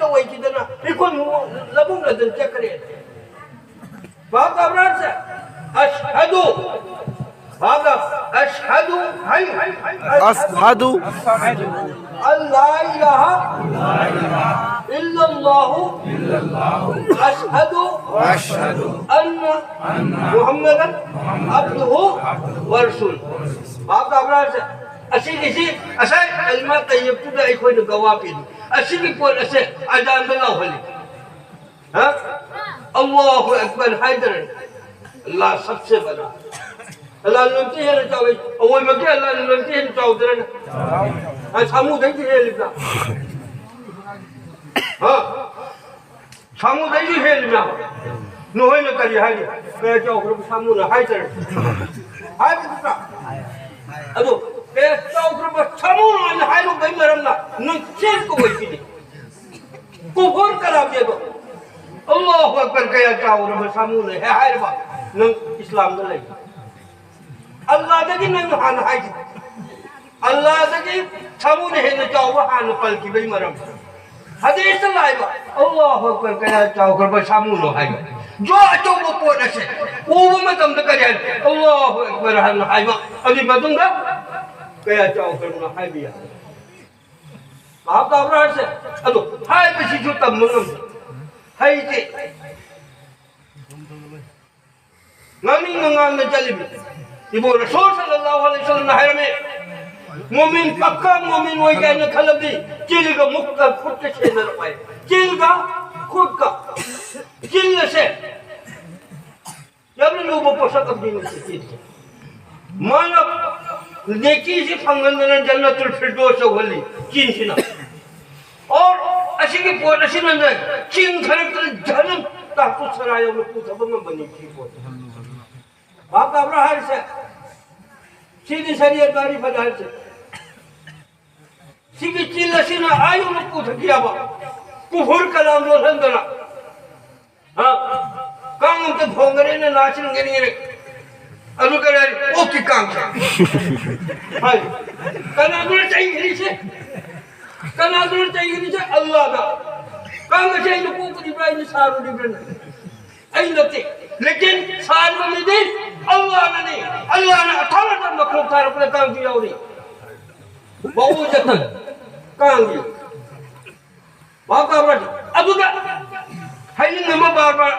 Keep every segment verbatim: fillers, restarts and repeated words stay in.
ꯑꯣꯏꯈꯤꯗꯅ ꯑꯩꯈꯣꯏ ꯂꯧꯕꯨꯛ ꯑꯗꯨꯝ ꯆꯠꯈ꯭ꯔꯦ꯫ ꯚꯥꯞ ꯇꯥꯕ꯭ꯔꯥ ꯍꯥꯏꯁꯦ? ꯑꯁꯍꯗꯨ꯫ ꯚꯥꯞ ꯇꯥ-, ꯑꯁꯍꯗꯨ ꯍꯥꯏ꯫ ꯑꯁꯍꯗꯨ꯫ ꯑꯜ ꯂꯥ ꯏꯂꯥꯍ ꯏꯜꯂꯜꯂꯥꯍꯨ꯫ ꯑꯁꯍꯗꯨ ꯑꯟꯅ ꯃꯨꯍꯝꯃꯗꯟ ꯑꯕꯗꯨꯍꯨ ꯋ ꯔꯁꯨꯂꯨ꯫ ꯚꯥꯞ ꯇꯥꯕ꯭ꯔꯥ ꯍꯥꯏꯁꯦ? ꯑꯁꯤꯒꯤꯁꯤ ꯉꯁꯥꯏ ꯀꯂꯤꯃꯥ ꯇꯩꯌꯕꯇꯨꯗ ꯑꯩꯈꯣꯏꯅ ꯒꯋꯥ ꯄꯤꯔꯤ꯫ ꯑꯁꯤꯒꯤ ꯄꯣꯠ ꯑꯁꯦ ꯑꯖꯥꯟꯗ ꯂꯥꯎꯍꯜꯂꯤ꯫ ꯍꯥ? ꯑꯜꯂꯥꯍꯨ ꯑꯛꯕꯔ ꯍꯥꯏꯗꯔ꯫ ꯑꯜꯂꯥꯍ ꯁꯕꯁꯦ ꯕꯔꯥ꯫ ꯑꯜꯂꯥꯍ ꯂꯣꯟꯇꯤ ꯍꯦꯟꯅ ꯆꯥꯎꯏ꯫ ꯑꯋꯣꯏꯕꯒꯤ ꯑꯜꯂꯥꯍ ꯂꯣꯟꯇꯤ ꯍꯦꯟꯅ ꯆꯥꯎꯗ꯭ꯔꯅꯦ? ꯑ, ꯁꯥꯃꯨꯗꯩꯁꯨ ꯍꯦꯜꯂꯤꯕ꯭ꯔꯥ? ꯍꯥ? ꯁꯥꯃꯨꯗꯩꯁꯨ ꯍꯦꯜꯂꯤꯕ꯭ꯔꯥ? ꯅꯈꯣꯏꯅ ꯀꯔꯤ ꯍꯥꯏꯔꯤ? ꯀꯌꯥ ꯆꯥꯎꯈ꯭ꯔꯕ ꯁꯥꯃꯨꯅ ꯍꯥꯏꯗꯔ? ꯍꯥꯏꯕ ꯅꯠꯇ꯭ꯔꯥ? ꯑꯗꯨ ꯀꯌꯥ ꯆꯥꯎꯈ꯭ꯔꯕ ꯁꯥꯃꯨꯅ ꯍꯥꯏꯅ ꯍꯥꯏꯔꯨꯕꯒꯤ ꯃꯔꯝꯅ ꯅꯪ ꯆꯦꯟ ꯀꯧꯕ ꯑꯣꯏꯁꯤꯗꯤ꯫ ꯀꯨꯐꯨꯔ ꯀꯂꯥꯝꯅꯦꯕ꯫ ꯑꯜꯂꯥꯍꯨ ꯑꯛꯕꯔ ꯀꯌꯥ ꯆꯥꯎꯔꯕ ꯁꯥꯃꯨꯅ ꯍꯦꯛ ꯍꯥꯏꯔꯕ ꯅꯪ ꯏꯁꯂꯥꯝꯗ ꯂꯩ꯫ ꯑꯜꯂꯥꯗꯒꯤ ꯅꯪ ꯍꯥꯟꯅ ꯍꯥꯏꯈꯤ꯫ ꯑꯜꯂꯥꯗꯒꯤ ꯁꯥꯃꯨꯅ ꯍꯦꯟꯅ ꯆꯥꯎꯕ ꯍꯥꯟꯅ ꯄꯜꯈꯤꯕꯒꯤ ꯃꯔꯝ꯫ ꯍꯗꯤꯁꯇ ꯂꯥꯛꯏꯕ ꯑꯜꯂꯥꯍꯨ ꯑꯛꯕꯔ ꯀꯌꯥ ꯆꯥꯎꯈ꯭ꯔꯕ ꯁꯥꯃꯨꯅꯣ ꯍꯥꯏꯕ꯫ ꯖꯣ ꯑꯆꯧꯕ ꯄꯣꯠ ꯑꯁꯦ ꯎꯕ ꯃꯇꯝꯗ ꯀꯔꯤ ꯍꯥꯏ? ꯑꯜꯂꯥꯍꯨ ꯑꯛꯕꯔ ꯍꯥꯏꯅ ꯍꯥꯏꯕ꯫ ꯑꯗꯨꯒꯤ ꯃꯇꯨꯡꯗ ꯀꯌꯥ ꯆꯥꯎꯈ꯭ꯔꯕꯅꯣ ꯍꯥꯏꯕ ꯌꯥꯏ꯫ ꯚꯥꯞ ꯇꯥꯕ꯭ꯔꯥ ꯍꯥꯏꯁꯦ? ꯑꯗꯣ ꯍꯥꯏꯕꯁꯤꯁꯨ ꯇꯝꯕ ꯉꯝꯗꯦ꯫ ꯍꯩꯇꯦ꯫ ꯉꯥꯡꯅꯤꯡ ꯉꯥꯡꯅ ꯆꯠꯂꯤꯕ꯫ ꯏꯕꯣ ꯔꯁꯨꯜ ꯁꯜꯂꯜꯂꯥꯍꯨ ꯑꯂꯩꯍꯤ ꯋꯁꯜꯂꯝꯅ ꯍꯥꯏꯔꯝꯃꯤ, "ꯃꯣꯃꯤꯟ ꯄꯛꯀ ꯃꯣꯃꯤꯟ ꯑꯣꯏꯒꯦ ꯍꯥꯏꯅ ꯈꯜꯂꯕꯗꯤ ꯆꯤꯜꯒ ꯃꯨꯛꯀ ꯈꯨꯠꯀ ꯁꯦꯟꯅꯔꯛꯑꯣ" ꯍꯥꯏ꯫ ꯆꯤꯜꯒ ꯈꯨꯠꯀ꯫ ꯆꯤꯜ ꯑꯁꯦ ꯌꯥꯝꯅ ꯂꯨꯕ ꯄꯣꯠꯁꯛ ꯑꯃꯅꯤ ꯆꯤꯟꯁꯦ꯫ ꯃꯥꯅ ꯅꯦꯀꯤꯁꯤ ꯐꯪꯍꯟꯗꯅ ꯖꯟꯅꯇꯨꯜ ꯐꯤꯔꯗꯣꯁ ꯌꯧꯍꯜꯂꯤ ꯆꯤꯟꯁꯤꯅ꯫ ꯑꯣꯔ ꯑꯁꯤꯒꯤ ꯄꯣꯠ ꯑꯁꯤꯅꯅꯦ ꯆꯤꯟ ꯈꯔꯛꯇ ꯖꯍꯟꯅꯝ ꯇꯥꯇꯨ ꯁꯔꯥ ꯌꯧꯅ ꯄꯨꯊꯕ ꯉꯝꯕꯅꯤ ꯁꯤ ꯄꯣꯠ꯫ ꯚꯥꯞ ꯇꯥꯕ꯭ꯔꯥ ꯍꯥꯏꯔꯤꯁꯦ? ꯁꯤꯗꯤ ꯁꯔꯤꯌꯠ ꯃꯥꯔꯤꯐꯠ ꯍꯥꯏꯔꯤꯁꯦ꯫ ꯁꯤꯒꯤ ꯆꯤꯜ ꯑꯁꯤꯅ ꯑꯥ ꯌꯧꯅ ꯄꯨꯊꯈꯤ ꯌꯥꯕ ꯀꯨꯐꯨꯔ ꯀꯂꯥꯝ ꯂꯣꯜꯍꯟꯗꯅ꯫ ꯍꯥ? ꯀꯥꯡ ꯑꯝꯇ ꯈꯣꯡꯈ꯭ꯔꯦꯅ ꯅꯥꯁꯤꯅ ꯉꯦꯔꯦ ꯉꯦꯔꯦ꯫ ꯑꯗꯨ ꯀꯔꯤ ꯍꯥꯏ? ꯑꯣꯛꯀꯤ ꯀꯥꯡ ꯍꯥꯏ꯫ ꯀꯅꯥꯗꯨꯅ ꯆꯩꯈ꯭ꯔꯤꯁꯦ? ꯀꯅꯥꯗꯨꯅ ꯆꯩꯈ꯭ꯔꯤꯁꯦ? ꯑꯜꯂꯥꯗ꯫ ꯑꯉꯥꯡ ꯑꯁꯦ ꯑꯩꯅ ꯄꯣꯛꯄꯅꯤꯕ꯭ꯔꯥ, ꯑꯩꯅ ꯁꯥꯔꯨꯔꯤꯕ꯭ꯔꯥ? ꯑꯩ ꯅꯠꯇꯦ꯫ ꯂꯦꯀꯤꯟ ꯁꯥꯔꯤꯕ ꯃꯤꯗꯤ ꯑꯜꯂꯥꯍꯅꯅꯤ꯫ ꯑꯜꯂꯥꯍꯅ ꯑꯊꯥꯡ ꯑꯊꯥꯡꯕ ꯃꯈꯣꯡ ꯊꯥꯔꯛꯄꯗ ꯀꯥꯡꯁꯨ ꯌꯥꯎꯔꯤ꯫ ꯃꯧꯖꯇꯟ ꯀꯥꯡꯒꯤ꯫ ꯚꯥꯞ ꯇꯥꯕ꯭ꯔꯥ? ꯑꯗꯨꯗ ꯍꯌꯤꯡ ꯑꯃ ꯕꯥꯔ ꯕꯥꯔ,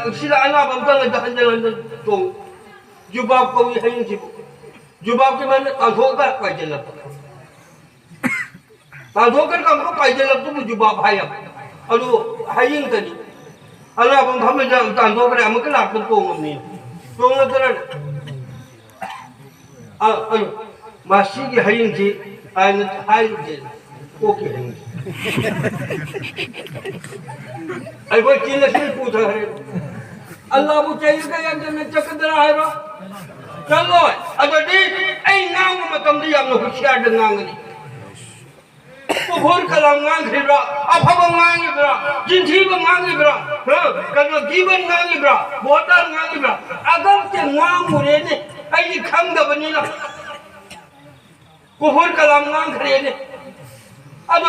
ꯑ, ꯁꯤꯗ ꯑꯅꯥꯕ ꯑꯝꯇꯪ ꯂꯩꯇ ꯍꯟꯖꯟ ꯍꯟꯖꯟ ꯇꯣꯡ꯫ ꯖꯨꯕꯥꯕ ꯀꯧꯏ ꯍꯌꯤꯡꯁꯤꯕꯨ꯫ ꯖꯨꯕꯥꯕꯀꯤ ꯃꯥꯅ ꯇꯥꯟꯊꯣꯛꯑꯒ ꯄꯥꯏꯁꯤꯜꯂꯛꯄ꯫ ꯇꯥꯟꯊꯣꯛꯈ꯭ꯔ ꯀꯥꯟꯗ ꯄꯥꯏꯁꯤꯜꯂꯛꯄꯕꯨ ꯖꯨꯕꯥꯕ ꯍꯥꯏꯌꯦꯕ꯫ ꯑꯗꯨ ꯍꯌꯤꯡꯗꯅꯤ꯫ ꯑꯅꯥꯕ ꯃꯐꯝꯗ ꯇꯥꯟꯊꯣꯛꯈ꯭ꯔꯦ, ꯑꯃꯨꯛꯀ ꯂꯥꯛꯄ ꯇꯣꯡꯉꯝꯅꯤ꯫ ꯇꯣꯡꯉꯗ꯭ꯔꯅꯦ? ꯑ, ꯑ, ꯃꯁꯤꯒꯤ ꯍꯌꯤꯡꯁꯤ ꯍꯥꯏꯅ ꯍꯥꯏꯔꯨꯗꯦ꯫ ꯀꯣꯛꯀꯤ ꯍꯌꯤꯡꯁꯤ꯫ ꯑꯩꯈꯣꯏ ꯆꯤꯜꯂꯁꯤ ꯄꯨꯊꯈ꯭ꯔꯦ꯫ ꯑꯜꯂꯥꯕꯨ ꯆꯩꯔꯒ ꯌꯥꯝꯖꯟꯅ ꯆꯠꯀꯗ꯭ꯔꯥ ꯍꯥꯏꯕ? ꯆꯠꯂꯣꯏ꯫ ꯑꯗꯨꯗꯤ ꯑꯩ ꯉꯥꯡꯕ ꯃꯇꯝꯗ ꯌꯥꯝꯅ ꯍꯨꯁꯤꯌꯥꯔꯗ ꯉꯥꯡꯒꯅꯤ꯫ ꯀꯨꯐꯨꯔ ꯀꯂꯥꯝ ꯉꯥꯡꯈ꯭ꯔꯤꯕ꯭ꯔꯥ? ꯑꯐꯕ ꯉꯥꯡꯉꯤꯕ꯭ꯔꯥ? ꯆꯤꯟꯊꯤꯕ ꯉꯥꯡꯉꯤꯕ꯭ꯔꯥ? ꯍꯥ? ꯀꯩꯅꯣ, ꯒꯤꯕꯟ ꯉꯥꯡꯉꯤꯕ꯭ꯔꯥ? ꯕꯣꯇꯥꯟ ꯉꯥꯡꯉꯤꯕ꯭ꯔꯥ? ꯑꯒꯔꯁꯦ ꯉꯥꯡꯉꯨꯔꯦꯅꯦ, ꯑꯩꯗꯤ ꯈꯪꯗꯕꯅꯤꯅ꯫ ꯀꯨꯐꯨꯔ ꯀꯂꯥꯝ ꯉꯥꯡꯈ꯭ꯔꯦꯅꯦ꯫ ꯑꯗꯨ,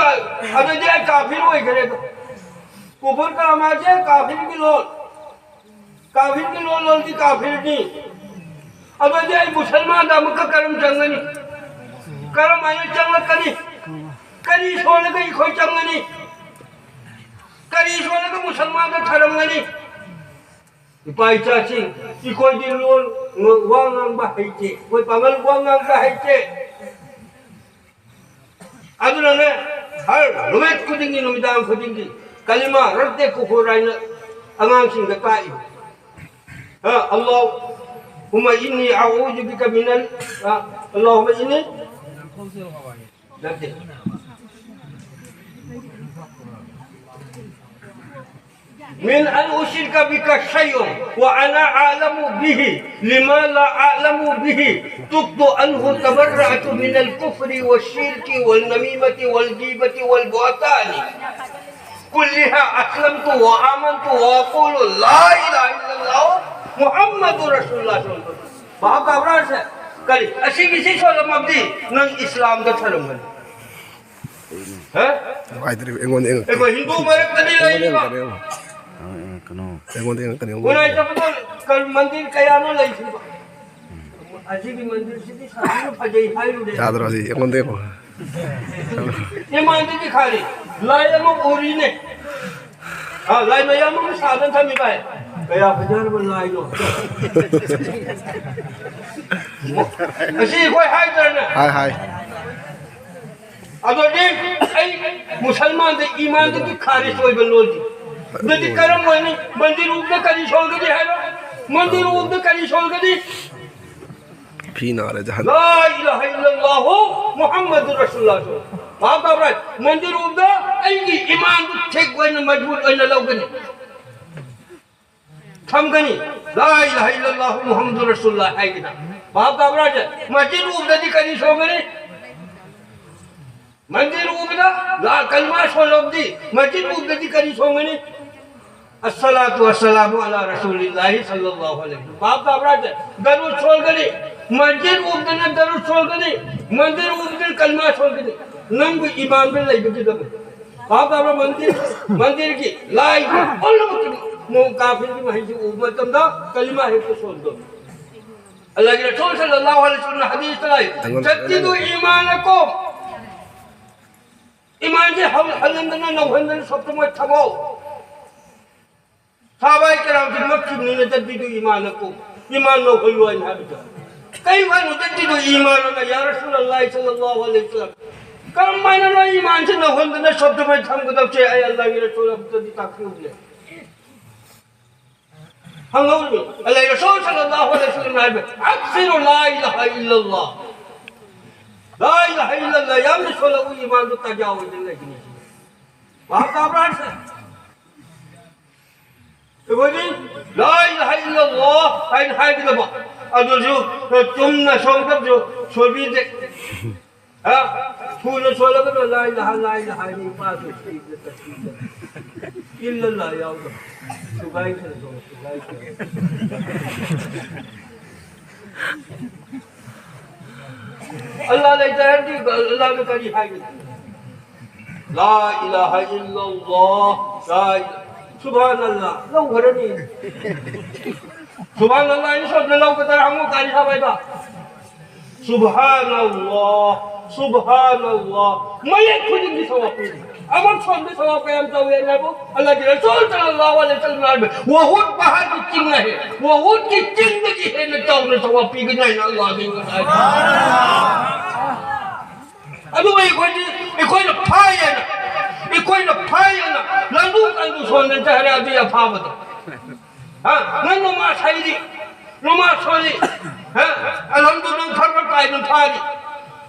ꯑꯗꯨꯗꯤ ꯑꯩ ꯀꯥꯐꯤꯔ ꯑꯣꯏꯈ꯭ꯔꯦ ꯑꯗꯣ꯫ ꯀꯨꯐꯨꯔ ꯀꯂꯥꯝ ꯍꯥꯏꯁꯦ ꯀꯥꯐꯤꯔꯒꯤ ꯂꯣꯟ꯫ ꯀꯥꯐꯤꯔꯒꯤ ꯂꯣꯟ ꯂꯣꯟꯗꯤ ꯀꯥꯐꯤꯔꯅꯤ꯫ ꯑꯗꯨꯗꯤ ꯑꯩ ꯃꯨꯁꯜꯃꯥꯟꯗ ꯑꯃꯨꯛꯀ ꯀꯔꯝ ꯆꯪꯒꯅꯤ? ꯀꯔꯝ ꯍꯥꯏꯅ ꯆꯪꯂꯛꯀꯅꯤ? ꯀꯔꯤ ꯁꯣꯜꯂꯒ ꯑꯩꯈꯣꯏ ꯆꯪꯒꯅꯤ? ꯀꯔꯤ ꯁꯣꯜꯂꯒ ꯃꯨꯁꯜꯃꯥꯟꯗ ꯊꯔꯝꯒꯅꯤ? ꯏꯄꯥ ꯏꯆꯥꯁꯤꯡ, ꯑꯩꯈꯣꯏꯗꯤ ꯂꯣꯟ ꯋꯥ ꯉꯥꯡꯕ ꯍꯩꯇꯦ꯫ ꯑꯩꯈꯣꯏ ꯄꯥꯉꯜ ꯋꯥ ꯉꯥꯡꯕ ꯍꯩꯇꯦ꯫ ꯑꯗꯨꯅꯅꯦ, ꯍꯔ ꯅꯨꯃꯤꯠ ꯈꯨꯗꯤꯡꯒꯤ, ꯅꯨꯃꯤꯗꯥꯡ ꯈꯨꯗꯤꯡꯒꯤ ꯀꯂꯤꯃꯥ ꯔꯠꯇꯦ ꯀꯨꯐꯨꯔ ꯍꯥꯏꯅ ꯑꯉꯥꯡꯁꯤꯡꯗ ꯇꯥꯛꯏ꯫ ꯍꯥ, اللهم إني أعوذ بك من ال-، ꯍꯥ, اللهم إني ꯅꯠꯇꯦ꯫ من أن أشرك بك شيء وأنا أعلم به لما لا أعلم به، تبت عنه، تبرأت من الكفر والشرك والنميمة والغيبة والبهتان كلها، أسلمت وآمنت وأقول لا إله إلا الله محمد رسول الله صلى الله عليه وسلم. ꯚꯥꯞ ꯇꯥꯕ꯭ꯔꯥ ꯁꯦ? ꯀꯔꯤ? ꯑꯁꯤꯒꯤꯁꯤ ꯁꯣꯜꯂꯝꯃꯕꯗꯤ ꯅꯪ ꯏꯁꯂꯥꯝꯗ ꯊꯔꯝꯒꯅꯤ꯫ ꯍꯥ? ꯅꯨꯡꯉꯥꯏꯇ꯭ꯔꯤꯕ ꯑꯩꯉꯣꯟꯗ ꯌꯦꯡꯉꯛꯀꯅꯨ꯫ ꯑꯩꯈꯣꯏ ꯍꯤꯟꯗꯨ ꯃꯔꯛꯇꯗꯤ ꯑꯩꯉꯣꯟꯗ ꯂꯩꯔꯤꯕ꯫ ꯌꯦꯡꯉꯛꯀꯅꯨ꯫ ꯑꯩꯉꯣꯟꯗ ꯌꯦꯡꯉꯛꯀꯅꯨ꯫ ꯈꯨꯔꯥꯏ ꯆꯠꯄꯗ ꯀꯔ-, ꯃꯟꯗꯤꯔ ꯀꯌꯥꯅꯣ ꯂꯩꯈꯤꯕ? ꯑꯁꯤꯒꯤ ꯃꯟꯗꯤꯔꯁꯤꯗꯤ ꯁꯥꯊꯤꯅ ꯐꯖꯩ ꯍꯥꯏꯔꯨꯔꯦ꯫ ꯌꯥꯗ꯭ꯔꯣ ꯁꯤ? ꯑꯩꯉꯣꯟꯗ ꯌꯦꯡꯉꯣ꯫ ꯏꯃꯥꯟꯗꯒꯤ ꯈꯥꯔꯤ ꯂꯥꯏ ꯑꯃ ꯎꯔꯤꯅꯦ꯫ ꯑ, ꯂꯥꯏ ꯃꯌꯥꯝ ꯑꯃ ꯁꯥꯗꯅ ꯊꯝꯃꯤ ꯚꯥꯏ꯫ ꯀꯌꯥ ꯐꯖꯔꯕ ꯂꯥꯏꯅꯣ꯫ ꯑꯁꯤ ꯑꯩꯈꯣꯏ ꯍꯥꯏꯗ꯭ꯔꯅꯦ? ꯍꯥꯏ, ꯍꯥꯏ꯫ ꯑꯗꯨꯗꯤ ꯑꯩ ꯃꯨꯁꯜꯃꯥꯟꯗ ꯏꯃꯥꯟꯗꯒꯤ ꯈꯥꯔꯤꯖ ꯑꯣꯏꯕ ꯂꯣꯜꯂꯤ꯫ ꯑꯗꯨꯗꯤ ꯀꯔꯝ ꯑꯣꯏꯅꯤ? ꯃꯟꯗꯤꯔ ꯎꯕꯗ ꯀꯔꯤ ꯁꯣꯟꯒꯅꯤ ꯍꯥꯏꯔꯣ? ꯃꯟꯗꯤꯔ ꯎꯕꯗ ꯀꯔꯤ ꯁꯣꯟꯒꯅꯤ? ꯐꯤ ꯅꯥꯔꯦ ꯖꯍꯥꯟ꯫ ꯂꯥ ꯏꯂꯥꯍ ꯏꯜꯂꯜꯂꯥꯍꯨ ꯃꯨꯍꯝꯃꯗꯨ ꯔꯁꯨꯂꯨꯜꯂꯥꯍ꯫ ꯚꯥꯞ ꯇꯥꯕ꯭ꯔꯥ? ꯃꯟꯗꯤꯔ ꯎꯕꯗ ꯑꯩꯒꯤ ꯏꯃꯥꯟꯗꯨ ꯊꯤꯛ ꯑꯣꯏꯅ, ꯃꯖꯕꯨꯠ ꯑꯣꯏꯅ ꯂꯧꯒꯅꯤ꯫ ꯊꯝꯒꯅꯤ꯫ ꯂꯥ ꯏꯂꯥꯍ ꯏꯜꯂꯜꯂꯥꯍꯨ ꯃꯨꯍꯝꯃꯗꯨ ꯔꯁꯨꯂꯨꯜꯂꯥꯍ ꯍꯥꯏꯒꯅ꯫ ꯚꯥꯞ ꯇꯥꯕ꯭ꯔꯥ? ꯃꯟꯗꯤꯔ ꯎꯕꯗꯗꯤ ꯀꯔꯤ ꯁꯣꯟꯒꯅꯤ? ꯃꯟꯗꯤꯔ ꯎꯕꯗ ꯂꯥ ꯀꯜꯃꯥ ꯁꯣꯜꯂꯕꯗꯤ, ꯃꯟꯗꯤꯔ ꯎꯕꯗꯗꯤ ꯀꯔꯤ ꯁꯣꯟꯒꯅꯤ? ꯑꯁꯁꯂꯥꯇꯨ ꯋꯁꯁꯂꯥꯃꯨ ꯑꯂꯥ ꯔꯁꯨꯂꯤꯜꯂꯥꯍꯤ ꯁꯜꯂꯜꯂꯥꯍꯨ ꯑꯂꯩꯍꯤ ꯋꯁꯜꯂꯝ꯫ ꯚꯥꯞ ꯇꯥꯕ꯭ꯔꯥ? ꯗꯔꯨꯗ ꯁꯣꯜꯒꯅꯤ꯫ ꯃꯟꯗꯤꯔ ꯎꯕꯗꯅ ꯗꯔꯨꯗ ꯁꯣꯜꯒꯅꯤ꯫ ꯃꯟꯗꯤꯔ ꯎꯕꯗꯅ ꯀꯜꯃꯥ ꯁꯣꯜꯒꯅꯤ꯫ ꯅꯪꯕꯨ ꯏꯃꯥꯟꯗ ꯂꯩꯕꯒꯤꯗꯃꯛ꯫ ꯚꯥꯞ ꯇꯥꯕ꯭ꯔꯥ? ꯃꯟꯗꯤꯔ, ꯃꯟꯗꯤꯔꯒꯤ ꯂꯥꯏ ꯄꯨꯝꯅꯃꯛꯇꯨ ꯅꯣꯡ ꯀꯥꯐꯤꯔꯒꯤ ꯃꯍꯩꯁꯤ ꯎꯕ ꯃꯇꯝꯗ ꯀꯂꯤꯃꯥ ꯍꯦꯛꯇ ꯁꯣꯟꯗꯣꯏꯅꯤ꯫ ꯑꯜꯂꯥꯍꯒꯤ ꯔꯁꯨꯜ ꯁꯜꯂꯜꯂꯥꯍꯨ ꯑꯂꯩꯍꯤ ꯋꯁꯜꯂꯝꯅ ꯍꯗꯤꯁꯇ ꯂꯥꯛꯏ, "ꯖꯗꯤꯗꯨ ꯏꯃꯥꯅꯀꯨꯝ"꯫ ꯏꯃꯥꯟꯁꯦ ꯍꯧ-, ꯍꯜꯍꯟꯗꯅ, ꯅꯧꯍꯟꯗꯅ ꯁꯣꯞꯇ ꯃꯣꯏ ꯊꯝꯃꯣ꯫ ꯁꯍꯥꯕꯥꯏ ꯀꯔꯥꯝꯁꯤ ꯉꯛꯈꯤꯕꯅꯤꯅ, "ꯖꯗꯤꯗꯨ ꯏꯃꯥꯅꯀꯨꯝ", ꯏꯃꯥꯟ ꯅꯧꯍꯜꯂꯨ ꯍꯥꯏꯅ ꯍꯥꯏꯕꯗ꯫ ꯀꯩ ꯍꯥꯏꯅꯣ, "ꯖꯗꯤꯗꯨ ꯏꯃꯥꯅꯅ"? ꯌꯥ ꯔꯁꯨꯂꯜꯂꯥꯍꯤ ꯁꯜꯂꯜꯂꯥꯍꯨ ꯑꯂꯩꯍꯤ ꯋꯁꯜꯂꯝ, ꯀꯔꯝ ꯍꯥꯏꯅ ꯅꯣꯏ ꯏꯃꯥꯟꯁꯤ ꯅꯧꯍꯟꯗꯅ ꯁꯣꯞꯇ ꯃꯣꯏ ꯊꯝꯒꯗꯕꯁꯦ? ꯑꯩ ꯑꯜꯂꯥꯍꯒꯤ ꯔꯁꯨꯜ ꯑꯝꯇꯗꯤ ꯇꯥꯛꯄꯤꯌꯨꯅꯦ꯫ ꯍꯪꯍꯧꯔꯤ꯫ ꯑꯗꯩ ꯔꯁꯨꯜ ꯁꯜꯂꯜꯂꯥꯍꯨ ꯑꯂꯩꯍꯤ ꯋꯁꯜꯂꯝꯅ ꯍꯥꯏꯕ, "ꯑꯛꯁꯤꯔꯨ ꯂꯥ ꯏꯂꯥꯍ ꯏꯜꯂꯜꯂꯥꯍ꯫ ꯂꯥ ꯏꯂꯥꯍ ꯏꯜꯂꯜꯂꯥꯍ ꯌꯥꯝꯅ ꯁꯣꯜꯂꯛꯎ, ꯏꯃꯥꯟꯗꯨ ꯇꯥꯖꯥ ꯑꯣꯏꯗꯅ ꯂꯩꯒꯅꯤ꯫" ꯚꯥꯞ ꯇꯥꯕ꯭ꯔꯥ ꯍꯥꯏꯁꯦ? ꯑꯩꯈꯣꯏꯗꯤ "ꯂꯥ ꯏꯂꯥꯍ ꯏꯜꯂꯜꯂꯥꯍ" ꯍꯥꯏꯅ ꯍꯥꯏꯒꯗꯕ, ꯑꯗꯨꯁꯨ ꯆꯨꯝꯅ ꯁꯣꯝꯗꯁꯨ ꯁꯣꯏꯕꯤꯗꯦ꯫ ꯍꯥ? ꯊꯨꯅ ꯁꯣꯜꯂꯒꯅ "ꯂꯥ ꯏꯂꯥꯍ, ꯂꯥ ꯏꯂꯥꯍ" ꯍꯥꯏꯅ ꯏꯄꯥꯁꯨ ꯁꯤꯗ ꯆꯠꯈꯤꯗ꯫ "ꯏꯜꯂꯜꯂꯥꯍ" ꯌꯥꯎꯗꯕ꯫ ꯁꯨꯒꯥꯏꯈ꯭ꯔꯦ, ꯁꯨꯒꯥꯏꯈ꯭ꯔꯦ꯫ ꯑꯜꯂꯥꯍ ꯂꯩꯇꯦ ꯍꯥꯏꯔꯗꯤ ꯑꯜꯂꯥꯍꯗ ꯀꯔꯤ ꯍꯥꯏꯒꯅꯤ? لا إله إلا الله، لا إله، سبحان الله. ꯂꯧꯈ꯭ꯔꯅꯤ. ꯁꯨꯕꯍꯥꯅꯜꯂꯥꯍ ꯍꯥꯏꯅ ꯁꯣꯝꯗ ꯂꯧꯒꯗ꯭ꯔꯥ ꯍꯪꯉꯨ, ꯀꯔꯤ ꯍꯥꯏꯕ? ꯁꯨꯕꯍꯥꯅꯜꯂꯥꯍ, ꯁꯨꯕꯍꯥꯅꯜꯂꯥꯍ. ꯃꯌꯦꯛ ꯈꯨꯗꯤꯡꯒꯤ ꯁꯋꯥꯕ ꯄꯤꯔꯤ. ꯑꯃꯨꯛ ꯁꯣꯝꯗ ꯁꯋꯥꯕ ꯀꯌꯥꯝ ꯇꯧꯏ ꯍꯥꯏꯕꯨ? ꯑꯜꯂꯥꯍꯒꯤ ꯔꯁꯨꯜ ꯁꯜꯂꯜꯂꯥꯍꯨ ꯑꯂꯩꯍꯤ ꯋꯥꯁꯜꯂꯝꯅ ꯍꯥꯏꯕ, ꯋꯥꯍꯨꯗ ꯄꯍꯥꯗꯀꯤ ꯆꯤꯡꯅ ꯍꯦ, ꯋꯥꯍꯨꯗꯀꯤ ꯆꯤꯡꯗꯒꯤ ꯍꯦꯟꯅ ꯆꯥꯎꯅ ꯁꯋꯥꯕ ꯄꯤꯒꯅꯤ ꯍꯥꯏꯅ ꯑꯜꯂꯥꯍꯒꯤ ꯉꯁꯥꯏ. ꯑꯗꯨꯕꯨ ꯑꯩꯈꯣꯏꯗꯤ, ꯑꯩꯈꯣꯏꯅ ꯐꯥꯏꯌꯦꯅ, ꯑꯩꯈꯣꯏꯅ ꯐꯥꯏꯌꯦꯅ ꯂꯪꯗꯨ ꯂꯪꯗꯨ ꯁꯣꯟꯗꯅ ꯆꯠꯈ꯭ꯔꯦ ꯑꯗꯨꯒꯤ ꯑꯐꯥꯕꯗꯣ. ꯍꯥ? ꯅꯪ ꯅꯃꯥꯖ ꯍꯩꯔꯤ, ꯅꯃꯥꯖ ꯁꯣꯜꯂꯤ, ꯍꯥ? ꯑꯜꯍꯝꯗꯨꯂꯤꯜꯂꯥꯍ ꯈꯔ ꯈꯔ ꯇꯥꯏꯗꯅ ꯐꯥꯔꯤ.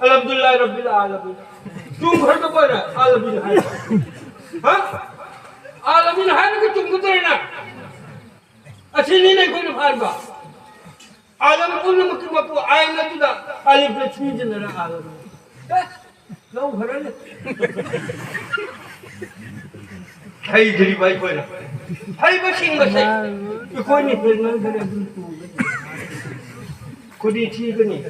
ꯑꯜꯍꯝꯗꯨꯂꯤꯜꯂꯥꯍ ꯔꯕꯤꯜ ꯑꯥꯂꯃꯤꯟ. ꯆꯨꯝꯈ꯭ꯔꯗꯕ ꯑꯣꯏꯔꯦ, ꯑꯥꯂꯃꯤꯟ ꯍꯥꯏꯔ. ꯍꯥ? ꯑꯥꯂꯃꯤꯟ ꯍꯥꯏꯔꯒ ꯆꯨꯝꯒꯗ꯭ꯔꯦꯅ? ꯑꯁꯤꯅꯤꯅꯦ ꯑꯩꯈꯣꯏꯅ ꯐꯥꯔꯤꯕ. ꯑꯥꯂꯝ ꯄꯨꯝꯅꯃꯛꯀꯤ ꯃꯄꯨ ꯑꯥꯏꯟ ꯑꯗꯨꯗ ꯑꯂꯤꯐꯅ ꯁꯨꯝꯖꯤꯟꯅꯔ ꯑꯥꯂꯝ. ꯑꯦ, ꯂꯧꯈ꯭ꯔꯅꯤ. ꯍꯩꯗ꯭ꯔꯤꯕ ꯑꯩꯈꯣꯏꯅ. ꯍꯩꯕ ꯁꯤꯡꯕꯁꯦ ꯑꯩꯈꯣꯏꯅ ꯍꯦꯟꯃꯟꯈ꯭ꯔꯦ, ꯑꯗꯨꯝ ꯇꯨꯒꯅꯤ. ꯈꯨꯗꯤ ꯊꯤꯒꯅꯤ.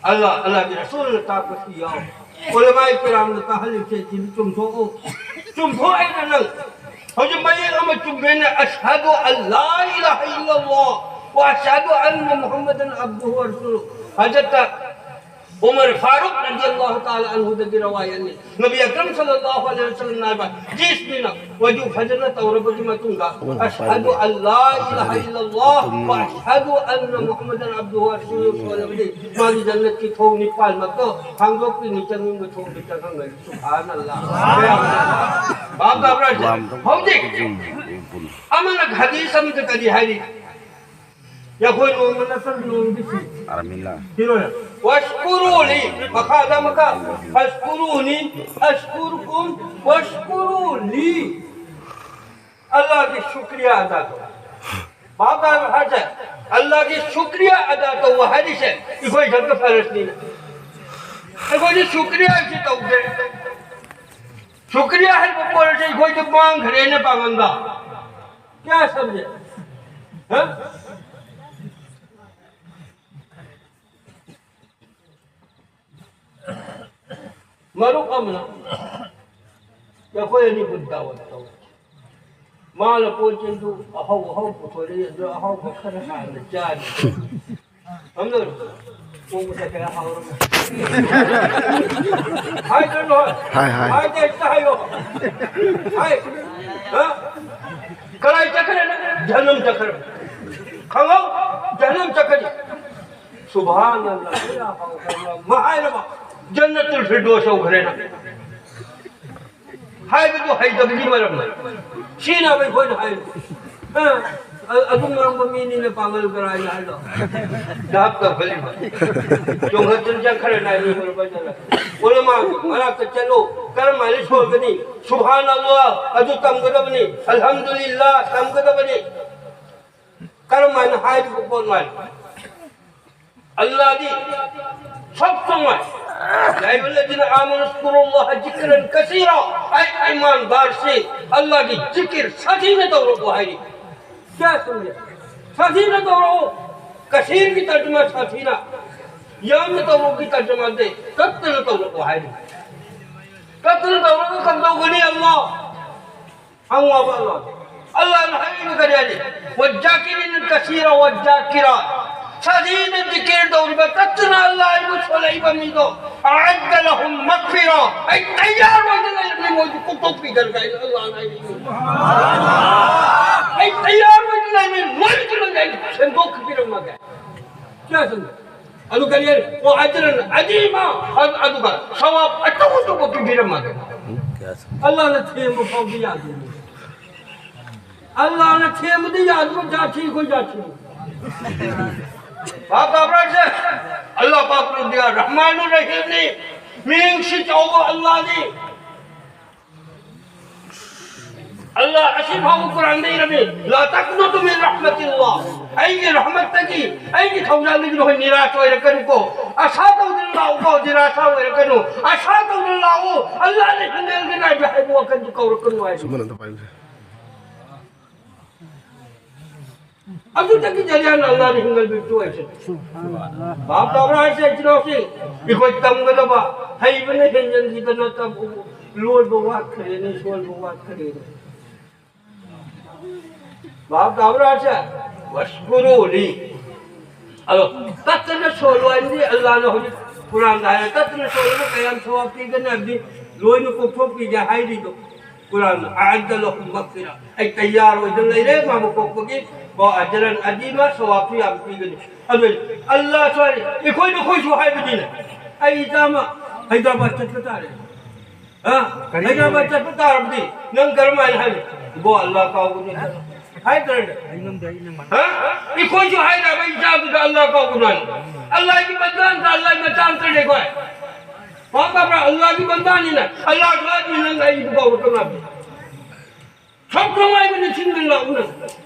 ꯑꯜꯂꯥ, ꯑꯜꯂꯥꯒꯤ ꯔꯁꯨꯜꯅ ꯇꯥꯛꯄꯁꯤ ꯌꯥꯎ. ꯎꯂꯃꯥꯏ ꯀꯤꯔꯥꯝꯅ ꯇꯥꯛꯍꯜꯂꯤꯕꯁꯦ ꯁꯤꯗꯤ ꯆꯨꯝꯊꯣꯛꯎ. ꯆꯨꯝꯊꯣꯛꯑꯦꯅ ꯅꯪ. ꯍꯧꯖꯤꯛ ꯃꯌꯦꯛ ꯑꯃ ꯆꯨꯝꯒꯦꯅ, "ꯑꯁꯍꯗꯨ ꯑꯜ ꯂꯥ ꯏꯂꯥꯍ ꯏꯜꯂꯜꯂꯥꯍ ꯋ ꯑꯁꯍꯗꯨ ꯑꯟꯅ ꯃꯨꯍꯝꯃꯗꯟ ꯑꯕꯗꯨꯍꯨ ꯋ ꯔꯁꯨꯂꯨꯍꯨ." ꯍꯖꯔꯠ ꯎꯃꯔ ꯐꯥꯔꯨꯛ ꯔꯗꯤꯌꯜꯂꯥꯍꯨ ꯇꯥꯂꯥ ꯑꯟꯍꯨꯗꯒꯤ ꯔꯋꯥꯌꯠꯅꯤ. ꯅꯕꯤ ꯑꯀꯔꯝ ꯁꯜꯂꯜꯂꯥꯍꯨ ꯑꯂꯩꯍꯤ ꯋꯁꯜꯂꯝꯅ ꯍꯥꯏꯕ, ꯖꯤꯁꯃꯤꯅ ꯋꯖꯨ ꯐꯖꯅ ꯇꯧꯔꯕꯒꯤ ꯃꯇꯨꯡꯗ, "ꯑꯁꯍꯗꯨ ꯑꯜ ꯂꯥ ꯏꯂꯥꯍ ꯏꯜꯂꯜꯂꯥꯍ ꯋ ꯑꯁꯍꯗꯨ ꯑꯟꯅ ꯃꯨꯍꯝꯃꯗꯟ ꯑꯕꯗꯨꯍꯨ ꯋ ꯔꯁꯨꯂꯨꯍꯨ" ꯁꯣꯜꯂꯕꯗꯤ, ꯃꯥꯒꯤ ꯖꯟꯅꯠꯀꯤ ꯊꯣꯡ ꯅꯤꯄꯥꯜꯃꯛꯇꯣ ꯍꯥꯡꯗꯣꯛꯄꯤꯅꯤ, ꯆꯪꯅꯤꯡꯕ ꯊꯣꯡꯗ ꯆꯪꯍꯟꯒꯅꯤ꯫ ꯁꯨꯕꯍꯥꯅꯜꯂꯥꯍ꯫ ꯚꯥꯞ ꯇꯥꯕ꯭ꯔꯥ? ꯍꯧꯖꯤꯛ ꯑꯃꯅ ꯍꯗꯤꯁ ꯑꯃꯗ ꯀꯔꯤ ꯍꯥꯏꯔꯤ? ꯌꯥꯈꯣꯏ ꯅꯣꯡꯃ ꯅꯠꯇ꯭ꯔꯒ ꯅꯣꯡꯃꯗꯤ ꯁꯤ. ꯑꯔꯃꯤꯂꯥ. ꯁꯤꯔꯣꯏ. "ꯋꯥꯁꯀꯨꯔꯨ ꯂꯤ", ꯃꯈꯥꯗ ꯑꯃꯨꯛꯀ, "ꯐꯥꯁꯀꯨꯔꯨꯅꯤ ꯑꯁꯀꯨꯔꯀꯨꯝ ꯋꯥꯁꯀꯨꯔꯨ ꯂꯤ"꯫ ꯑꯜꯂꯥꯍꯒꯤ ꯁꯨꯀ꯭ꯔꯤꯌꯥ ꯑꯗꯥ ꯇꯧ꯫ ꯚꯥꯞ ꯇꯥꯔꯕ ꯍꯥꯏꯁꯦ? ꯑꯜꯂꯥꯍꯒꯤ ꯁꯨꯀ꯭ꯔꯤꯌꯥ ꯑꯗꯥ ꯇꯧꯕ ꯍꯥꯏꯔꯤꯁꯦ ꯑꯩꯈꯣꯏ ꯈꯛꯇ ꯐꯔꯁꯅꯤꯅ꯫ ꯑꯩꯈꯣꯏꯗꯤ ꯁꯨꯀ꯭ꯔꯤꯌꯥꯁꯤ ꯇꯧꯗꯦ꯫ ꯁꯨꯀ꯭ꯔꯤꯌꯥ ꯍꯥꯏꯕ ꯄꯣꯠ ꯑꯁꯤ ꯑꯩꯈꯣꯏꯗ ꯃꯥꯡꯈ꯭ꯔꯦꯅ ꯄꯥꯡꯒꯟꯗ꯫ ꯀꯌꯥ ꯁꯝꯖꯦ? ꯍꯥ? ꯃꯔꯨꯞ ꯑꯃꯅ ꯑꯩꯈꯣꯏ ꯑꯅꯤꯕꯨ ꯗꯥꯋꯠ ꯇꯧ꯫ ꯃꯥꯅ ꯄꯣꯠ ꯆꯩꯗꯨ ꯑꯍꯥꯎ ꯑꯍꯥꯎ ꯄꯨꯊꯣꯔꯛꯏ, ꯑꯗꯨ ꯑꯍꯥꯎꯕ ꯈꯔ ꯍꯥꯟꯅ ꯆꯥꯅꯤ꯫ ꯑꯃꯅ ꯊꯣꯡꯕꯁꯦ ꯈꯔ ꯍꯥꯎꯔꯝꯃꯦ꯫ ꯍꯥꯏꯗ꯭ꯔꯣ? ꯍꯥꯏ, ꯍꯥꯏ꯫ ꯍꯥꯏꯗꯦ, ꯍꯦꯛꯇ ꯍꯥꯏꯌꯣ꯫ ꯍꯥꯏ꯫ ꯍꯥ? ꯀꯗꯥꯏ ꯆꯠꯈ꯭ꯔꯦ ꯅꯪ? ꯖꯍꯟꯅꯝ ꯆꯠꯈ꯭ꯔꯦ꯫ ꯈꯪꯉꯣ? ꯖꯍꯟꯅꯝ ꯆꯠꯈ꯭ꯔꯦ꯫ ꯁꯨꯕꯍꯥꯅꯜꯂꯥꯍ, ꯌꯥ ꯍꯥꯎꯈ꯭ꯔꯕ꯫ ꯃꯥ ꯍꯥꯏꯔꯕ? ꯖꯟꯅꯇꯨꯜ ꯐꯤꯔꯗꯣꯁ ꯌꯧꯈ꯭ꯔꯦ ꯅꯪ꯫ ꯍꯥꯏꯕꯗꯨ ꯍꯩꯇꯕꯒꯤ ꯃꯔꯝꯅꯤ꯫ ꯁꯤꯅ ꯑꯩꯈꯣꯏꯅ ꯍꯥꯏꯔꯤꯕ꯫ ꯑ, ꯑ-, ꯑꯗꯨꯝ ꯉꯥꯡꯕ ꯃꯤꯅꯤꯅ ꯄꯥꯡꯒꯜ ꯀꯔꯥꯏꯅ ꯍꯥꯏꯗꯣ? ꯗꯥꯞ ꯇꯧꯈꯠꯂꯤꯕ꯫ ꯆꯣꯡꯈꯠꯇꯨꯅ ꯆꯠꯈ꯭ꯔꯦ ꯅꯥꯏ ꯃꯤ ꯍꯨꯔꯕ ꯆꯠꯂ꯫ ꯎꯂꯃꯥ ꯃꯅꯥꯛꯇ ꯆꯠꯂꯨ꯫ ꯀꯔꯝꯍꯥꯏꯅ ꯁꯣꯟꯒꯅꯤ? ꯁꯨꯕꯍꯥꯅꯜꯂꯥꯍ ꯑꯗꯨ ꯇꯝꯒꯗꯕꯅꯤ꯫ ꯑꯜꯍꯝꯗꯨꯂꯤꯜꯂꯥꯍ ꯇꯝꯒꯗꯕꯅꯤ꯫ ꯀꯔꯝꯍꯥꯏꯅ ꯍꯥꯏꯔꯤꯕ ꯄꯣꯠꯅꯣ ꯍꯥꯏ꯫ ꯑꯜꯂꯥꯍꯗꯤ ꯁꯛ ꯆꯪꯉꯣꯏ꯫ يا أيها الذين آمنوا اذكروا الله ذكرا كثيرا. ꯑꯩ ꯏꯃꯥꯟꯗꯥꯔꯁꯤ ꯑꯜꯂꯥꯍꯒꯤ ꯖꯤꯀꯤꯔ ꯁꯥꯊꯤꯅ ꯇꯧꯔꯛꯑꯣ ꯍꯥꯏꯔꯤ꯫ ꯀꯌꯥ ꯁꯨꯔꯦ? ꯁꯥꯊꯤꯅ ꯇꯧꯔꯛꯑꯣ꯫ ꯀꯁꯤꯔꯒꯤ ꯇꯔꯖꯨꯃꯥ ꯁꯥꯊꯤꯅ꯫ ꯌꯥꯝꯅ ꯇꯧꯔꯛꯑꯣꯒꯤ ꯇꯔꯖꯨꯃꯥꯗꯤ ꯀꯠꯇꯅ ꯇꯧꯔꯛꯑꯣ ꯍꯥꯏꯔꯤ꯫ ꯀꯠꯇꯅ ꯇꯧꯔꯒ ꯀꯝꯗꯧꯒꯅꯤ ꯑꯜꯂꯥꯍ? ꯍꯪꯉꯣꯕ ꯑꯜꯂꯥꯍ꯫ ꯑꯜꯂꯥꯍꯅ ꯍꯥꯏꯔꯤꯕ ꯀꯔꯤ ꯍꯥꯏꯔꯤ? والذاكرين كثيرا والذاكرات. ꯁꯥꯊꯤꯅ ꯖꯤꯀꯤꯔ ꯇꯧꯔꯤꯕ, ꯀꯠꯇꯅ ꯑꯜꯂꯥꯍ ꯑꯩꯕꯨ ꯁꯣꯜꯂꯛꯏꯕ ꯃꯤꯗꯣ, أعد لهم مغفرة. ꯑꯩ ꯇꯌꯥꯔ ꯑꯣꯏꯅ ꯂꯩꯔꯕꯅꯤ ꯃꯣꯏꯕꯨ ꯀꯣꯛꯊꯣꯛꯄꯤꯗꯅ ꯀꯥꯏꯅ ꯑꯜꯂꯥꯍꯅ ꯍꯥꯏꯔꯤ꯫ ꯑꯩ ꯇꯌꯥꯔ ꯑꯣꯏꯅ ꯂꯩꯔꯕꯅꯤ, ꯂꯣꯏꯅ ꯑꯩ ꯁꯦꯝꯗꯣꯛꯄꯤꯔꯝꯃꯒꯦ꯫ ꯀꯌꯥ ꯁꯨꯝ ꯑꯗꯨ ꯀꯔꯤ ꯍꯥꯏ? ꯑꯣ, ꯑꯖꯔꯟ ꯑꯖꯤꯃꯥ, ꯑꯗꯨ-, ꯑꯗꯨꯒ ꯁꯋꯥꯕ ꯑꯆꯧ ꯑꯆꯧꯕ ꯄꯤꯕꯤꯔꯝꯃꯒꯦ꯫ ꯑꯜꯂꯥꯍꯅ ꯊꯦꯝꯕ ꯐꯥꯎꯕ ꯌꯥꯗꯦ꯫ ꯑꯜꯂꯥꯍꯅ ꯊꯦꯝꯕꯗꯤ ꯌꯥꯗꯕ ꯖꯥꯇꯤ ꯑꯩꯈꯣꯏ ꯖꯥꯇꯤꯅꯤ꯫ ꯚꯥꯞ ꯇꯥꯕ꯭ꯔꯥ ꯍꯥꯏꯁꯦ? ꯑꯜꯂꯥꯍ ꯄꯥꯛ ꯔꯍꯃꯥꯅꯨ ꯔꯍꯤꯝꯅꯤ꯫ ꯃꯤꯅꯨꯡꯁꯤ ꯆꯥꯎꯕ ꯑꯜꯂꯥꯍꯅꯤ꯫ ꯑꯜꯂꯥꯍ ꯑꯁꯤ ꯐꯥꯎꯕ ꯀꯨꯔꯥꯟꯗ ꯏꯔꯝꯃꯤ, "لا تقنطوا من رحمة الله." ꯑꯩꯒꯤ ꯔꯍꯃꯠꯇꯒꯤ, ꯑꯩꯒꯤ ꯊꯧꯖꯥꯜꯗꯒꯤ ꯅꯈꯣꯏ ꯅꯤꯔꯥꯁ ꯑꯣꯏꯔꯛꯀꯅꯨꯀꯣ, ꯑꯁꯥ ꯇꯧꯗꯨꯅ ꯂꯥꯛꯎꯀꯣ, ꯅꯤꯔꯥꯁ ꯑꯣꯏꯔꯛꯀꯅꯨ, ꯑꯁꯥ ꯇꯧꯗꯨꯅ ꯂꯥꯛꯎ, ꯑꯜꯂꯥꯍꯅ ꯍꯤꯡꯍꯟꯒꯅꯤ ꯍꯥꯏꯕ, ꯍꯥꯏꯕ ꯋꯥꯈꯜꯗꯨ ꯀꯧꯔꯛꯀꯅꯨ ꯍꯥꯏꯕ꯫ ꯁꯨꯃꯟ ꯑꯝꯇ ꯄꯥꯏꯌꯨꯁꯦ꯫ ꯑꯗꯨꯗꯒꯤ ꯖꯔꯤꯌꯥꯅ ꯑꯜꯂꯥꯍꯅ ꯍꯤꯡꯍꯟꯕꯤꯕꯗꯨ ꯑꯣꯏꯁꯅꯨ꯫ ꯚꯥꯞ ꯇꯥꯕ꯭ꯔꯥ ꯍꯥꯏꯁꯦ, ꯏꯆꯤꯟ ꯏꯅꯥꯎꯁꯤꯡ? ꯑꯩꯈꯣꯏ ꯇꯝꯒꯗꯕ, ꯍꯩꯕꯅ ꯍꯦꯟꯖꯟꯈꯤꯗꯅ ꯇꯝ-, ꯂꯣꯟꯕ ꯋꯥꯠꯈ꯭ꯔꯦꯅꯦ, ꯁꯣꯟꯕ ꯋꯥꯠꯈ꯭ꯔꯦꯅꯦ꯫ ꯚꯥꯞ ꯇꯥꯕ꯭ꯔꯥ ꯁꯦ? ꯋꯥꯁꯀꯨꯔꯨ ꯂꯤ꯫ ꯑꯗꯣ ꯇꯠꯇꯅ ꯁꯣꯜꯂꯣ ꯍꯥꯏꯕꯗꯤ ꯑꯜꯂꯥꯅ ꯍꯧꯖꯤꯛ ꯀꯨꯔꯥꯟꯗ ꯍꯥꯏꯔꯦ, ꯇꯠꯇꯅ ꯁꯣꯜꯂꯒ ꯀꯌꯥꯝ ꯁꯋꯥꯕ ꯄꯤꯒꯅꯤ ꯍꯥꯏꯕꯗꯤ ꯂꯣꯏꯅ ꯀꯣꯛꯊꯣꯛꯄꯤꯒꯦ ꯍꯥꯏꯔꯤꯗꯣ꯫ ꯀꯨꯔꯥꯟꯅ "ꯑꯑꯗ ꯂꯍꯨꯝ ꯃꯒꯐꯤꯔꯥ", ꯑꯩ ꯇꯌꯥꯔ ꯑꯣꯏꯗꯅ ꯂꯩꯔꯦ ꯃꯥꯕꯨ ꯀꯣꯛꯄꯒꯤ꯫ "ꯋꯥ ꯑꯖꯔꯟ ꯑꯗꯤꯃ", ꯁꯋꯥꯕꯁꯨ ꯌꯥꯝ ꯄꯤꯒꯅꯤ꯫ ꯑꯗꯨ ꯑꯜꯂꯥꯁꯨ ꯍꯥꯏꯔꯤ, ꯑꯩꯈꯣꯏ ꯅꯈꯣꯏꯁꯨ ꯍꯥꯏꯕꯅꯤꯅ ꯑꯩ ꯏꯆꯥꯃ ꯍꯩꯗ꯭ꯔꯕꯥꯗ ꯆꯠꯄ ꯇꯥꯔꯦ꯫ ꯍꯥ? ꯀꯔꯤ? ꯍꯩꯗ꯭ꯔꯕꯥꯗ ꯆꯠꯄ ꯇꯥꯔꯕꯗꯤ ꯅꯪ ꯀꯔꯝꯍꯥꯏꯅ ꯍꯥꯏꯅꯤ? "ꯏꯕꯣ, ꯑꯜꯂꯥ ꯀꯥꯎꯒꯅꯤ" ꯍꯥꯏꯗ꯭ꯔꯅꯦ? ꯑꯩ ꯉꯝꯗꯦ, ꯑꯩ ꯅꯪ ꯍꯥ? ꯑꯩꯈꯣꯏꯁꯨ ꯍꯥꯏꯗ꯭ꯔꯕ ꯏꯆꯥꯗꯨꯗ "ꯑꯜꯂꯥ ꯀꯥꯎꯒꯅꯨ" ꯍꯥꯏꯅ? ꯑꯜꯂꯥꯒꯤ ꯕꯟꯗꯥ ꯅꯠꯇ꯭ꯔ, ꯑꯜꯂꯥꯒꯤ ꯃꯆꯥ ꯅꯠꯇ꯭ꯔꯅꯦ ꯑꯩꯈꯣꯏ? ꯄꯥꯝꯗꯕ꯭ꯔꯥ? ꯑꯜꯂꯥꯒꯤ ꯕꯟꯗꯥꯅꯤꯅ ꯑꯜꯂꯥꯁꯨ ꯍꯥꯏꯕꯅꯤ ꯅꯪ ꯑꯩꯕꯨ ꯀꯥꯎꯔꯛꯀꯅꯨ ꯍꯥꯏꯕꯅꯤ꯫ ꯁꯛ ꯈꯪ ꯍꯥꯏꯕ ꯅꯤꯡꯁꯤꯡꯗꯅ ꯂꯥꯛꯎ ꯅꯪ꯫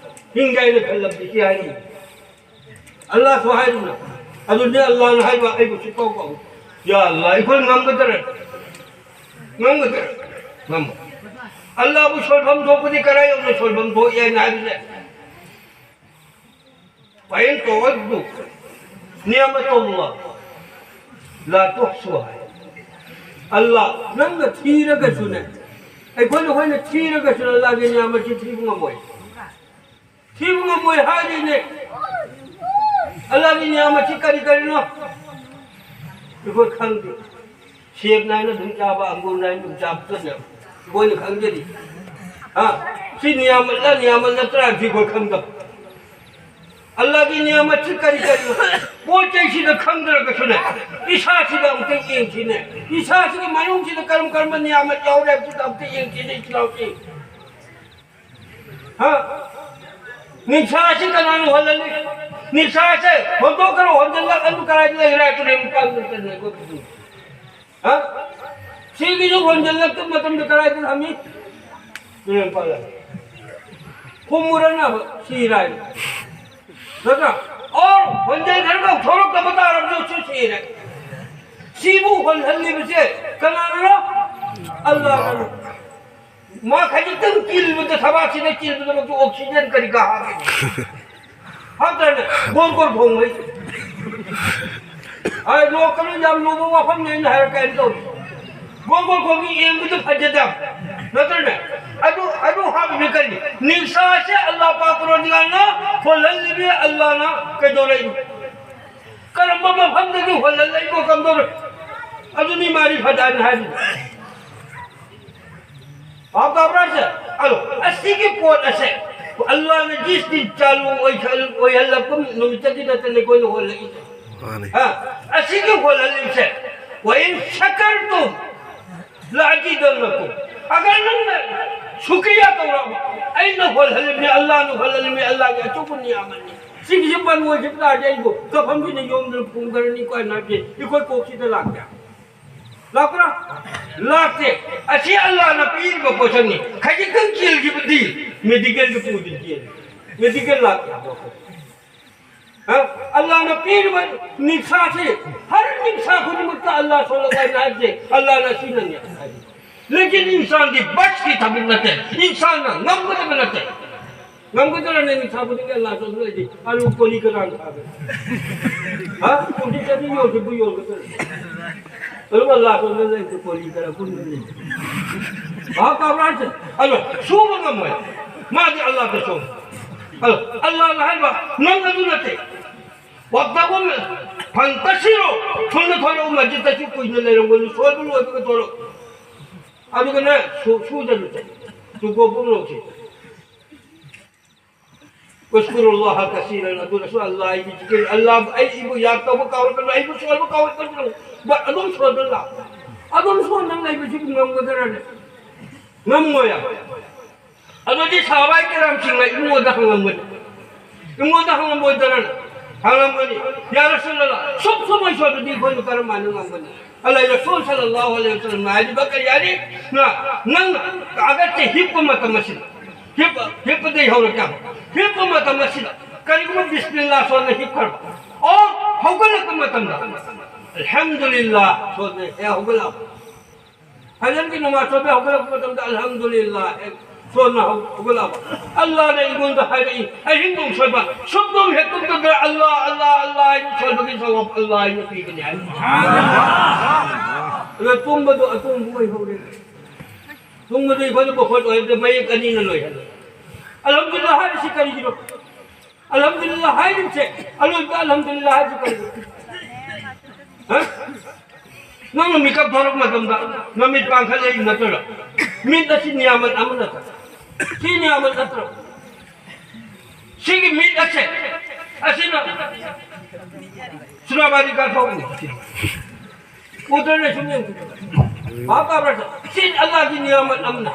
ꯍꯤꯡꯒꯦ ꯍꯥꯏꯅ ꯈꯜꯂꯕꯗꯤ ꯁꯤ ꯍꯥꯏꯔꯝꯃꯤ꯫ ꯑꯜꯂꯥꯁꯨ ꯍꯥꯏꯔꯤꯕꯅ꯫ ꯑꯗꯨꯅꯤ ꯑꯜꯂꯥꯅ ꯍꯥꯏꯕ ꯑꯩꯕꯨ ꯁꯨꯛꯀꯥꯎ ꯀꯥꯎ꯫ ꯌꯥ ꯑꯜꯂꯥ, ꯑꯩꯈꯣꯏ ꯉꯝꯒꯗ꯭ꯔꯦ? ꯉꯝꯒꯗ꯭ꯔꯦ? ꯉꯝꯃꯣ꯫ ꯑꯜꯂꯥꯕꯨ ꯁꯣꯏꯐꯝ ꯊꯣꯛꯄꯗꯤ ꯀꯔꯥꯏ ꯌꯧꯅ ꯁꯣꯏꯐꯝ ꯊꯣꯛꯏ ꯍꯥꯏꯅ ꯍꯥꯏꯕꯁꯦ? "ꯐꯏꯟ ꯇꯧꯑꯗꯨ ꯅꯤꯌꯃꯇꯜꯂꯥ ꯂꯥ ꯇꯨꯍꯁꯨ" ꯍꯥꯏ꯫ ꯑꯜꯂꯥ, ꯅꯪꯅ ꯊꯤꯔꯒꯁꯨꯅꯦ, ꯑꯩꯈꯣꯏꯅ, ꯑꯩꯈꯣꯏꯅ ꯊꯤꯔꯒꯁꯨ ꯑꯜꯂꯥꯒꯤ ꯅꯤꯌꯥꯃꯠꯁꯤ ꯊꯤꯕ ꯉꯝꯃꯣꯏ꯫ ꯊꯤꯕ ꯉꯝꯃꯣꯏ ꯍꯥꯏꯔꯤꯅꯦ꯫ ꯑꯜꯂꯥꯒꯤ ꯅꯤꯌꯥꯃꯠꯁꯤ ꯀꯔꯤ ꯀꯔꯤꯅꯣ? ꯑꯩꯈꯣꯏ ꯈꯪꯗꯦ꯫ ꯁꯦꯕ ꯅꯥꯏꯅ ꯑꯗꯨꯝ ꯆꯥꯕ, ꯑꯪꯒꯨꯔ ꯅꯥꯏꯅ ꯑꯗꯨꯝ ꯆꯥꯕ ꯈꯛꯇꯅꯦꯕ ꯑꯩꯈꯣꯏꯅ ꯈꯪꯖꯔꯤ꯫ ꯍꯥ? ꯁꯤ ꯅꯤꯌꯥꯃꯠꯂ ꯅꯤꯌꯥꯃꯠ ꯅꯠꯇ꯭ꯔꯥ ꯍꯥꯏꯕꯁꯤ ꯑꯩꯈꯣꯏ ꯈꯪꯗꯕ꯫ ꯑꯜꯂꯥꯒꯤ ꯅꯤꯌꯥꯃꯠꯁꯤ ꯀꯔꯤ ꯀꯔꯤꯅꯣ? ꯄꯣꯠ ꯆꯩꯁꯤꯗ ꯈꯪꯗ꯭ꯔꯒꯁꯨꯅꯦ, ꯏꯁꯥꯁꯤꯗ ꯑꯃꯨꯛꯇ ꯌꯦꯡꯁꯤꯅꯦ꯫ ꯏꯁꯥꯁꯤꯒꯤ ꯃꯅꯨꯡꯁꯤꯗ ꯀꯔꯝ ꯀꯔꯝꯕ ꯅꯤꯌꯥꯃꯠ ꯌꯥꯎꯔꯦ ꯍꯥꯏꯕꯁꯤꯗ ꯑꯃꯨꯛꯇ ꯌꯦꯡꯁꯤꯅꯦ, ꯏꯆꯤꯜ ꯏꯅꯥꯎꯁꯤꯡ꯫ ꯍꯥ? ꯅꯤꯁꯥꯁꯤ ꯀꯅꯥꯅ ꯍꯣꯜꯍꯜꯂꯤ? ꯅꯤꯁꯥꯁꯦ ꯍꯣꯟꯗꯣꯛꯈ꯭ꯔꯣ, ꯍꯣꯟꯖꯤꯜꯂꯛꯑꯅꯨ, ꯀꯗꯥꯏꯗ ꯂꯩꯈ꯭ꯔꯦ? ꯇꯨꯔꯦꯜ ꯃꯄꯥꯟꯗ ꯂꯩꯈ꯭ꯔꯦ꯫ ꯍꯥ? ꯁꯤꯒꯤꯁꯨ ꯍꯣꯟꯖꯤꯜꯂꯛꯇꯕ ꯃꯇꯝꯗ ꯀꯗꯥꯏꯗ ꯊꯝꯃꯤ? ꯇꯨꯔꯦꯜ ꯃꯄꯥꯟꯗ꯫ ꯈꯨꯝꯃꯨꯔꯅꯕ ꯁꯤꯔꯥꯏ꯫ ꯅꯠꯇ꯭ꯔꯥ? ꯑꯣ, ꯍꯣꯟꯖꯤꯜꯈ꯭ꯔꯒ ꯊꯣꯛꯂꯛꯇꯕ ꯇꯥꯔꯕꯁꯨ ꯁꯤꯔꯦ꯫ ꯁꯤꯕꯨ ꯍꯣꯟꯍꯜꯂꯤꯕꯁꯦ ꯀꯅꯥꯅꯅꯣ? ꯑꯜꯂꯥꯍꯅ꯫ ꯃꯥ ꯈꯖꯤꯛꯇꯪ ꯆꯤꯜꯕꯗ, ꯊꯕꯥꯛꯁꯤꯗ ꯆꯤꯜꯕꯗꯃꯛꯇ oxygen ꯀꯔꯤ ꯀꯥ ꯍꯥꯞꯄꯤ? ꯍꯥꯞꯇ꯭ꯔꯅꯦ? ꯀꯣꯔ ꯀꯣꯔ ꯐꯣꯡꯕꯩ꯫ ꯑꯩ ꯅꯣꯛꯀꯅꯨ, ꯌꯥꯝ ꯂꯨꯕ ꯋꯥꯐꯝꯅꯦ ꯑꯩꯅ ꯍꯥꯏꯔꯛꯀꯦ ꯍꯥꯏꯅ ꯇꯧꯔꯤ꯫ ꯒꯣꯜ ꯒꯣꯜ ꯈꯣꯡꯒꯤ ꯌꯦꯡꯕꯗꯨ ꯐꯖꯗꯕ ꯅꯠꯇ꯭ꯔꯅꯦ? ꯑꯗꯨ, ꯑꯗꯨ ꯍꯥꯞꯄꯤꯕ ꯀꯔꯤ? ꯅꯤꯡꯁꯥꯁꯦ ꯑꯜꯂꯥ ꯄꯥꯛ ꯄꯔꯣꯗꯤꯒꯥꯜꯅ ꯍꯣꯜꯍꯜꯂꯤꯕꯤ, ꯑꯜꯂꯥꯅ ꯀꯩꯗꯧꯔꯛꯏꯅꯣ? ꯀꯔꯝꯕ ꯃꯐꯝꯗꯒꯤ ꯍꯣꯜꯍꯜꯂꯛꯏꯅꯣ ꯀꯝꯗꯧꯔ? ꯑꯗꯨꯅꯤ ꯃꯥꯔꯤ ꯐꯗꯥꯅꯤ ꯍꯥꯏꯔꯤꯕ꯫ ꯚꯥꯞ ꯇꯥꯕ꯭ꯔꯥ ꯁꯦ? ꯑꯗꯣ ꯑꯁꯤꯒꯤ ꯄꯣꯠ ꯑꯁꯦ ꯑꯜꯂꯥꯅ ꯖꯤꯁꯇꯤ ꯆꯥꯂꯨ ꯑꯣꯏꯍꯜ-, ꯑꯣꯏꯍꯜꯂꯛꯄ ꯅꯨꯃꯤꯠꯇꯒꯤ ꯅꯠꯇꯅ ꯑꯩꯈꯣꯏꯅ ꯍꯣꯜꯂꯛꯏꯁꯦ꯫ ꯃꯥꯅꯤ꯫ ꯍꯥ? ꯑꯁꯤꯒꯤ ꯍꯣꯜꯍꯜꯂꯤꯁꯦ, "ꯋꯥꯏꯟ ꯁꯀꯔꯇꯨꯝ ꯂꯥꯖꯤꯗꯟꯅꯀꯨꯝ"꯫ ꯑꯒꯔ ꯅꯪꯅ ꯁꯨꯀ꯭ꯔꯤꯌꯥ ꯇꯧꯔꯛꯑꯕ, ꯑꯩꯅ ꯍꯣꯜꯍꯜꯂꯤꯕꯅꯤ, ꯑꯜꯂꯥꯅ ꯍꯣꯜꯍꯜꯂꯤꯕꯅꯤ, ꯑꯜꯂꯥꯒꯤ ꯑꯆꯧꯕ ꯅꯤꯌꯥꯃꯠꯅꯤ꯫ ꯁꯤꯒꯤꯁꯤ ꯕꯟ ꯑꯣꯏꯈꯤꯕ ꯇꯥꯔꯗꯤ ꯑꯩꯕꯨ ꯀꯐꯝꯁꯤꯅ ꯌꯣꯝꯗꯨꯅ ꯐꯨꯝꯈ꯭ꯔꯅꯤꯀꯣ ꯍꯥꯏꯅ ꯍꯥꯏꯕꯁꯦ ꯑꯩꯈꯣꯏ ꯀꯣꯛꯁꯤꯗ ꯂꯥꯛꯇꯦ꯫ ꯂꯥꯛꯄ꯭ꯔꯥ? ꯂꯥꯛꯇꯦ꯫ ꯑꯁꯤ ꯑꯜꯂꯥꯅ ꯄꯤꯔꯤꯕ ꯄꯣꯠꯁꯛꯅꯤ꯫ ꯈꯖꯤꯛꯇꯪ ꯀꯦꯜꯈꯤꯕꯗꯤ ꯃꯦꯗꯤꯀꯦꯜꯗ ꯄꯨꯗ꯭ꯔꯗꯤ ꯀꯦꯜꯂꯤ꯫ ꯃꯦꯗꯤꯀꯦꯜ ꯂꯥꯛꯇꯦ ꯍꯥꯏꯕ ꯋꯥꯈꯜ꯫ ꯍꯥ? ꯑꯜꯂꯥꯅ ꯄꯤꯔꯤꯕ ꯅꯤꯡꯁꯥꯁꯤ, ꯍꯔ ꯅꯤꯡꯁꯥ ꯈꯨꯗꯤꯡꯃꯛꯇ ꯑꯜꯂꯥ ꯁꯣꯜꯂꯒ ꯍꯥꯏꯅ ꯍꯥꯏꯕꯁꯦ ꯑꯜꯂꯥꯅ ꯁꯤꯅꯅꯤ ꯍꯥꯏ꯫ ꯂꯦꯀꯤꯟ ꯏꯟꯁꯥꯟꯗꯤ ꯕꯁꯀꯤ ꯊꯕꯛ ꯅꯠꯇꯦ, ꯏꯟꯁꯥꯟꯅ ꯉꯝꯒꯗꯕ ꯅꯠꯇꯦ꯫ ꯉꯝꯒꯗ꯭ꯔꯅꯦ ꯅꯤꯡꯁꯥ ꯈꯨꯗꯤꯡꯒꯤ ꯑꯜꯂꯥ ꯁꯣꯜꯂꯒ ꯂꯩꯗꯤ? ꯑꯂꯨ ꯀꯣꯂꯤ ꯀꯅꯥꯅ ꯊꯥꯒꯦ? ꯍꯥ? ꯀꯨꯝꯁꯤ ꯆꯅꯤ ꯌꯣꯜꯈꯤꯕꯨ ꯌꯣꯜꯒꯗ꯭ꯔꯅꯦ? ꯑꯗꯨꯒ ꯂꯥꯛꯄꯗ ꯂꯩꯇꯦ, ꯀꯣꯂꯤ ꯈꯔ ꯄꯨꯟꯕ ꯂꯩꯇꯦ꯫ ꯚꯥꯞ ꯇꯥꯕ꯭ꯔꯥ ꯍꯥꯏꯁꯦ? ꯑꯗꯣ ꯁꯨꯕ ꯉꯝꯃꯣꯏ꯫ ꯃꯥꯗꯤ ꯑꯜꯂꯥꯗ ꯁꯣꯝ꯫ ꯑꯗꯣ ꯑꯜꯂꯥꯅ ꯍꯥꯏꯕ, "ꯅꯪ ꯑꯗꯨ ꯅꯠꯇꯦ꯫ ꯋꯥꯛꯇꯥꯕ ꯐꯟꯇꯁꯤꯔꯣ, ꯊꯨꯅ ꯊꯣꯔꯛꯎ, ꯃꯁꯖꯤꯗꯇꯁꯨ ꯀꯨꯏꯅ ꯂꯩꯔꯝꯒꯅꯨ, ꯁꯣꯏꯕ ꯂꯣꯏꯕꯒ ꯊꯣꯔꯛꯎ꯫ ꯑꯗꯨꯒꯅꯦ, ꯁꯨ-, ꯁꯨꯗꯅ ꯆꯠꯂꯨ꯫ ꯇꯨꯀꯣ ꯄꯨꯝꯅꯃꯛꯁꯦ꯫ ꯎꯁꯀꯨꯔꯨꯜꯂꯥꯍ ꯀꯁꯤꯔꯟ, ꯑꯗꯨꯅꯁꯨ ꯑꯜꯂꯥ ꯑꯩꯒꯤ ꯖꯤꯀꯤꯔ, ꯑꯜꯂꯥ ꯑꯩ ꯏꯕꯨ ꯌꯥꯗ ꯇꯧꯕ ꯀꯥꯎꯔꯛꯀꯅꯨ, ꯑꯩꯕꯨ ꯁꯣꯏꯕ ꯀꯥꯎꯔꯛꯀꯅꯨ꯫ ꯕꯠ ꯑꯗꯨꯝ ꯁꯣꯏꯕ ꯂꯥꯛ-, ꯑꯗꯨꯝ ꯁꯣꯏꯗꯅ ꯂꯩꯕꯁꯤꯕꯨ ꯉꯝꯒꯗ꯭ꯔꯅꯦ? ꯉꯝꯃꯣꯏ ꯍꯥꯏꯕ꯫ ꯑꯗꯨꯗꯤ ꯁꯍꯥꯕꯥꯏ ꯀꯤꯔꯥꯝꯁꯤꯡꯅ ꯏꯕꯨꯡꯉꯣꯗ ꯍꯪꯉꯝꯒꯅꯤ꯫ ꯏꯕꯨꯡꯉꯣꯗ ꯍꯪꯉꯝꯃꯣꯏꯗ꯭ꯔꯅꯦ? ꯍꯪꯉꯝꯒꯅꯤ꯫ "ꯌꯥ ꯔꯁꯨꯂꯜꯂꯥ, ꯁꯨꯛ ꯁꯨꯃꯥꯏ ꯁꯣꯏꯕꯗꯤ ꯑꯩꯈꯣꯏꯅ ꯀꯔꯝ ꯍꯥꯏꯅ ꯉꯝꯒꯅꯤ?" ꯑꯜꯂꯥꯍ ꯔꯁꯨꯜ ꯁꯜꯂꯜꯂꯥꯍꯨ ꯑꯂꯩꯍꯤ ꯋꯁꯜꯂꯝꯅ ꯍꯥꯏꯔꯤꯕ ꯀꯔꯤ ꯍꯥꯏꯔꯤ? ꯅ-, ꯅꯪ ꯑꯒꯠꯁꯦ ꯍꯤꯞꯄ ꯃꯇꯝ ꯑꯁꯤꯗ, ꯍꯤꯞꯄ, ꯍꯤꯞꯄꯗꯒꯤ ꯍꯧꯔꯒ ꯍꯤꯞꯄ ꯃꯇꯝ ꯑꯁꯤꯗ ꯀꯔꯤꯒꯨꯝꯕ ꯕꯤꯁꯃꯤꯜꯂꯥꯍ ꯁꯣꯟꯅ ꯍꯤꯞꯈ꯭ꯔꯕ, ꯑꯣ ꯍꯧꯒꯠꯂꯛꯄ ꯃꯇꯝꯗ ꯑꯜꯍꯝꯗꯨꯂꯤꯜꯂꯥꯍ ꯁꯣꯟꯅ ꯍꯦꯛ ꯍꯧꯒꯠꯂꯛꯑꯕ, ꯐꯖꯔꯒꯤ ꯅꯃꯥꯖ ꯁꯣꯟꯅ ꯍꯧꯒꯠꯂꯛꯄ ꯃꯇꯝꯗ ꯑꯜꯍꯝꯗꯨꯂꯤꯜꯂꯥꯍ ꯍꯦꯛ ꯁꯣꯟꯅ ꯍꯧ-, ꯍꯧꯒꯠꯂꯛꯑꯕ꯫ ꯑꯜꯂꯥꯍꯅ ꯑꯩꯉꯣꯟꯗ ꯍꯥꯏꯔꯛꯏ, ꯑꯍꯤꯡ ꯅꯣꯡ ꯁꯣꯏꯕ ꯁꯨꯝ ꯅꯣꯡ ꯍꯦꯛ ꯇꯨꯝꯗꯕꯗ ꯑꯜꯂꯥꯍ, ꯑꯜꯂꯥꯍ, ꯑꯜꯂꯥꯍ ꯍꯥꯏꯅ ꯁꯣꯏꯕꯒꯤ ꯖꯋꯥꯕ ꯑꯜꯂꯥꯍ ꯍꯥꯏꯅ ꯄꯤꯒꯅꯤ ꯍꯥꯏ꯫ ꯑꯗꯣ ꯇꯨꯝꯕꯗꯣ ꯑꯇꯣꯡꯕ ꯑꯣꯏꯍꯧꯔꯦ꯫ ꯇꯨꯝꯕꯗꯣ ꯑꯩꯈꯣꯏꯅ ꯃꯈꯣꯏ ꯑꯣꯏꯕꯗ ꯃꯌꯦꯛ ꯑꯅꯤꯅ ꯂꯣꯏꯍꯜꯂꯦ꯫ ꯑꯜꯍꯝꯗꯨꯂꯤꯜꯂꯥꯍ ꯍꯥꯏꯔꯤꯁꯤ ꯀꯔꯤꯒꯤꯅꯣ? ꯑꯜꯍꯝꯗꯨꯂꯤꯜꯂꯥꯍ ꯍꯥꯏꯔꯤꯕꯁꯦ ꯑꯂꯣꯏꯕ ꯑꯜꯍꯝꯗꯨꯂꯤꯜꯂꯥꯍ ꯍꯥꯏꯔꯤꯁꯤ ꯀꯔꯤꯒꯤꯅꯣ? ꯍꯥ? ꯅꯪꯅ ꯃꯤꯀꯞ ꯊꯣꯛꯂꯛꯄ ꯃꯇꯝꯗ ꯅꯃꯤꯠ ꯄꯥꯡꯈꯠꯂꯛꯏ ꯅꯠꯇ꯭ꯔꯣ? ꯃꯤꯠ ꯑꯁꯤ ꯅꯤꯌꯥꯃꯠ ꯑꯃ ꯅꯠꯇ꯭ꯔꯣ? ꯁꯤ ꯅꯤꯌꯥꯃꯠ ꯅꯠꯇ꯭ꯔꯣ? ꯁꯤꯒꯤ ꯃꯤꯠ ꯑꯁꯦ ꯑꯁꯤꯅ ꯁꯨꯔꯥꯕꯥꯗꯤ ꯀꯥꯊꯣꯛꯏ꯫ ꯎꯗ꯭ꯔꯅꯦ ꯁꯨꯝ ꯌꯦꯡꯉꯨ꯫ ꯚꯥꯞ ꯇꯥꯕ꯭ꯔꯥ? ꯁꯤ ꯑꯜꯂꯥꯍꯒꯤ ꯅꯤꯌꯥꯃꯠ ꯑꯃꯅ꯫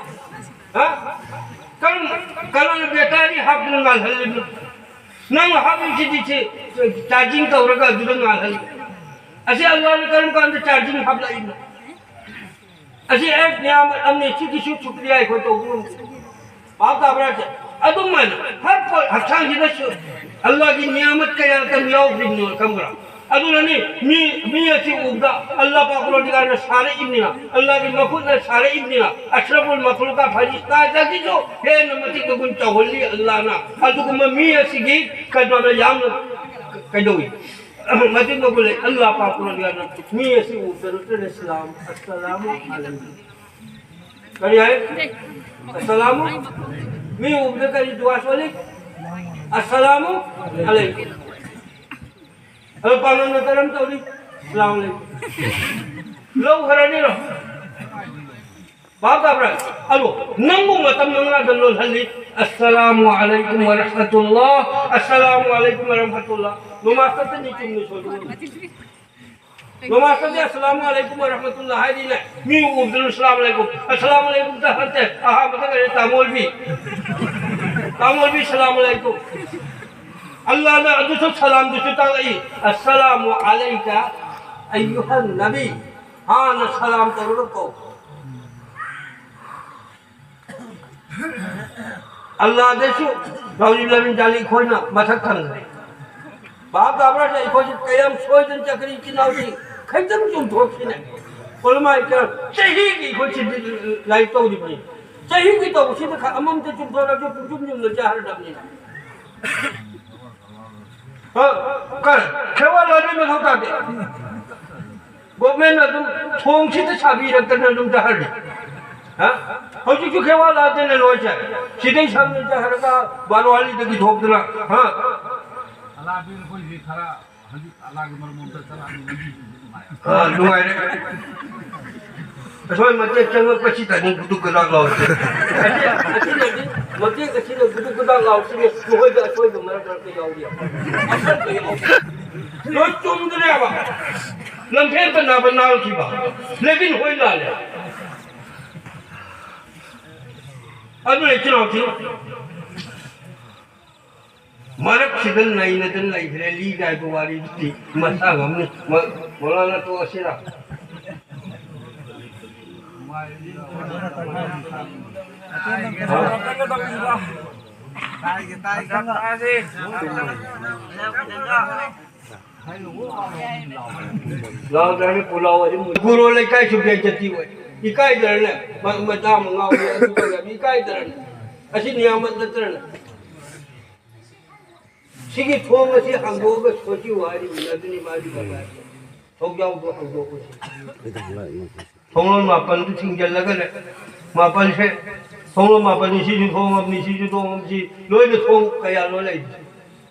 ꯍꯥ? ꯀꯔꯝ-, ꯀꯔꯝꯅ ꯕꯦꯇꯥꯔꯤ ꯍꯥꯞꯇꯨꯅ ꯉꯥꯜꯍꯜꯂꯤꯕꯅꯣ? ꯅꯪ ꯍꯥꯞꯄꯤꯁꯤꯗꯤ ꯁꯤ ꯆꯥꯔꯖꯤꯡ ꯇꯧꯔꯒ ꯑꯗꯨꯗ ꯉꯥꯜꯍꯜꯂꯤ꯫ ꯑꯁꯤ ꯑꯜꯂꯥꯍꯅ ꯀꯔꯝ ꯀꯥꯟꯗ ꯆꯥꯔꯖꯤꯡ ꯍꯥꯞꯂꯛꯏꯅꯣ? ꯑꯁꯤ ꯑꯦꯞ ꯅꯤꯌꯥꯃꯠ ꯑꯃꯅꯤ, ꯁꯤꯒꯤꯁꯨ ꯁꯨꯀ꯭ꯔꯤꯌꯥ ꯑꯩꯈꯣꯏ ꯇꯧꯕ ꯉꯝꯗꯦ꯫ ꯚꯥꯞ ꯇꯥꯕ꯭ꯔꯥ ꯁꯦ? ꯑꯗꯨꯃꯥꯏꯅ ꯍꯔ ꯄꯣꯠ ꯍꯛꯆꯥꯡꯁꯤꯗꯁꯨ ꯑꯜꯂꯥꯍꯒꯤ ꯅꯤꯌꯥꯃꯠ ꯀꯌꯥ ꯀꯌꯥ ꯌꯥꯎꯈ꯭ꯔꯤꯕꯅꯣ ꯈꯪꯕ꯭ꯔꯥ? ꯑꯗꯨꯅꯅꯤ ꯃꯤ, ꯃꯤ ꯑꯁꯤ ꯎꯕꯗ ꯑꯜꯂꯥꯍ ꯄꯥꯛ ꯄꯔꯋꯔꯗꯤꯒꯥꯔꯅ ꯁꯥꯔꯛꯏꯕꯅꯤꯅ, ꯑꯜꯂꯥꯍꯒꯤ ꯃꯈꯨꯠꯅ ꯁꯥꯔꯛꯏꯕꯅꯤꯅ, ꯑꯁ꯭ꯔꯐꯨꯜ ꯃꯈꯂꯨꯀꯥꯠ ꯐꯔꯤꯁꯇꯥꯗꯒꯤꯁꯨ ꯍꯦꯟꯅ ꯃꯇꯤꯛ ꯃꯒꯨꯟ ꯆꯥꯎꯍꯜꯂꯤ ꯑꯜꯂꯥꯍꯅ꯫ ꯑꯗꯨꯒꯨꯝꯕ ꯃꯤ ꯑꯁꯤꯒꯤ ꯀꯩꯅꯣꯗ ꯌꯥꯝꯅ ꯀꯩꯗꯧꯏ, ꯃꯇꯤꯛ ꯃꯒꯨꯟ ꯂꯩ꯫ ꯑꯜꯂꯥꯍ ꯄꯥꯛ ꯄꯔꯋꯔꯗꯤꯒꯥꯔꯅ ꯃꯤ ꯑꯁꯤ ꯎꯕꯗ ꯅꯠꯇ꯭ꯔꯒ ꯁꯂꯥꯝ, ꯑꯁꯁꯂꯥꯃꯨ ꯑꯂꯩꯀꯨꯝ꯫ ꯀꯔꯤ ꯍꯥꯏ? ꯑꯁꯁꯂꯥꯃꯨ꯫ ꯃꯤ ꯎꯕꯗ ꯀꯔꯤ ꯗꯨꯋꯥ ꯁꯣꯜꯂꯤ? ꯑꯁꯁꯂꯥꯃꯨ ꯑꯂꯩꯀꯨꯝ꯫ ꯑꯗꯣ ꯄꯥꯡꯒꯜꯅ ꯀꯔꯝ ꯇꯧꯔꯤ? ꯑꯁꯁꯂꯥꯃꯨ ꯑꯂꯩꯀꯨꯝ꯫ ꯂꯧꯈ꯭ꯔꯅꯤꯔꯣ? ꯚꯥꯞ ꯇꯥꯕ꯭ꯔꯥ? ꯑꯗꯣ ꯅꯪꯕꯨ ꯃꯇꯝ ꯃꯉꯥꯗ ꯂꯣꯜꯍꯜꯂꯤ꯫ ꯑꯁꯁꯂꯥꯃꯨ ꯑꯂꯩꯀꯨꯝ ꯋꯔꯍꯃꯇꯨꯜꯂꯥꯍ, ꯑꯁꯁꯂꯥꯃꯨ ꯑꯂꯩꯀꯨꯝ ꯋꯔꯍꯃꯇꯨꯜꯂꯥꯍ꯫ ꯅꯃꯥꯖ ꯈꯛꯇꯅꯤ ꯆꯨꯝꯅ ꯁꯣꯜꯂꯤ꯫ ꯅꯃꯥꯖꯇꯗꯤ ꯑꯁꯁꯂꯥꯃꯨ ꯑꯂꯩꯀꯨꯝ ꯋꯔꯍꯃꯇꯨꯜꯂꯥꯍ ꯍꯥꯏꯔꯤꯅꯦ꯫ ꯃꯤ ꯎꯕꯗꯨꯅ ꯑꯁꯁꯂꯥꯃꯨ ꯑꯂꯩꯀꯨꯝ꯫ ꯑꯁꯁꯂꯥꯃꯨ ꯑꯂꯩꯀꯨꯝꯗ ꯍꯟꯇꯦ꯫ ꯑꯍꯥꯟꯕꯗ ꯀꯔꯤ? ꯇꯥꯃꯣꯜꯕꯤ꯫ ꯇꯥꯃꯣꯜꯕꯤ, ꯑꯁꯁꯂꯥꯃꯨ ꯑꯂꯩꯀꯨꯝ꯫ ꯑꯜꯂꯥꯍꯅ ꯑꯗꯨꯁꯨ ꯁꯂꯥꯝꯗꯨꯁꯨ ꯇꯥꯛꯂꯛꯏ꯫ ꯑꯁꯁꯂꯥꯃꯨ ꯑꯂꯩꯀ ꯑꯌꯨꯍꯟ ꯅꯕꯤ꯫ ꯍꯥꯟꯅ ꯁꯂꯥꯝ ꯇꯧꯔꯒ ꯀꯧ꯫ ꯑꯜꯂꯥꯗꯁꯨ ꯍꯧꯖꯤꯛ ꯂꯃꯤꯟ ꯖꯥꯂꯤ ꯈꯣꯏꯅ ꯃꯊꯛ ꯊꯪꯈ꯭ꯔꯦ꯫ ꯚꯥꯞ ꯇꯥꯕ꯭ꯔꯥ? ꯑꯩꯈꯣꯏꯁꯤ ꯀꯌꯥꯝ ꯁꯣꯏꯗꯅ ꯆꯠꯈ꯭ꯔꯦ, ꯏꯆꯤꯟ ꯏꯅꯥꯎꯁꯤ ꯈꯤꯇꯪ ꯆꯨꯝꯊꯣꯛꯁꯤꯅꯦ꯫ ꯀꯣꯂꯃꯥꯏ ꯀꯌꯥ ꯆꯍꯤꯒꯤ ꯑꯩꯈꯣꯏ ꯁꯤꯗꯤ ꯂꯥꯏꯔꯤꯛ ꯇꯧꯔꯤꯕꯅꯤ꯫ ꯆꯍꯤꯒꯤ ꯇꯧꯕꯁꯤꯗ ꯈ-, ꯑꯃꯃꯝꯇ ꯆꯨꯝꯊꯣꯛꯂꯁꯨ ꯄꯨꯡꯆꯨꯝ ꯆꯨꯝꯅ ꯆꯥꯔꯗꯕꯅꯤꯅ꯫ ꯍ? ꯀ-, ꯈꯦꯋꯥ ꯂꯣꯏꯕꯒꯤ ꯃꯊꯧ ꯇꯥꯗꯦ꯫ ꯒꯣꯔꯃꯦꯟꯅ ꯑꯗꯨꯝ ꯊꯣꯡꯁꯤꯗ ꯁꯥꯕꯤꯔꯛꯇꯅ ꯑꯗꯨꯝ ꯆꯥꯍꯜꯂꯤ꯫ ꯍꯥ? ꯍꯧꯖꯤꯛꯁꯨ ꯈꯦꯋꯥ ꯂꯥꯗꯅ ꯂꯣꯏꯁꯦ꯫ ꯁꯤꯗꯩ ꯁꯝꯅ ꯆꯥꯍꯜꯂꯒ ꯕꯥꯔꯣꯍꯥꯂꯤꯗꯒꯤ ꯊꯣꯛꯇꯅ, ꯍꯥ? ꯑꯂꯥꯕꯤ ꯑꯩꯈꯣꯏꯁꯤ ꯈꯔ ꯍꯧꯖꯤꯛ ꯑꯂꯥꯒꯤ ꯃꯔꯝ ꯑꯝꯇ ꯆꯠꯂꯛꯑꯃꯤꯅ ꯂꯝꯕꯤꯁꯤꯡꯁꯤ ꯅꯨꯡꯉꯥꯏꯔꯦ꯫ ꯑꯥ, ꯅꯨꯡꯉꯥꯏꯔꯦ꯫ ꯑꯁꯣꯏ ꯃꯇꯦꯛ ꯆꯪꯉꯛꯄꯁꯤꯗꯅꯤ ꯒꯨꯗꯨꯛ ꯒꯗꯥꯛ ꯂꯥꯎꯔꯤꯁꯦ꯫ ꯑꯁꯤ, ꯑꯁꯤꯅꯗꯤ, ꯃꯇꯦꯛ ꯑꯁꯤꯅ ꯒꯨꯗꯨꯛ ꯒꯗꯥꯛ ꯂꯥꯎꯔꯤꯁꯤꯅꯦ, ꯃꯈꯣꯏꯗ ꯑꯁꯣꯏꯕ ꯃꯔꯛ ꯃꯔꯛꯇ ꯌꯥꯎꯔꯤ꯫ ꯑꯁꯣꯏꯕ ꯌꯥꯎꯔꯤ꯫ ꯂꯣꯏ ꯆꯨꯝꯗ꯭ꯔꯦꯕ꯫ ꯂꯝꯐꯦꯜ ꯄꯟꯖꯥꯕ ꯅꯥꯜꯈꯤꯕ꯫ ꯂꯦꯕꯤꯟ ꯍꯣꯏ ꯂꯥꯜꯂꯦ꯫ ꯑꯗꯨꯅ ꯏꯆꯤꯟ ꯏꯅꯥꯎꯁꯤꯡ, ꯃꯔꯛꯁꯤꯗ ꯅꯩꯅꯗꯅ ꯂꯩꯈ꯭ꯔꯦ꯫ ꯂꯤꯒꯥꯏꯕ ꯋꯥꯔꯤꯗꯨꯗꯤ ꯃꯁꯥ ꯉꯝꯅꯤ꯫ ꯃ-, ꯃꯧꯂꯥꯅꯥ ꯇꯣꯛꯑꯁꯤꯔ? ꯂꯥꯎꯗ꯭ꯔꯅꯤ ꯄꯨꯂꯥꯎ ꯑꯁꯤ ꯒꯨꯔꯨ ꯂꯩꯀꯥꯏꯁꯨ ꯕꯦꯖꯇꯤ ꯑꯣꯏ꯫ ꯏꯀꯥꯏꯗ꯭ꯔꯅꯦ? ꯃ-, ꯃꯆꯥ ꯑꯃ ꯉꯥꯎꯔꯦ ꯑꯗꯨꯒ ꯌꯥꯝ ꯏꯀꯥꯏꯗ꯭ꯔꯅꯦ? ꯑꯁꯤ ꯅꯤꯌꯥꯃꯠ ꯅꯠꯇ꯭ꯔꯅꯦ? ꯁꯤꯒꯤ ꯊꯣꯡ ꯑꯁꯤ ꯍꯥꯡꯗꯣꯛꯑꯒ ꯁꯣꯁꯤꯌꯣ ꯍꯥꯏꯔꯤꯕꯅꯤ, ꯑꯗꯨꯅꯤ ꯃꯥꯒꯤ ꯕꯕꯥꯁꯦ꯫ ꯊꯣꯡꯖꯥꯎꯗꯣ ꯍꯥꯡꯗꯣꯛꯑꯁꯤ꯫ ꯊꯣꯡꯂꯣꯟ ꯃꯥꯄꯜꯗꯨ ꯊꯤꯡꯖꯤꯜꯂꯒꯅꯦ, ꯃꯥꯄꯜꯁꯦ, ꯊꯣꯡꯂꯣꯟ ꯃꯥꯄꯜꯅꯤ, ꯁꯤꯁꯨ ꯊꯣꯡ ꯑꯃꯅꯤ, ꯁꯤꯁꯨ ꯊꯣꯡ ꯑꯃꯅꯤ, ꯁꯤ ꯂꯣꯏꯅ ꯊꯣꯡ ꯀꯌꯥꯅꯣ ꯂꯩꯔꯤꯁꯦ꯫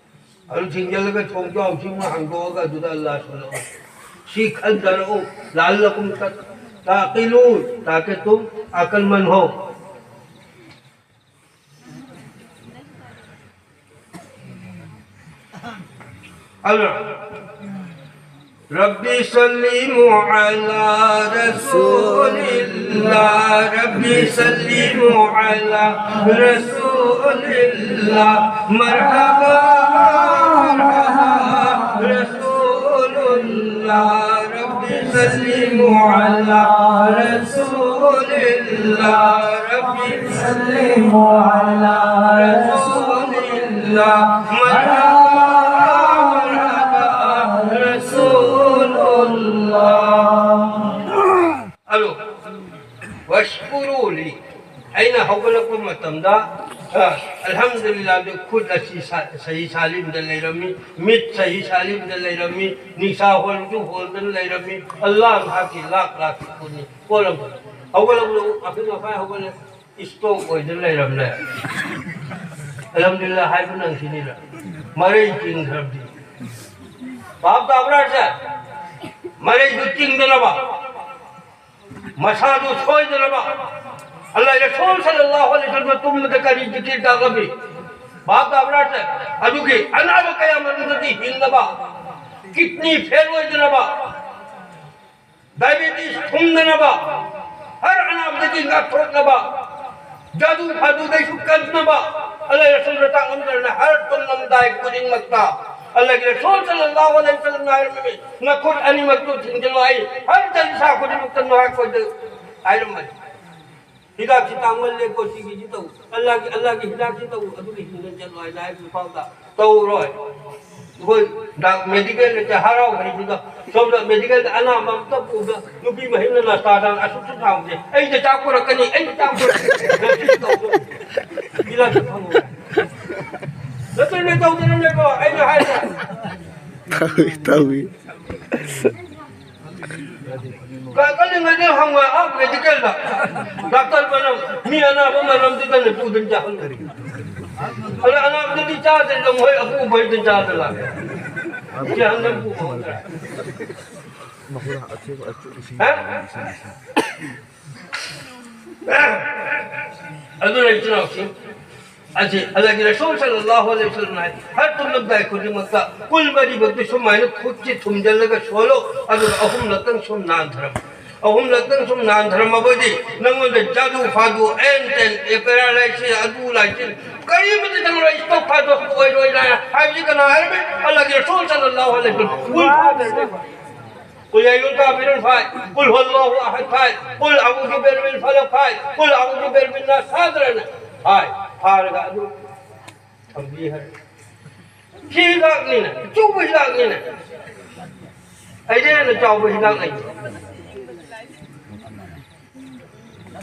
ꯑꯗꯨ ꯊꯤꯡꯖꯤꯜꯂꯒ ꯊꯣꯡꯖꯥꯎꯁꯤꯡꯅ ꯍꯥꯡꯗꯣꯛꯑꯒ ꯑꯗꯨꯗ ꯑꯜꯂꯥ ꯁꯣꯜꯂꯛꯑꯣ꯫ ꯁꯤ ꯈꯟꯊꯔꯛꯎ꯫ ꯂꯥꯜꯂꯀꯨꯝ ꯇꯥꯀꯤꯂꯨ ꯇꯥꯀꯦ ꯇꯨꯝ ꯑꯀꯜꯃꯟ ꯍꯣ꯫ ꯑꯗꯨꯅ ربي سلموا على رسول الله، ربي سلموا على رسول الله، مرحبا، مرحبا، رسول الله، ربي سلموا على رسول الله، ربي سلموا على رسول الله، مرحبا، مرحبا، رسول الله. ꯑꯗꯣ, واشكروا لي. ꯑꯩꯅ ꯍꯧꯒꯠꯂꯛꯄ ꯃꯇꯝꯗ ꯑ, ꯑꯜꯍꯝꯗꯨꯂꯤꯜꯂꯥꯍ, ꯑꯗꯨ ꯈꯨꯠ ꯑꯁꯤ ꯁꯥ-, ꯁꯍꯤ ꯁꯥꯂꯤꯝꯗ ꯂꯩꯔꯝꯃꯤ, ꯃꯤꯠ ꯁꯍꯤ ꯁꯥꯂꯤꯝꯗ ꯂꯩꯔꯝꯃꯤ, ꯅꯤꯁꯥ ꯍꯣꯜꯁꯨ ꯍꯣꯜꯗꯅ ꯂꯩꯔꯝꯃꯤ꯫ ꯑꯜꯂꯥꯍ ꯃꯍꯥꯛꯀꯤ ꯂꯥꯛ ꯂꯥꯛꯀꯤ ꯈꯨꯠꯅꯤ꯫ ꯍꯣꯜꯂꯝꯕ꯫ ꯍꯧꯒꯠꯂꯛꯄꯗ ꯑꯐꯤꯟ ꯑꯐꯥꯏ ꯍꯧꯒꯠꯂꯦ, ꯏꯁꯇꯣꯛ ꯑꯣꯏꯗꯅ ꯂꯩꯔꯝꯂꯦ꯫ ꯑꯜꯍꯝꯗꯨꯂꯤꯜꯂꯥꯍ ꯍꯥꯏꯕ ꯅꯪ ꯁꯤꯅꯤꯗ꯫ ꯃꯔꯩ ꯆꯤꯡꯈ꯭ꯔꯕꯗꯤ꯫ ꯚꯥꯞ ꯇꯥꯕ꯭ꯔꯥ ꯁꯦ? ꯃꯔꯩꯗꯨ ꯆꯤꯡꯗꯅꯕ꯫ ꯃꯁꯥꯗꯨ ꯁꯣꯏꯗꯅꯕ꯫ ꯑꯜꯂꯥꯍ ꯔꯁꯨꯜ ꯁꯜꯂꯜꯂꯥꯍꯨ ꯑꯂꯩꯍꯤ ꯋꯁꯜꯂꯝꯅ ꯇꯨꯝꯕꯗ ꯀꯔꯤ ꯖꯤꯀꯤꯔ ꯇꯥꯛꯂꯝꯃꯤ? ꯚꯥꯞ ꯇꯥꯕ꯭ꯔꯥ ꯁꯦ? ꯑꯗꯨꯒꯤ ꯑꯅꯥꯕ ꯀꯌꯥ ꯃꯔꯨꯝꯗꯒꯤ ꯍꯤꯡꯅꯕ, ꯀꯤꯗꯅꯤ ꯐꯦꯜ ꯑꯣꯏꯗꯅꯕ, ꯗꯥꯏꯕꯦꯇꯤꯁ ꯊꯨꯡꯗꯅꯕ, ꯍꯔ ꯑꯅꯥꯕꯗꯒꯤ ꯉꯥꯛꯊꯣꯛꯅꯕ, ꯖꯥꯗꯨ ꯐꯥꯗꯨꯗꯩꯁꯨ ꯀꯟꯅꯕ ꯑꯜꯂꯥꯍ ꯔꯁꯨꯜꯅ ꯇꯥꯛꯂꯝꯗ꯭ꯔꯅ ꯍꯔ ꯇꯨꯝꯂꯝꯗꯥꯏ ꯈꯨꯗꯤꯡꯃꯛꯇ ꯑꯜꯂꯥꯍꯒꯤ ꯔꯁꯨꯜ ꯁꯜꯂꯜꯂꯥꯍꯨ ꯑꯂꯩꯍꯤ ꯋꯁꯜꯂꯝꯅ ꯍꯥꯏꯔꯝꯃꯤ, "ꯅꯈꯨꯠ ꯑꯅꯤꯃꯛꯇꯨ ꯊꯤꯡꯖꯤꯜꯂꯨ, ꯑꯩ ꯍꯔ ꯖꯜꯁꯥ ꯈꯨꯗꯤꯡꯃꯛꯇ ꯅꯍꯥꯛꯈꯣꯏꯗ ꯍꯥꯏꯔꯝꯃꯅꯤ꯫ ꯍꯤꯗꯥꯛꯁꯤ ꯇꯥꯡꯃꯜꯂꯦꯀꯣ, ꯁꯤꯒꯤꯁꯤ ꯇꯧ, ꯑꯜꯂꯥꯍꯒꯤ, ꯑꯜꯂꯥꯍꯒꯤ ꯍꯤꯗꯥꯛꯁꯤ ꯇꯧ, ꯑꯗꯨꯒ ꯍꯤꯡꯅ ꯆꯠꯂꯣ" ꯍꯥꯏꯅ ꯍꯥꯏꯕ ꯄꯥꯎꯗ ꯇꯧꯔꯣꯏ꯫ ꯑꯩꯈꯣꯏ ꯗꯥꯛ-, ꯃꯦꯗꯤꯀꯦꯜꯗ ꯍꯔꯥꯎꯈ꯭ꯔꯤꯗꯨꯗ ꯁꯣꯝꯗ ꯃꯦꯗꯤꯀꯦꯜꯗ ꯑꯅꯥꯕ ꯑꯝꯇ ꯄꯨꯕ ꯅꯨꯄꯤ ꯃꯍꯤꯛꯅ ꯅꯁꯥꯗ ꯑꯁꯨꯛꯁꯨ ꯊꯥꯡꯁꯦ, "ꯑꯩꯗ ꯆꯥꯛ ꯄꯨꯔꯛꯀꯅꯤ, ꯑꯩꯗ ꯆꯥꯛ ꯄꯨꯔꯛꯀꯅꯤ", ꯅꯠꯇ꯭ꯔꯗꯤ ꯇꯧꯗꯣꯏ꯫ ꯏꯂꯥꯖ ꯐꯪꯉꯣꯏ꯫ ꯅꯠꯇ꯭ꯔꯗꯤ ꯇꯧꯗꯅꯅꯦꯀꯣ ꯑꯩꯅ ꯍꯥꯏꯁꯦ꯫ ꯇꯧꯏ, ꯇꯧꯏ꯫ ꯀ-, ꯀꯜꯂꯤꯉꯩꯗ ꯍꯪꯕ, ꯑꯥ, ꯃꯦꯗꯤꯀꯦꯜꯗ꯫ ꯗꯥꯛꯇꯔ ꯃꯅꯝ, ꯃꯤ ꯑꯅꯥꯕ ꯃꯅꯝꯗꯨꯗꯅꯦ ꯄꯨꯗꯅ ꯆꯥꯍꯜꯂꯦ꯫ ꯑꯗ ꯑꯅꯥꯕꯗꯨꯗꯤ ꯆꯥꯗ꯭ꯔꯦ, ꯂꯝꯍꯣꯏ ꯑꯄꯨꯕ ꯍꯩꯗ ꯆꯥꯗꯅ ꯂꯥꯛꯑꯦ꯫ ꯁꯤ ꯍꯟꯗꯛ ꯄꯨꯕ ꯍꯧꯗ꯭ꯔꯦ꯫ ꯍꯥ? ꯑꯗꯨꯅ ꯏꯆꯤꯟ ꯏꯅꯥꯎꯁꯤꯡ, ꯑꯁꯤ ꯑꯜꯂꯥꯍꯒꯤ ꯔꯁꯨꯜ ꯁꯜꯂꯜꯂꯥꯍꯨ ꯑꯂꯩꯍꯤ ꯋꯁꯜꯂꯝꯅ ꯍꯥꯏ, ꯍꯔ ꯇꯨꯝꯂꯝꯗꯥꯏ ꯈꯨꯗꯤꯡꯃꯛꯇ ꯀꯨꯜ ꯃꯔꯤꯃꯛꯇꯨ ꯁꯨꯃꯥꯏꯅ ꯈꯨꯠꯁꯤ ꯊꯨꯝꯖꯤꯜꯂꯒ ꯁꯣꯜꯂꯣ, ꯑꯗꯨꯒ ꯑꯍꯨꯝꯂꯛꯇꯪ ꯁꯨꯝ ꯅꯥꯟꯊꯔꯝꯃꯨ꯫ ꯑꯍꯨꯝꯂꯛꯇꯪ ꯁꯨꯝ ꯅꯥꯟꯊꯔꯝꯃꯕꯗꯤ ꯅꯉꯣꯟꯗ ꯖꯥꯗꯨ ꯐꯥꯗꯨ, ꯑꯦꯟ ꯇꯦꯟ, ꯑꯦ, ꯄꯦꯔꯥꯂꯥꯏꯁꯤꯁ, ꯑꯗꯨ ꯂꯥꯏꯁꯤꯟ ꯀꯔꯤꯃꯠꯇ ꯆꯪꯉꯔꯣꯏ, ꯏꯁꯇꯣꯛ ꯐꯥꯗꯨ ꯑꯣꯏꯔꯣꯏ ꯍꯥꯏꯕꯁꯤ ꯀꯅꯥ ꯍꯥꯏꯔꯝꯃꯤ? ꯑꯜꯂꯥꯍꯒꯤ ꯔꯁꯨꯜ ꯁꯜꯂꯜꯂꯥꯍꯨ ꯑꯂꯩꯍꯤ ꯋꯁꯜꯂꯝ꯫ ꯀꯨꯜ ꯐꯥꯗ꯭ꯔꯦ꯫ ꯀꯨꯜ ꯌꯥ ꯑꯌꯨꯍꯜ ꯀꯥꯐꯤꯔꯨꯟ ꯐꯥꯏ, ꯀꯨꯜ ꯍꯨꯋꯜꯂꯥꯍꯨ ꯑꯍꯗ ꯐꯥꯏ, ꯀꯨꯜ ꯑꯎꯖꯨ ꯕꯤꯔꯕꯤꯜ ꯐꯂꯛ ꯐꯥꯏ, ꯀꯨꯜ ꯑꯎꯖꯨ ꯕꯤꯔꯕꯤꯟ ꯅꯥꯁ ꯐꯥꯗ꯭ꯔꯅ ꯐꯥꯏ, ꯐꯥꯔꯒ ꯑꯗꯨ ꯊꯝꯕꯤ ꯍꯥꯏ꯫ ꯁꯤ ꯍꯤꯗꯥꯛꯅꯤꯅ, ꯑꯆꯧꯕ ꯍꯤꯗꯥꯛꯅꯤꯅ꯫ ꯑꯩꯗꯤ ꯍꯦꯟꯅ ꯆꯥꯎꯕ ꯍꯤꯗꯥꯛ ꯂꯩꯇꯦ꯫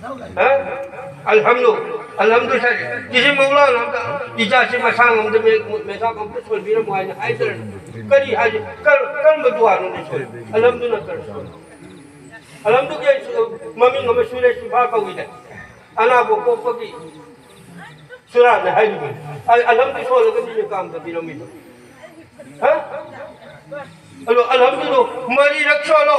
ꯍꯥ? ꯑꯜꯍꯝꯗꯨ, ꯑꯜꯍꯝꯗꯨ ꯁꯥꯏ꯫ ꯁꯤꯁꯤ ꯃꯧꯂꯥꯅ ꯑꯝꯇ ꯏꯆꯥꯁꯤ ꯃꯁꯥ ꯉꯝꯗ ꯃꯦ-, ꯃꯦꯁꯥ ꯑꯝꯇ ꯁꯣꯟꯕꯤꯔꯝꯃꯣ ꯍꯥꯏꯅ ꯍꯥꯏꯗ꯭ꯔꯅꯤ꯫ ꯀꯔꯤ ꯍꯥꯏꯁꯤ? ꯀꯔ-, ꯀꯔꯝꯕ ꯗꯨꯋꯥꯅꯣꯅꯦ ꯁꯣꯜꯂꯤ? ꯑꯜꯍꯝꯗꯨꯅ ꯀꯔꯤ ꯁꯣꯜꯂꯤ? ꯑꯜꯍꯝꯗꯨꯒꯤ ꯃꯃꯤꯡ ꯑꯃ ꯁꯨꯔꯦ ꯁꯤꯐꯥ ꯀꯧꯏꯗ꯫ ꯑꯅꯥꯕ ꯀꯣꯛꯄꯒꯤ ꯁꯨꯔꯥꯅ ꯍꯥꯏꯔꯤꯕꯅꯤ꯫ ꯑꯩ ꯑꯜꯍꯝꯗꯨ ꯁꯣꯜꯂꯒꯅꯤꯅꯦ ꯀꯥꯝꯗꯕꯤꯔꯝꯃꯤꯗꯣ꯫ ꯍꯥ? ꯑꯗꯣ ꯑꯜꯍꯝꯗꯨꯗꯣ ꯃꯔꯤꯔꯛ ꯁꯣꯜꯂꯣ꯫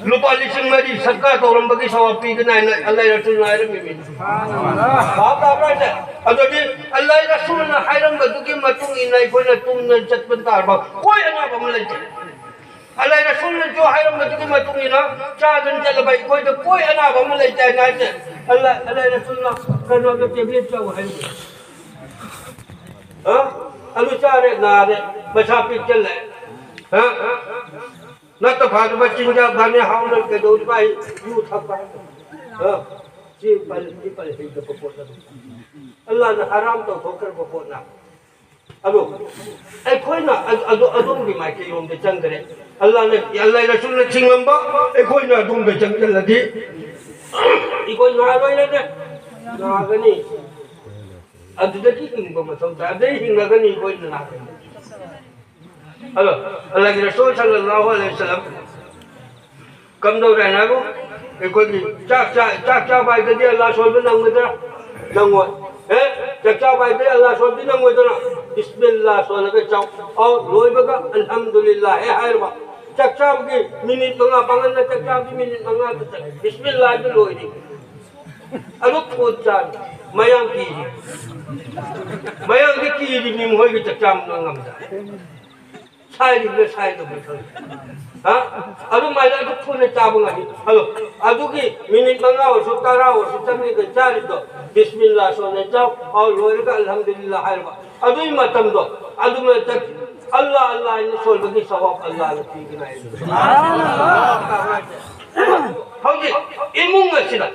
ꯂꯨꯄꯥ ꯂꯤꯁꯤꯡ ꯃꯔꯤ ꯁꯔꯀꯥꯔ ꯇꯧꯔꯝꯕꯒꯤ ꯁꯋꯥꯞ ꯄꯤꯒꯅꯤ ꯍꯥꯏꯅ ꯑꯜꯂꯥꯍ ꯔꯁꯨꯜꯅ ꯍꯥꯏꯔꯝꯃꯤꯃꯤ꯫ ꯚꯥꯞ ꯇꯥꯕ꯭ꯔꯥ ꯍꯥꯏꯁꯦ? ꯑꯗꯨꯗꯤ ꯑꯜꯂꯥꯍ ꯔꯁꯨꯜꯅ ꯍꯥꯏꯔꯝꯕꯗꯨꯒꯤ ꯃꯇꯨꯡ ꯏꯟꯅ ꯑꯩꯈꯣꯏꯅ ꯇꯨꯡꯗ ꯆꯠꯄ ꯇꯥꯔꯕ ꯀꯣꯏ ꯑꯅꯥꯕ ꯑꯃ ꯂꯩꯇꯦ꯫ ꯑꯜꯂꯥꯍ ꯔꯁꯨꯜꯅꯁꯨ ꯍꯥꯏꯔꯝꯕꯗꯨꯒꯤ ꯃꯇꯨꯡ ꯏꯟꯅ ꯆꯥꯗꯅ ꯆꯠꯂꯕ ꯑꯩꯈꯣꯏꯗ ꯀꯣꯏ ꯑꯅꯥꯕ ꯑꯃ ꯂꯩꯇꯦ ꯍꯥꯏꯅ ꯍꯥꯏꯁꯦ꯫ ꯑꯜꯂꯥꯍ, ꯑꯜꯂꯥꯍ ꯔꯁꯨꯜꯅ ꯀꯩꯅꯣꯗ ꯇꯦꯕ꯭ꯂꯦꯠ ꯆꯥꯎ ꯍꯥꯏꯔꯝꯕ꯫ ꯍꯥ? ꯑꯗꯨ ꯆꯥꯔꯦ, ꯅꯥꯔꯦ, ꯃꯁꯥ ꯄꯤꯛꯁꯜꯂꯦ꯫ ꯍꯥ? ꯅꯠꯇ ꯐꯥꯗꯕ ꯆꯤꯟꯖꯥꯛ ꯐꯥꯅꯤ ꯍꯥꯎꯅ ꯀꯩꯗꯧꯔꯤꯕ ꯑꯩ ꯌꯨ ꯊꯛꯄ ꯍꯥꯏꯕ? ꯍꯥ? ꯁꯤ ꯄꯜ-, ꯁꯤ ꯄꯜ ꯍꯩꯇꯕ ꯄꯣꯠ ꯅꯠꯇꯦ꯫ ꯑꯜꯂꯥꯍꯅ ꯍꯔꯥꯝ ꯇꯧꯊꯣꯛꯈ꯭ꯔꯕ ꯄꯣꯠꯅ꯫ ꯑꯗꯨ ꯑꯩꯈꯣꯏꯅ ꯑꯗꯨ, ꯑꯗꯨ, ꯑꯗꯣꯝꯒꯤ ꯃꯥꯏꯀꯩꯔꯣꯝꯗ ꯆꯪꯈ꯭ꯔꯦ꯫ ꯑꯜꯂꯥꯍꯅ, ꯑꯜꯂꯥꯍ ꯔꯁꯨꯜꯅ ꯊꯤꯡꯂꯝꯕ ꯑꯩꯈꯣꯏꯅ ꯑꯗꯣꯝꯗ ꯆꯪꯁꯤꯜꯂꯗꯤ ꯑꯩꯈꯣꯏ ꯅꯥꯔꯣꯏꯔꯅꯦ, ꯅꯥꯒꯅꯤ꯫ ꯑꯗꯨꯗꯒꯤ ꯍꯤꯡꯕ ꯃꯊꯧ ꯇꯥꯏ꯫ ꯑꯗꯩ ꯍꯤꯡꯉꯒꯅꯤ ꯑꯩꯈꯣꯏꯅ ꯅꯥꯒꯅꯤ꯫ ꯑꯗꯣ ꯑꯜꯂꯥꯍꯒꯤ ꯔꯁꯨꯜ ꯁꯜꯂꯜꯂꯥꯍꯨ ꯑꯂꯩꯍꯤ ꯋꯁꯜꯂꯝ ꯀꯝꯗꯧꯔꯦ ꯍꯥꯏꯅꯕꯨ? ꯑꯩꯈꯣꯏꯒꯤ ꯆꯥꯛ ꯆꯥ-, ꯆꯥꯛ ꯆꯥꯕ ꯍꯥꯏꯗꯗꯤ ꯑꯜꯂꯥꯍ ꯁꯣꯟꯕ ꯅꯪꯒꯗ꯭ꯔꯥ? ꯅꯪꯉꯣꯏ꯫ ꯑꯦ? ꯆꯥꯛ ꯆꯥꯕ ꯍꯥꯏꯗꯗꯤ ꯑꯜꯂꯥꯍ ꯁꯣꯟꯕꯗꯤ ꯅꯪꯉꯣꯏꯗꯅ? ꯕꯤꯁꯃꯤꯜꯂꯥꯍ ꯁꯣꯜꯂꯒ ꯆꯥꯎ꯫ ꯑꯧ, ꯂꯣꯏꯕꯒ ꯑꯜꯍꯝꯗꯨꯂꯤꯜꯂꯥꯍ ꯍꯦꯛ ꯍꯥꯏꯔꯕ꯫ ꯆꯥꯛ ꯆꯥꯕꯒꯤ ꯃꯤꯅꯤꯠ ꯃꯉꯥ, ꯄꯥꯡꯒꯜꯅ ꯆꯥꯛ ꯆꯥꯕꯒꯤ ꯃꯤꯅꯤꯠ ꯃꯉꯥꯗ ꯆꯠꯂꯦ꯫ ꯕꯤꯁꯃꯤꯜꯂꯥꯍ ꯍꯥꯏꯕ ꯂꯣꯏꯔꯦ꯫ ꯑꯗꯨ ꯐꯨꯠ ꯆꯥꯔꯦ꯫ ꯃꯌꯥꯡ ꯀꯤꯔꯤ꯫ ꯃꯌꯥꯡꯗꯤ ꯀꯤꯔꯤ ꯃꯤ ꯃꯈꯣꯏꯒꯤ ꯆꯥꯛ ꯆꯥꯕ ꯉꯝꯗ꯫ ꯁꯥꯏꯔꯤꯕ꯭ꯔꯥ ꯁꯥꯏꯗꯕ꯭ꯔꯥ ꯈꯪꯗꯦ꯫ ꯍꯥ? ꯑꯗꯨꯃꯥꯏꯅ ꯑꯗꯨ ꯊꯨꯅ ꯆꯥꯕ ꯉꯝꯃꯤ꯫ ꯑꯗꯣ ꯑꯗꯨꯒꯤ ꯃꯤꯅꯤꯠ ꯃꯉꯥ ꯑꯣꯏꯔꯁꯨ ꯇꯔꯥ ꯑꯣꯏꯔꯁꯨ ꯆꯪꯉꯒ ꯆꯥꯔꯤꯗꯣ, ꯕꯤꯁꯃꯤꯜꯂꯥ ꯁꯣꯟꯅ ꯆꯥꯎ, ꯑꯧ ꯂꯣꯏꯔꯒ ꯑꯜꯍꯝꯗꯨꯂꯤꯜꯂꯥ ꯍꯥꯏꯔꯕ꯫ ꯑꯗꯨꯒꯤ ꯃꯇꯝꯗꯣ ꯑꯗꯨꯃꯥꯏꯅ ꯆꯠ-, ꯑꯜꯂꯥ ꯑꯜꯂꯥ ꯍꯥꯏꯅ ꯁꯣꯟꯕꯒꯤ ꯁꯋꯥꯕ ꯑꯜꯂꯥꯅ ꯄꯤꯒꯅꯤ ꯍꯥꯏ꯫ ꯍꯧꯖꯤꯛ ꯏꯃꯨꯡ ꯑꯁꯤꯗ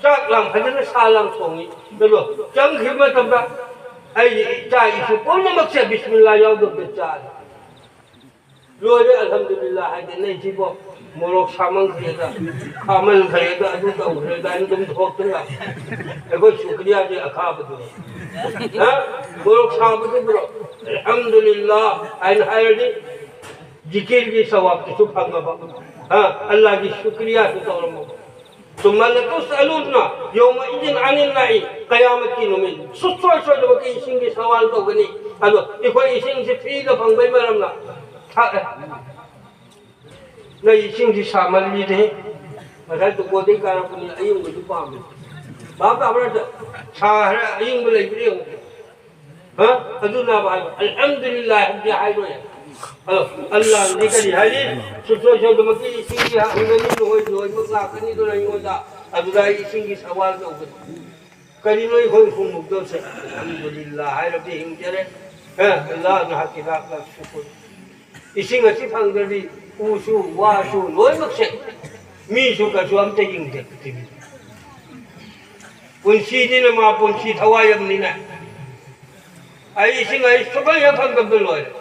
ꯆꯥꯛ ꯂꯥꯡ ꯐꯖꯅ ꯁꯥ ꯂꯥꯡ ꯊꯣꯡꯉꯤ꯫ ꯑꯗꯣ ꯆꯪꯈꯤꯕ ꯃꯇꯝꯗ ꯑꯩꯒꯤ ꯏꯆꯥ ꯏꯁꯨ ꯄꯨꯝꯅꯃꯛꯁꯦ ꯕꯤꯁꯃꯤꯜꯂꯥ ꯌꯥꯎꯗꯕꯗ ꯆꯥꯔꯦ꯫ ꯂꯣꯏꯔꯦ, ꯑꯜꯍꯝꯗꯨꯂꯤꯜꯂꯥ ꯍꯥꯏꯗꯅ ꯁꯤꯕꯣ꯫ ꯃꯣꯔꯣꯛ ꯁꯥꯃꯟꯈ꯭ꯔꯦꯗ, ꯈꯥꯃꯟꯈ꯭ꯔꯦꯗ, ꯑꯗꯨ ꯇꯧꯈ꯭ꯔꯦꯗ ꯍꯥꯏꯅ ꯑꯗꯨꯝ ꯊꯣꯛꯇꯅ ꯑꯩꯈꯣꯏ ꯁꯨꯀ꯭ꯔꯤꯌꯥꯁꯦ ꯑꯈꯥꯕꯗꯨ, ꯍꯥ? ꯃꯣꯔꯣꯛ ꯁꯥꯕꯗꯨꯕꯨꯔꯣ? ꯑꯜꯍꯝꯗꯨꯂꯤꯜꯂꯥ ꯍꯥꯏꯅ ꯍꯥꯏꯔꯗꯤ ꯖꯤꯀꯤꯔꯒꯤ ꯁꯋꯥꯕꯇꯨꯁꯨ ꯐꯪꯉꯕ, ꯍꯥ? ꯑꯜꯂꯥꯒꯤ ꯁꯨꯀ꯭ꯔꯤꯌꯥꯁꯨ ꯇꯧꯔꯝꯃꯕ꯫ ثم لتسألن يومئذ عن النعيم. ꯀꯌꯥꯃꯠꯀꯤ ꯅꯨꯃꯤꯠ ꯁꯨꯡꯁꯣꯏ ꯁꯣꯏꯗꯕꯒꯤ ꯏꯁꯤꯡꯒꯤ ꯁꯋꯥꯜ ꯇꯧꯒꯅꯤ꯫ ꯑꯗꯣ ꯑꯩꯈꯣꯏ ꯏꯁꯤꯡꯁꯤ ꯐ꯭ꯔꯤꯗ ꯐꯪꯕꯩ ꯃꯔꯝꯅ ꯊꯛꯑꯦ꯫ ꯅꯪ ꯏꯁꯤꯡꯁꯤ ꯁꯥꯃꯜꯂꯤꯅꯦ꯫ ꯉꯁꯥꯏ ꯇꯨꯀꯣꯗꯩ ꯀꯥꯔꯛꯄꯅꯤ, ꯑꯌꯤꯡꯕꯁꯨ ꯄꯥꯝꯃꯦ꯫ ꯚꯥꯞ ꯇꯥꯕ꯭ꯔꯥ? ꯁꯥ ꯍꯥꯏꯔ ꯑꯌꯤꯡꯕ ꯂꯩꯕ꯭ꯔꯥ ꯌꯦꯡꯉꯨ꯫ ꯍꯥ? ꯑꯗꯨꯅꯕ ꯍꯥꯏꯕ ꯑꯜꯍꯝꯗꯨꯂꯤꯜꯂꯥꯍ ꯍꯥꯏꯕꯗꯤ ꯍꯥꯏꯔꯣꯏ꯫ ꯑꯗꯣ ꯑꯜꯂꯥꯍꯗꯤ ꯀꯔꯤ ꯍꯥꯏꯔꯤ? ꯁꯨꯡꯁꯣꯏ ꯁꯣꯏꯗꯅꯃꯛꯀꯤ ꯏꯁꯤꯡꯒꯤ ꯍꯪꯒꯅꯤ, ꯅꯣꯏ ꯂꯣꯏꯅꯃꯛ ꯂꯥꯛꯀꯅꯤꯗꯅ ꯑꯩꯉꯣꯟꯗ꯫ ꯑꯗꯨꯗ ꯑꯩ ꯏꯁꯤꯡꯒꯤ ꯁꯋꯥꯜ ꯇꯧꯒꯅꯤ꯫ ꯀꯔꯤꯅꯣ ꯑꯩꯈꯣꯏ ꯈꯨꯝꯃꯨꯛꯇꯧꯁꯦ? ꯑꯜꯍꯝꯗꯨꯂꯤꯜꯂꯥꯍ ꯍꯥꯏꯔꯕꯗꯤ ꯍꯤꯡꯖꯔꯦ꯫ ꯍꯥ? ꯑꯜꯂꯥꯍ ꯅꯍꯥꯛꯀꯤ ꯂꯥꯛ ꯂꯥꯛ ꯁꯨꯀꯨꯔ꯫ ꯏꯁꯤꯡ ꯑꯁꯤ ꯐꯪꯗ꯭ꯔꯗꯤ ꯎꯁꯨ ꯋꯥꯁꯨ ꯂꯣꯏꯅꯃꯛꯁꯦ, ꯃꯤꯁꯨ ꯀꯩꯁꯨ ꯑꯝꯇ ꯍꯤꯡꯗꯦ ꯄ꯭ꯔꯤꯊꯤꯕꯤꯗ꯫ ꯄꯨꯟꯁꯤꯅꯤꯅ ꯃꯥ ꯄꯨꯟꯁꯤ ꯊꯋꯥꯏ ꯑꯃꯅꯤꯅ ꯑꯩ ꯏꯁꯤꯡ ꯑꯩ ꯁꯨꯡꯐꯪ ꯍꯦꯛ ꯐꯪꯗꯕꯗ ꯂꯣꯏꯔꯦ꯫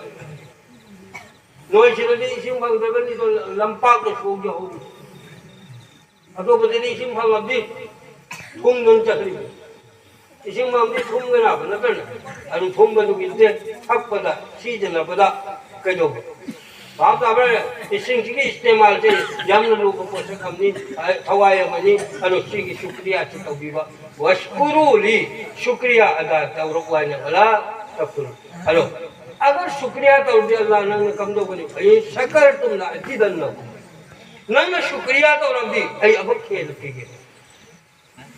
ꯅꯣꯏ ꯁꯤꯗꯗꯤ ꯏꯁꯤꯡ ꯐꯪꯗ꯭ꯔꯒꯅꯤꯗꯣ ꯂꯝꯄꯥꯛꯇ ꯁꯣꯛ ꯌꯧꯍꯧꯔꯤ꯫ ꯑꯇꯣꯞꯄꯗꯗꯤ ꯏꯁꯤꯡ ꯐꯪꯉꯕꯗꯤ ꯊꯨꯝꯗꯨꯅ ꯆꯠꯈ꯭ꯔꯤꯕ꯫ ꯏꯁꯤꯡ ꯐꯪꯉꯕꯗꯤ ꯊꯨꯝꯒ ꯅꯥꯕ ꯅꯠꯇ꯭ꯔꯅꯦ? ꯑꯗꯨ ꯊꯨꯝꯕꯗꯨꯒꯤ ꯅꯠꯇꯦ, ꯊꯛꯄꯗ ꯁꯤꯖꯤꯟꯅꯕꯗ ꯀꯩꯗꯧꯕ? ꯚꯥꯞ ꯇꯥꯕ꯭ꯔꯥ? ꯏꯁꯤꯡꯁꯤꯒꯤ ꯏꯁꯇꯦꯃꯥꯜꯁꯦ ꯌꯥꯝꯅ ꯂꯨꯕ ꯄꯣꯠꯁꯛ ꯑꯃꯅꯤ, ꯊꯋꯥꯏ ꯑꯃꯅꯤ꯫ ꯑꯗꯣ ꯁꯤꯒꯤ ꯁꯨꯀ꯭ꯔꯤꯌꯥꯁꯤ ꯇꯧꯕꯤꯕ꯫ ꯋꯥꯁꯀꯨꯔꯨ ꯂꯤ, ꯁꯨꯀ꯭ꯔꯤꯌꯥ ꯑꯗꯥ ꯇꯧꯔꯛꯎ ꯍꯥꯏꯅ ꯋꯥꯂꯥ ꯇꯛꯐꯨꯔꯨ꯫ ꯑꯗꯣ ꯑꯒꯔ ꯁꯨꯀ꯭ꯔꯤꯌꯥ ꯇꯧꯔꯗꯤ ꯑꯜꯂꯥꯍ ꯅꯪꯅ ꯀꯝꯗꯧꯒꯅꯤ? ꯐꯩ ꯁꯀꯔ ꯇꯨꯝꯅ ꯑꯖꯤꯗꯟꯅ꯫ ꯅꯪꯅ ꯁꯨꯀ꯭ꯔꯤꯌꯥ ꯇꯧꯔꯕꯗꯤ ꯑꯩ ꯑꯃꯨꯛ ꯍꯦꯟꯅ ꯄꯤꯒꯦ꯫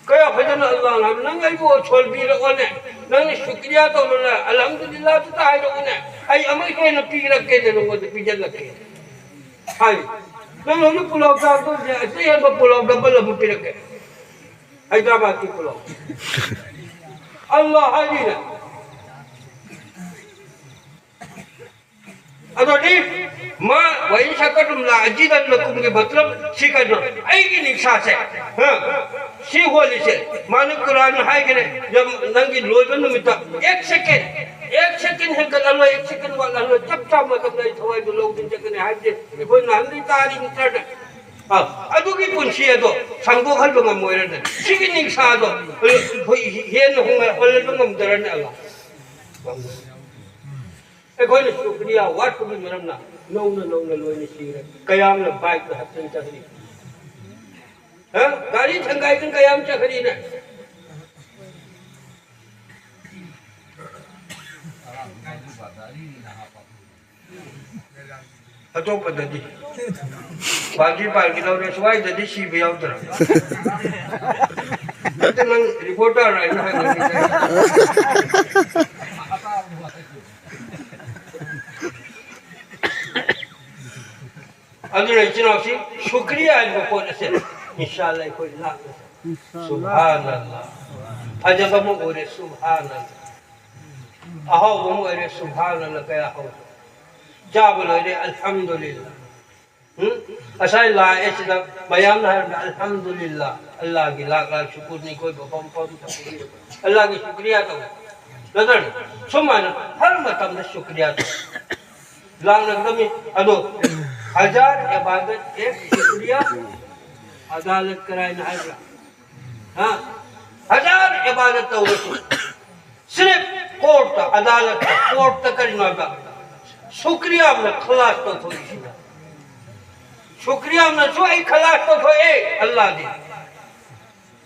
ꯀꯌꯥ ꯐꯖꯅ ꯑꯜꯂꯥꯍꯅ ꯍꯥꯏꯕ, ꯅꯪ ꯑꯩꯕꯨ ꯁꯣꯟꯕꯤꯔꯛꯑꯣꯅꯦ, ꯅꯪꯅ ꯁꯨꯀ꯭ꯔꯤꯌꯥ ꯇꯧꯔꯣꯅꯦ, ꯑꯜꯍꯝꯗꯨꯂꯤꯜꯂꯥꯍ ꯑꯗꯨꯇ ꯍꯥꯏꯔꯛꯑꯣꯅꯦ, ꯑꯩ ꯑꯃꯨꯛ ꯍꯦꯟꯅ ꯄꯤꯔꯛꯀꯦꯅꯦ, ꯅꯉꯣꯟꯗ ꯄꯤꯖꯜꯂꯛꯀꯦ ꯍꯥꯏ꯫ ꯅꯪ ꯍꯧꯖꯤꯛ ꯄꯨꯂꯥꯎ ꯆꯥꯕꯗꯣ ꯑꯇꯩ ꯍꯦꯟꯕ ꯄꯨꯂꯥꯎ ꯗꯕꯜ ꯑꯃꯨꯛ ꯄꯤꯔꯛꯀꯦ, ꯍꯥꯏꯗ꯭ꯔꯕꯥꯗꯀꯤ ꯄꯨꯂꯥꯎ꯫ ꯑꯜꯂꯥꯍ ꯍꯥꯏꯔꯤꯅꯦ꯫ ꯑꯗꯨꯗꯤ ꯃꯥ ꯋꯥꯏꯟ ꯁꯀꯔ ꯇꯨꯝꯅ ꯑꯖꯤꯗꯟꯅ ꯀꯨꯝꯒꯤ ꯃꯇꯂꯕ ꯁꯤ ꯀꯩꯅꯣ? ꯑꯩꯒꯤ ꯅꯤꯡꯁꯥꯁꯦ, ꯍꯥ? ꯁꯤ ꯍꯣꯜꯂꯤꯁꯦ ꯃꯥꯅ ꯀꯨꯔꯥꯟ ꯍꯥꯏꯈ꯭ꯔꯦ, ꯌꯥꯝ ꯅꯪꯒꯤ ꯂꯣꯏꯕ ꯅꯨꯃꯤꯠꯇ ꯑꯦꯛ ꯁꯦꯀꯦꯟ ꯑꯦꯛ ꯁꯦꯀꯦꯟ ꯍꯦꯟꯒꯠꯍꯜꯂꯣꯏ, ꯑꯦꯛ ꯁꯦꯀꯦꯟ ꯋꯥꯠꯍꯜꯂꯣꯏ, ꯆꯞ ꯆꯥꯕ ꯃꯇꯝꯗ ꯑꯩ ꯊꯋꯥꯏꯗꯨ ꯂꯧꯗꯨꯅ ꯆꯠꯀꯅꯤ ꯍꯥꯏꯕꯁꯦ ꯑꯩꯈꯣꯏ ꯅꯍꯥꯟꯗꯒꯤ ꯇꯥꯔꯤ ꯅꯠꯇ꯭ꯔꯅꯦ? ꯑ, ꯑꯗꯨꯒꯤ ꯄꯨꯟꯁꯤ ꯑꯗꯣ ꯁꯥꯡꯗꯣꯛꯍꯟꯕ ꯉꯝꯃꯣꯏꯔꯅꯦ? ꯁꯤꯒꯤ ꯅꯤꯡꯁꯥꯗꯣ ꯑꯩꯈꯣꯏ ꯍꯦꯟꯅ ꯍꯣꯡꯍꯜ-, ꯍꯣꯜꯍꯟꯕ ꯉꯝꯗꯔꯅꯦ ꯑꯜꯂꯥ? ꯑꯩꯈꯣꯏꯅ ꯁꯨꯀ꯭ꯔꯤꯌꯥ ꯋꯥꯠꯄꯒꯤ ꯃꯔꯝꯅ ꯅꯧꯅ ꯅꯧꯅ ꯂꯣꯏꯅ ꯁꯤꯔꯦ꯫ ꯀꯌꯥꯝꯅ ꯕꯥꯏꯛꯇ ꯍꯛꯆꯤꯟ ꯆꯠꯈ꯭ꯔꯤ? ꯍꯥ? ꯒꯥꯔꯤ ꯊꯪꯒꯥꯏꯗꯨꯅ ꯀꯌꯥꯝ ꯆꯠꯈ꯭ꯔꯤꯅꯦ? ꯑꯇꯣꯞꯄꯗꯗꯤ ꯄꯥꯔꯇꯤ ꯄꯥꯔꯇꯤ ꯂꯧꯔꯦ, ꯁ꯭ꯋꯥꯏꯗꯗꯤ ꯁꯤꯕ ꯌꯥꯎꯗ꯭ꯔꯥ? ꯅꯠꯇꯦ, ꯅꯪ ꯔꯤꯄꯣꯔꯇꯔ ꯍꯥꯏꯅ ꯍꯪꯉꯤꯁꯦ꯫ ꯑꯗꯨꯅ ꯏꯆꯤꯟ ꯏꯅꯥꯎꯁꯤ ꯁꯨꯀ꯭ꯔꯤꯌꯥ ꯍꯥꯏꯕ ꯄꯣꯠ ꯑꯁꯦ ꯏꯟꯁꯥ ꯑꯜꯂꯥ ꯑꯩꯈꯣꯏ ꯂꯥꯛꯅ ꯁꯨꯕꯍꯥꯅꯜꯂꯥ꯫ ꯐꯖꯕ ꯑꯃ ꯑꯣꯏꯔꯦ, ꯁꯨꯕꯍꯥꯅꯜꯂꯥ꯫ ꯑꯍꯥꯎꯕ ꯑꯃ ꯑꯣꯏꯔꯦ, ꯁꯨꯕꯍꯥꯅꯜꯂꯥ ꯀꯌꯥ ꯍꯧꯔꯦ꯫ ꯆꯥꯕ ꯂꯣꯏꯔꯦ, ꯑꯜꯍꯝꯗꯨꯂꯤꯜꯂꯥ꯫ ꯎꯝ? ꯉꯁꯥꯏ ꯂꯥꯛꯑꯦ ꯁꯤꯗ ꯃꯌꯥꯝꯅ ꯍꯥꯏꯔꯕꯗ ꯑꯜꯍꯝꯗꯨꯂꯤꯜꯂꯥ, ꯑꯜꯂꯥꯒꯤ ꯂꯥꯛ ꯂꯥꯛ ꯁꯨꯀꯨꯔꯅꯤ, ꯑꯩꯈꯣꯏ ꯃꯐꯝ ꯃꯐꯝꯗ ꯑꯜꯂꯥꯒꯤ ꯁꯨꯀ꯭ꯔꯤꯌꯥ ꯇꯧ꯫ ꯅꯠꯇ꯭ꯔꯅꯦ? ꯁꯨꯃꯥꯏꯅ ꯍꯔ ꯃꯇꯝꯗ ꯁꯨꯀ꯭ꯔꯤꯌꯥ ꯇꯧ꯫ ꯂꯥꯛꯅꯒꯗꯕꯅꯤ꯫ ꯑꯗꯣ ꯍꯖꯥꯔ ꯏꯕꯥꯗꯠ ꯑꯦꯛ ꯁꯨꯀ꯭ꯔꯤꯌꯥ ꯑꯗꯥꯂꯠ ꯀꯔꯥꯏꯅ ꯍꯥꯏꯕ꯭ꯔꯥ? ꯍꯥ? ꯍꯖꯥꯔ ꯏꯕꯥꯗꯠ ꯇꯧꯔꯁꯨ ꯁꯤꯔꯤꯐ ꯀꯣꯔꯠꯇ, ꯑꯗꯥꯂꯠꯇ, ꯀꯣꯔꯠꯇ ꯀꯔꯤꯅꯣ ꯍꯥꯏꯕ? ꯁꯨꯀ꯭ꯔꯤꯌꯥ ꯑꯃꯅ ꯈꯂꯥꯁ ꯇꯧꯊꯣꯛꯏꯁꯤꯅ꯫ ꯁꯨꯀ꯭ꯔꯤꯌꯥ ꯑꯃꯅꯁꯨ ꯑꯩ ꯈꯂꯥꯁ ꯇꯧꯊꯣꯛꯑꯦ ꯑꯜꯂꯥꯗꯤ꯫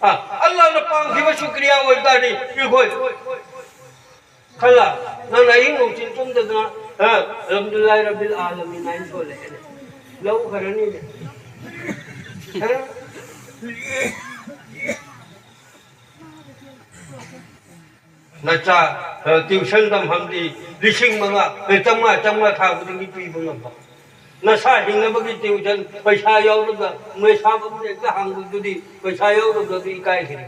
ꯑ, ꯑꯜꯂꯥꯅ ꯄꯥꯝꯈꯤꯕ ꯁꯨꯀ꯭ꯔꯤꯌꯥ ꯑꯣꯏꯕ ꯇꯥꯔꯗꯤ ꯑꯩꯈꯣꯏ ꯈꯜꯂ, ꯅꯪꯅ ꯑꯍꯤꯡ ꯅꯨꯡꯊꯤꯜ ꯇꯨꯝꯗꯗꯅ, ꯑ, ꯑꯜꯍꯝꯗꯨꯂꯤꯜꯂꯥꯍꯤ ꯔꯕꯤꯜ ꯑꯥꯂꯃꯤꯟ ꯍꯥꯏꯅ ꯁꯣꯜꯂꯛꯑꯦꯅꯦ꯫ ꯂꯧꯈ꯭ꯔꯅꯤꯅꯦ꯫ ꯑ? ꯅꯆꯥ, ꯑ, ꯇ꯭ꯌꯨꯁꯟ ꯇꯝꯍꯟꯕꯤ ꯂꯤꯁꯤꯡ ꯃꯉꯥ, ꯑ, ꯆꯥꯝꯃꯉꯥ, ꯆꯥꯝꯃꯉꯥ ꯊꯥ ꯈꯨꯗꯤꯡꯒꯤ ꯄꯤꯕ ꯉꯝꯕ꯫ ꯅꯁꯥ ꯍꯤꯡꯅꯕꯒꯤ ꯇ꯭ꯌꯨꯁꯟ ꯄꯩꯁꯥ ꯌꯥꯎꯗꯕ, ꯃꯩꯁꯥꯕ ꯑꯃꯗ ꯍꯦꯛꯇ ꯍꯪꯕꯗꯨꯗꯤ ꯄꯩꯁꯥ ꯌꯥꯎꯗꯕꯗꯨ ꯏꯀꯥꯏꯈ꯭ꯔꯦ꯫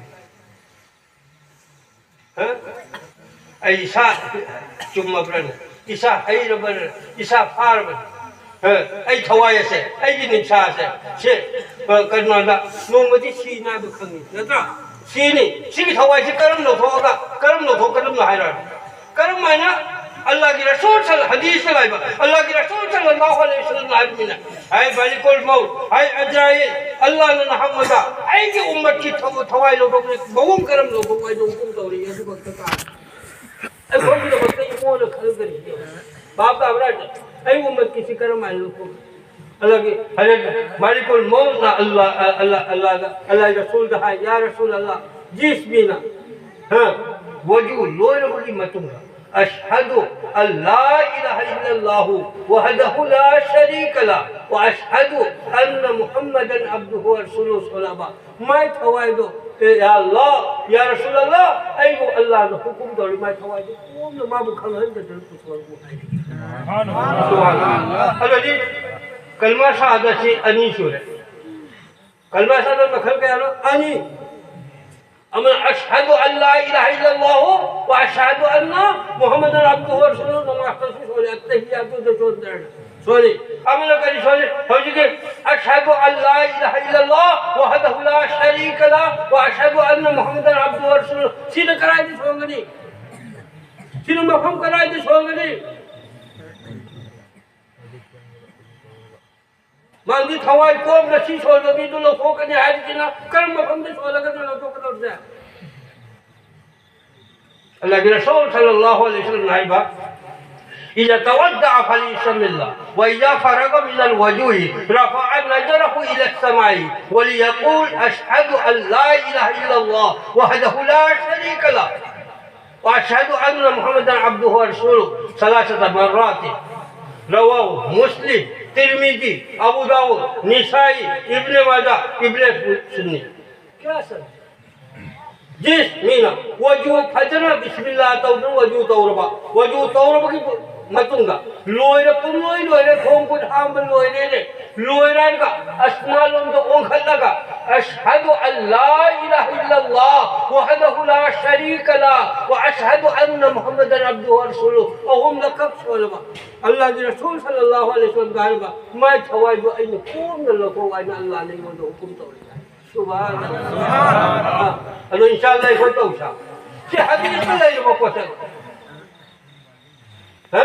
ꯍꯥ? ꯑꯩ ꯏꯁꯥ ꯆꯨꯝꯃꯕ꯭ꯔꯅꯦ? ꯏꯁꯥ ꯍꯩꯔꯕ꯭ꯔꯅꯦ? ꯏꯁꯥ ꯐꯥꯔꯕꯅꯦ? ꯍꯥ? ꯑꯩ ꯊꯋꯥꯏ ꯑꯁꯦ, ꯑꯩꯒꯤ ꯅꯤꯡꯁꯥ ꯑꯁꯦ, ꯁꯤ, ꯑ, ꯀꯩꯅꯣꯗ ꯅꯣꯡꯃꯗꯤ ꯁꯤꯅꯤ ꯍꯥꯏꯕ ꯈꯪꯉꯤ, ꯅꯠꯇ꯭ꯔꯥ? ꯁꯤꯅꯤ꯫ ꯁꯤꯒꯤ ꯊꯋꯥꯏꯁꯤ ꯀꯔꯝ ꯂꯧꯊꯣꯛꯑꯒ, ꯀꯔꯝ ꯂꯧꯊꯣꯛꯀꯗꯕꯅꯣ ꯍꯥꯏꯔꯣ꯫ ꯀꯔꯝꯍꯥꯏꯅ ꯑꯜꯂꯥꯍꯒꯤ ꯔꯁꯨꯜ ꯁꯜ-, ꯍꯗꯤꯁꯇ ꯂꯩꯕ, ꯑꯜꯂꯥꯍꯒꯤ ꯔꯁꯨꯜ ꯁꯜꯂꯜꯂꯥꯍꯨ ꯑꯂꯩꯍꯤ ꯋꯁꯜꯂꯝꯅ ꯍꯥꯏꯕꯅꯤꯅ, "ꯍꯥꯏ ꯃꯥꯂꯤꯀꯨꯜ ꯃꯧꯠ, ꯍꯥꯏ ꯑꯖ꯭ꯔꯥꯏꯜ, ꯑꯜꯂꯥꯍꯅ ꯅꯍꯥꯃꯗ ꯑꯩꯒꯤ ꯎꯝꯃꯠꯀꯤ ꯊꯧ-, ꯊꯋꯥꯏ ꯂꯧꯊꯣꯛꯄꯁꯦ ꯃꯑꯣꯡ ꯀꯔꯝ ꯂꯧꯊꯣꯛ ꯍꯥꯏꯗꯣ ꯍꯨꯀꯨꯝ ꯇꯧꯔꯤ"꯫ ꯑꯗꯨ ꯈꯛꯇ ꯇꯥꯔꯦ꯫ ꯑꯩꯈꯣꯏꯒꯤꯗꯃꯛꯇ ꯏꯃꯣꯟꯅ ꯈꯜꯂꯒꯅꯤ꯫ ꯚꯥꯞ ꯇꯥꯕ꯭ꯔꯥ? ꯑꯩ ꯎꯝꯃꯠꯀꯤꯁꯤ ꯀꯔꯝꯍꯥꯏꯅ ꯂꯧꯊꯣꯛ ꯑꯜꯂꯥꯍꯒꯤ ꯍꯖꯔꯠ ꯃꯥꯂꯤꯀꯨꯜ ꯃꯧꯠꯅ ꯑꯜꯂꯥꯍ, ꯑꯜꯂꯥꯍ, ꯑꯜꯂꯥꯍꯒ, ꯑꯜꯂꯥꯍꯒꯤ ꯔꯁꯨꯜꯗ ꯍꯥꯏ, "ꯌꯥ ꯔꯁꯨꯜ ꯑꯜꯂꯥꯍ, ꯖꯤꯁꯃꯤꯅ, ꯍꯥ, ꯋꯖꯨ ꯂꯣꯏꯔꯕꯒꯤ ꯃꯇꯨꯡꯗ, ꯑꯁꯍꯗꯨ ꯑꯜꯂꯥ ꯏꯂꯥꯍ ꯏꯜꯂꯜꯂꯥꯍꯨ ꯋꯍꯗꯍꯨ ꯂꯥ ꯁꯔꯤꯀ ꯂꯥꯍ ꯋ ꯑꯁꯍꯗꯨ ꯑꯟꯅ ꯃꯨꯍꯝꯃꯗꯟ ꯑꯕꯗꯨꯍꯨ ꯋ ꯔꯁꯨꯂꯨꯍꯨ ꯁꯣꯜꯂꯕ ꯃꯥꯏ ꯊꯋꯥꯏꯗꯣ, ꯑꯦ, ꯌꯥ ꯑꯜꯂꯥꯍ, ꯌꯥ ꯔꯁꯨꯜ ꯑꯜꯂꯥꯍ, ꯑꯩꯕꯨ ꯑꯜꯂꯥꯍꯅ ꯍꯨꯀꯨꯝ ꯇꯧꯔꯤ, ꯃꯥꯏ ꯊꯋꯥꯏꯗꯣ ꯄꯨꯝꯅ ꯃꯥꯕꯨ ꯈꯪꯍꯟꯒꯗꯅ ꯄꯨꯊꯣꯔꯛꯎ" ꯍꯥꯏ꯫ ꯁꯨꯕꯍꯥꯅꯜꯂꯥꯍ꯫ ꯑꯗꯨꯗꯤ ꯀꯜꯃꯥ ꯁꯍꯥꯗꯠꯁꯤ ꯑꯅꯤ ꯁꯨꯔꯦ꯫ ꯀꯜꯃꯥ ꯁꯍꯥꯗꯠ ꯃꯈꯜ ꯀꯌꯥꯅꯣ? ꯑꯅꯤ꯫ ꯑꯃꯅ "ꯑꯁꯍꯗꯨ ꯑꯜꯂꯥ ꯏꯂꯥꯍ ꯏꯜꯂꯜꯂꯥꯍꯨ ꯋ ꯑꯁꯍꯗꯨ ꯑꯟꯅ ꯃꯨꯍꯝꯃꯗꯟ ꯑꯕꯗꯨꯍꯨ ꯋ ꯔꯁꯨꯂꯨꯍꯨ", ꯅꯃꯥꯖꯇꯁꯨ ꯁꯣꯜꯂꯤ, ꯑꯠꯇꯍꯤꯌꯥꯇꯨꯗꯁꯨ ꯁꯣꯜꯂꯤ꯫ ꯁꯣꯜꯂꯤ꯫ ꯑꯃꯅ ꯀꯔꯤ ꯁꯣꯜꯂꯤ? ꯍꯧꯖꯤꯛꯀꯤ "ꯑꯁꯍꯗꯨ ꯑꯜꯂꯥ ꯏꯂꯥꯍ ꯏꯜꯂꯜꯂꯥꯍ ꯋꯍꯗꯍꯨ ꯂꯥ ꯁꯔꯤꯀ ꯂꯥꯍ ꯋ ꯑꯁꯍꯗꯨ ꯑꯟꯅ ꯃꯨꯍꯝꯃꯗꯟ ꯑꯕꯗꯨꯍꯨ ꯋ ꯔꯁꯨꯂꯨꯍꯨ", ꯁꯤꯅ ꯀꯗꯥꯏꯗ ꯁꯣꯟꯒꯅꯤ? ꯁꯤꯅ ꯃꯐꯝ ꯀꯗꯥꯏꯗ ꯁꯣꯟꯒꯅꯤ? ꯃꯥꯒꯤ ꯊꯋꯥꯏ ꯀꯣꯝꯅ ꯁꯤ ꯁꯣꯟꯕ ꯃꯤꯗꯨ ꯂꯧꯊꯣꯛꯀꯅꯤ ꯍꯥꯏꯕꯁꯤꯅ ꯀꯔꯝꯕ ꯃꯐꯝꯗ ꯁꯣꯜꯂꯒꯅꯣ ꯂꯧꯊꯣꯛꯀꯗꯧꯔꯤꯁꯦ? ꯑꯜꯂꯥꯍꯒꯤ ꯔꯁꯨꯜ ꯁꯜꯂꯜꯂꯥꯍꯨ ꯑꯂꯩꯍꯤ ꯋꯁꯜꯂꯝ ꯍꯥꯏꯕ, "إذا توضأ فليسم الله، وإذا فرغ من الوضوء رفع نظره إلى السماء وليقول: أشهد أن لا إله إلا الله وحده لا شريك له، وأشهد أن محمدا عبده ورسوله ثلاث مرات." رواه مسلم، ترمذي، أبو داود، نسائي، ابن ماجه، ابن سني. ꯀꯌꯥ ꯁꯟ? ꯖꯤꯁꯃꯤꯅ ꯋꯖꯨ ꯐꯖꯅ ꯕꯤꯁꯃꯤꯜꯂꯥ ꯇꯧꯗꯨꯅ ꯋꯖꯨ ꯇꯧꯔꯕ, ꯋꯖꯨ ꯇꯧꯔꯕꯒꯤ ꯃꯇꯨꯡꯗ ꯂꯣꯏꯔ, ꯄꯨꯡꯂꯣꯏ ꯂꯣꯏꯔꯦ, ꯈꯣꯡ ꯈꯨꯠ ꯍꯥꯝꯕ ꯂꯣꯏꯔꯦꯅꯦ꯫ ꯂꯣꯏꯔꯒ ꯑꯁꯃꯥꯟꯂꯣꯝꯗ ꯑꯣꯟꯈꯠꯂꯒ, "أشهد أن لا إله إلا الله وحده لا شريك له وأشهد أن محمدا عبده ورسوله" ꯑꯍꯨꯝꯂꯛꯈꯛ ꯁꯣꯜꯂꯕ, ꯑꯜꯂꯥꯍꯒꯤ ꯔꯁꯨꯜ ꯁꯜꯂꯜꯂꯥꯍꯨ ꯑꯂꯩꯍꯤ ꯋꯁꯜꯂꯝꯗ ꯍꯥꯏꯔꯕ, "ꯃꯥꯏ ꯊꯋꯥꯏꯗꯨ ꯑꯩꯅ ꯀꯣꯝꯅ ꯂꯧꯊꯣꯛ ꯍꯥꯏꯅ ꯑꯜꯂꯥꯍꯅ ꯑꯩꯉꯣꯟꯗ ꯍꯨꯀꯨꯝ ꯇꯧꯔꯤ" ꯍꯥꯏ꯫ ꯁꯨꯕꯍꯥꯅꯜꯂꯥꯍ꯫ ꯑꯗꯣ ꯏꯟꯁꯥ ꯑꯜꯂꯥꯍ ꯑꯩꯈꯣꯏ ꯇꯧꯁꯥ꯫ ꯁꯤ ꯍꯗꯤꯁꯇ ꯂꯩꯔꯕ ꯄꯣꯠꯁꯛ꯫ ꯍꯥ?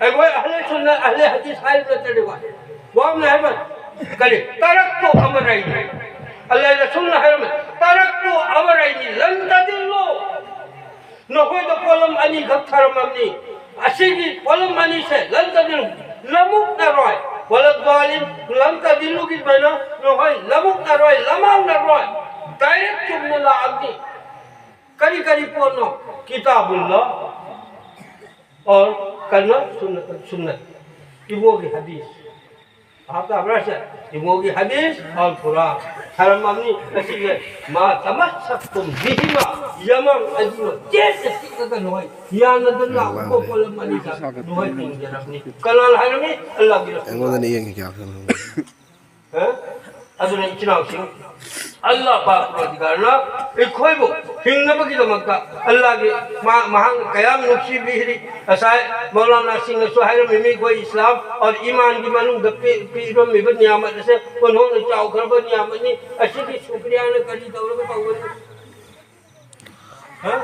ꯑꯩꯈꯣꯏ ꯑꯍꯂꯦ ꯁꯨꯟꯅ, ꯑꯍꯂꯦ ꯍꯗꯤꯁ ꯍꯥꯏꯕ ꯅꯠꯇ꯭ꯔꯗꯤ ꯋꯥ꯫ ꯋꯥ ꯑꯃꯅ ꯍꯥꯏꯕ ꯀꯔꯤ? "ꯇꯔꯛꯇꯨ ꯑꯃꯔꯩꯅꯤ"꯫ ꯑꯜꯂꯥꯍ ꯔꯁꯨꯜꯅ ꯍꯥꯏꯔꯝꯃꯤ, "ꯇꯔꯛꯇꯨ ꯑꯃꯔꯩꯅꯤ ꯂꯟ ꯇꯗꯤꯜꯂꯨ"꯫ ꯅꯈꯣꯏꯗ ꯄꯣꯠꯂꯝ ꯑꯅꯤꯈꯛ ꯊꯔꯝꯃꯕꯅꯤ꯫ ꯑꯁꯤꯒꯤ ꯄꯣꯠꯂꯝ ꯑꯅꯤꯁꯦ ꯂꯟ ꯇꯗꯤꯜꯂꯨ, ꯂꯃꯨꯛꯅꯔꯣꯏ꯫ ꯋꯂ ꯗꯥꯂꯤꯟ, ꯂꯟ ꯇꯗꯤꯜꯂꯨꯒꯤ ꯑꯗꯨꯃꯥꯏꯅ ꯅꯈꯣꯏ ꯂꯃꯨꯛꯅꯔꯣꯏ, ꯂꯃꯥꯡꯅꯔꯣꯏ꯫ ꯗꯥꯏꯔꯦꯛ ꯆꯨꯝꯅ ꯂꯥꯛꯑꯕꯅꯤ꯫ ꯀꯔꯤ ꯀꯔꯤ ꯄꯣꯠꯅꯣ? ꯀꯤꯇꯥꯕꯨꯜꯂꯥ꯫ ꯑꯣꯔ ꯀꯔꯤꯅꯣ? ꯁꯨꯟꯅ-, ꯁꯨꯟꯅꯠ꯫ ꯏꯕꯣꯒꯤ ꯍꯗꯤꯁ꯫ ꯚꯥꯞ ꯇꯥꯕ꯭ꯔꯥ ꯁꯦ? ꯏꯕꯣꯒꯤ ꯍꯗꯤꯁ ꯑꯣꯔ ꯀꯨꯔꯥꯟ꯫ ꯊꯔꯝꯃꯕꯅꯤ ꯑꯁꯤꯁꯦ꯫ "ꯃꯥ ꯇꯃꯁꯁꯛꯇꯨꯝ ꯕꯤꯍꯤꯃꯥ", ꯌꯥꯃꯥꯡ ꯑꯅꯤꯃꯛ ꯆꯦꯠꯅ ꯆꯤꯛꯂꯒ ꯅꯣꯏ ꯌꯥꯅꯗꯅ ꯂꯥꯛꯄ ꯄꯣꯠꯂꯝ ꯑꯅꯤꯗ ꯅꯣꯏ ꯇꯤꯡꯖꯔꯕꯅꯤ꯫ ꯀꯅꯥꯅ ꯍꯥꯏꯔꯝꯃꯤ? ꯑꯜꯂꯥꯍꯒꯤ ꯔꯁꯨꯜꯅ꯫ ꯑꯩꯉꯣꯟꯗꯅꯦ ꯌꯦꯡꯉꯤ ꯀꯌꯥ꯫ ꯍꯥ? ꯑꯗꯨꯅ ꯏꯆꯤꯟ ꯏꯅꯥꯎꯁꯤꯡ, ꯑꯜꯂꯥꯍ ꯄꯥꯛ ꯄꯔꯋꯔꯗꯤꯒꯥꯔꯅ ꯑꯩꯈꯣꯏꯕꯨ ꯍꯤꯡꯅꯕꯒꯤꯗꯃꯛꯇ ꯑꯜꯂꯥꯍꯒꯤ ꯃꯥ-, ꯃꯍꯥꯛꯅ ꯀꯌꯥꯝ ꯅꯨꯡꯁꯤꯕꯤꯔꯤ꯫ ꯉꯁꯥꯏ ꯃꯧꯂꯥꯅꯥꯁꯤꯡꯅꯁꯨ ꯍꯥꯏꯔꯝꯃꯤ, ꯑꯩꯈꯣꯏ ꯏꯁꯂꯥꯝ ꯑꯣꯔ ꯏꯃꯥꯟꯒꯤ ꯃꯅꯨꯡꯗ ꯄꯤ-, ꯄꯤꯔꯝꯃꯤꯕ ꯅꯤꯌꯥꯃꯠ ꯑꯁꯦ ꯑꯣꯟꯊꯣꯛꯅ ꯆꯥꯎꯈ꯭ꯔꯕ ꯅꯤꯌꯥꯃꯠꯅꯤ꯫ ꯑꯁꯤꯒꯤ ꯁꯨꯀ꯭ꯔꯤꯌꯥꯅ ꯀꯔꯤ ꯇꯧꯔꯒ ꯇꯧꯒꯅꯤ? ꯍꯥ?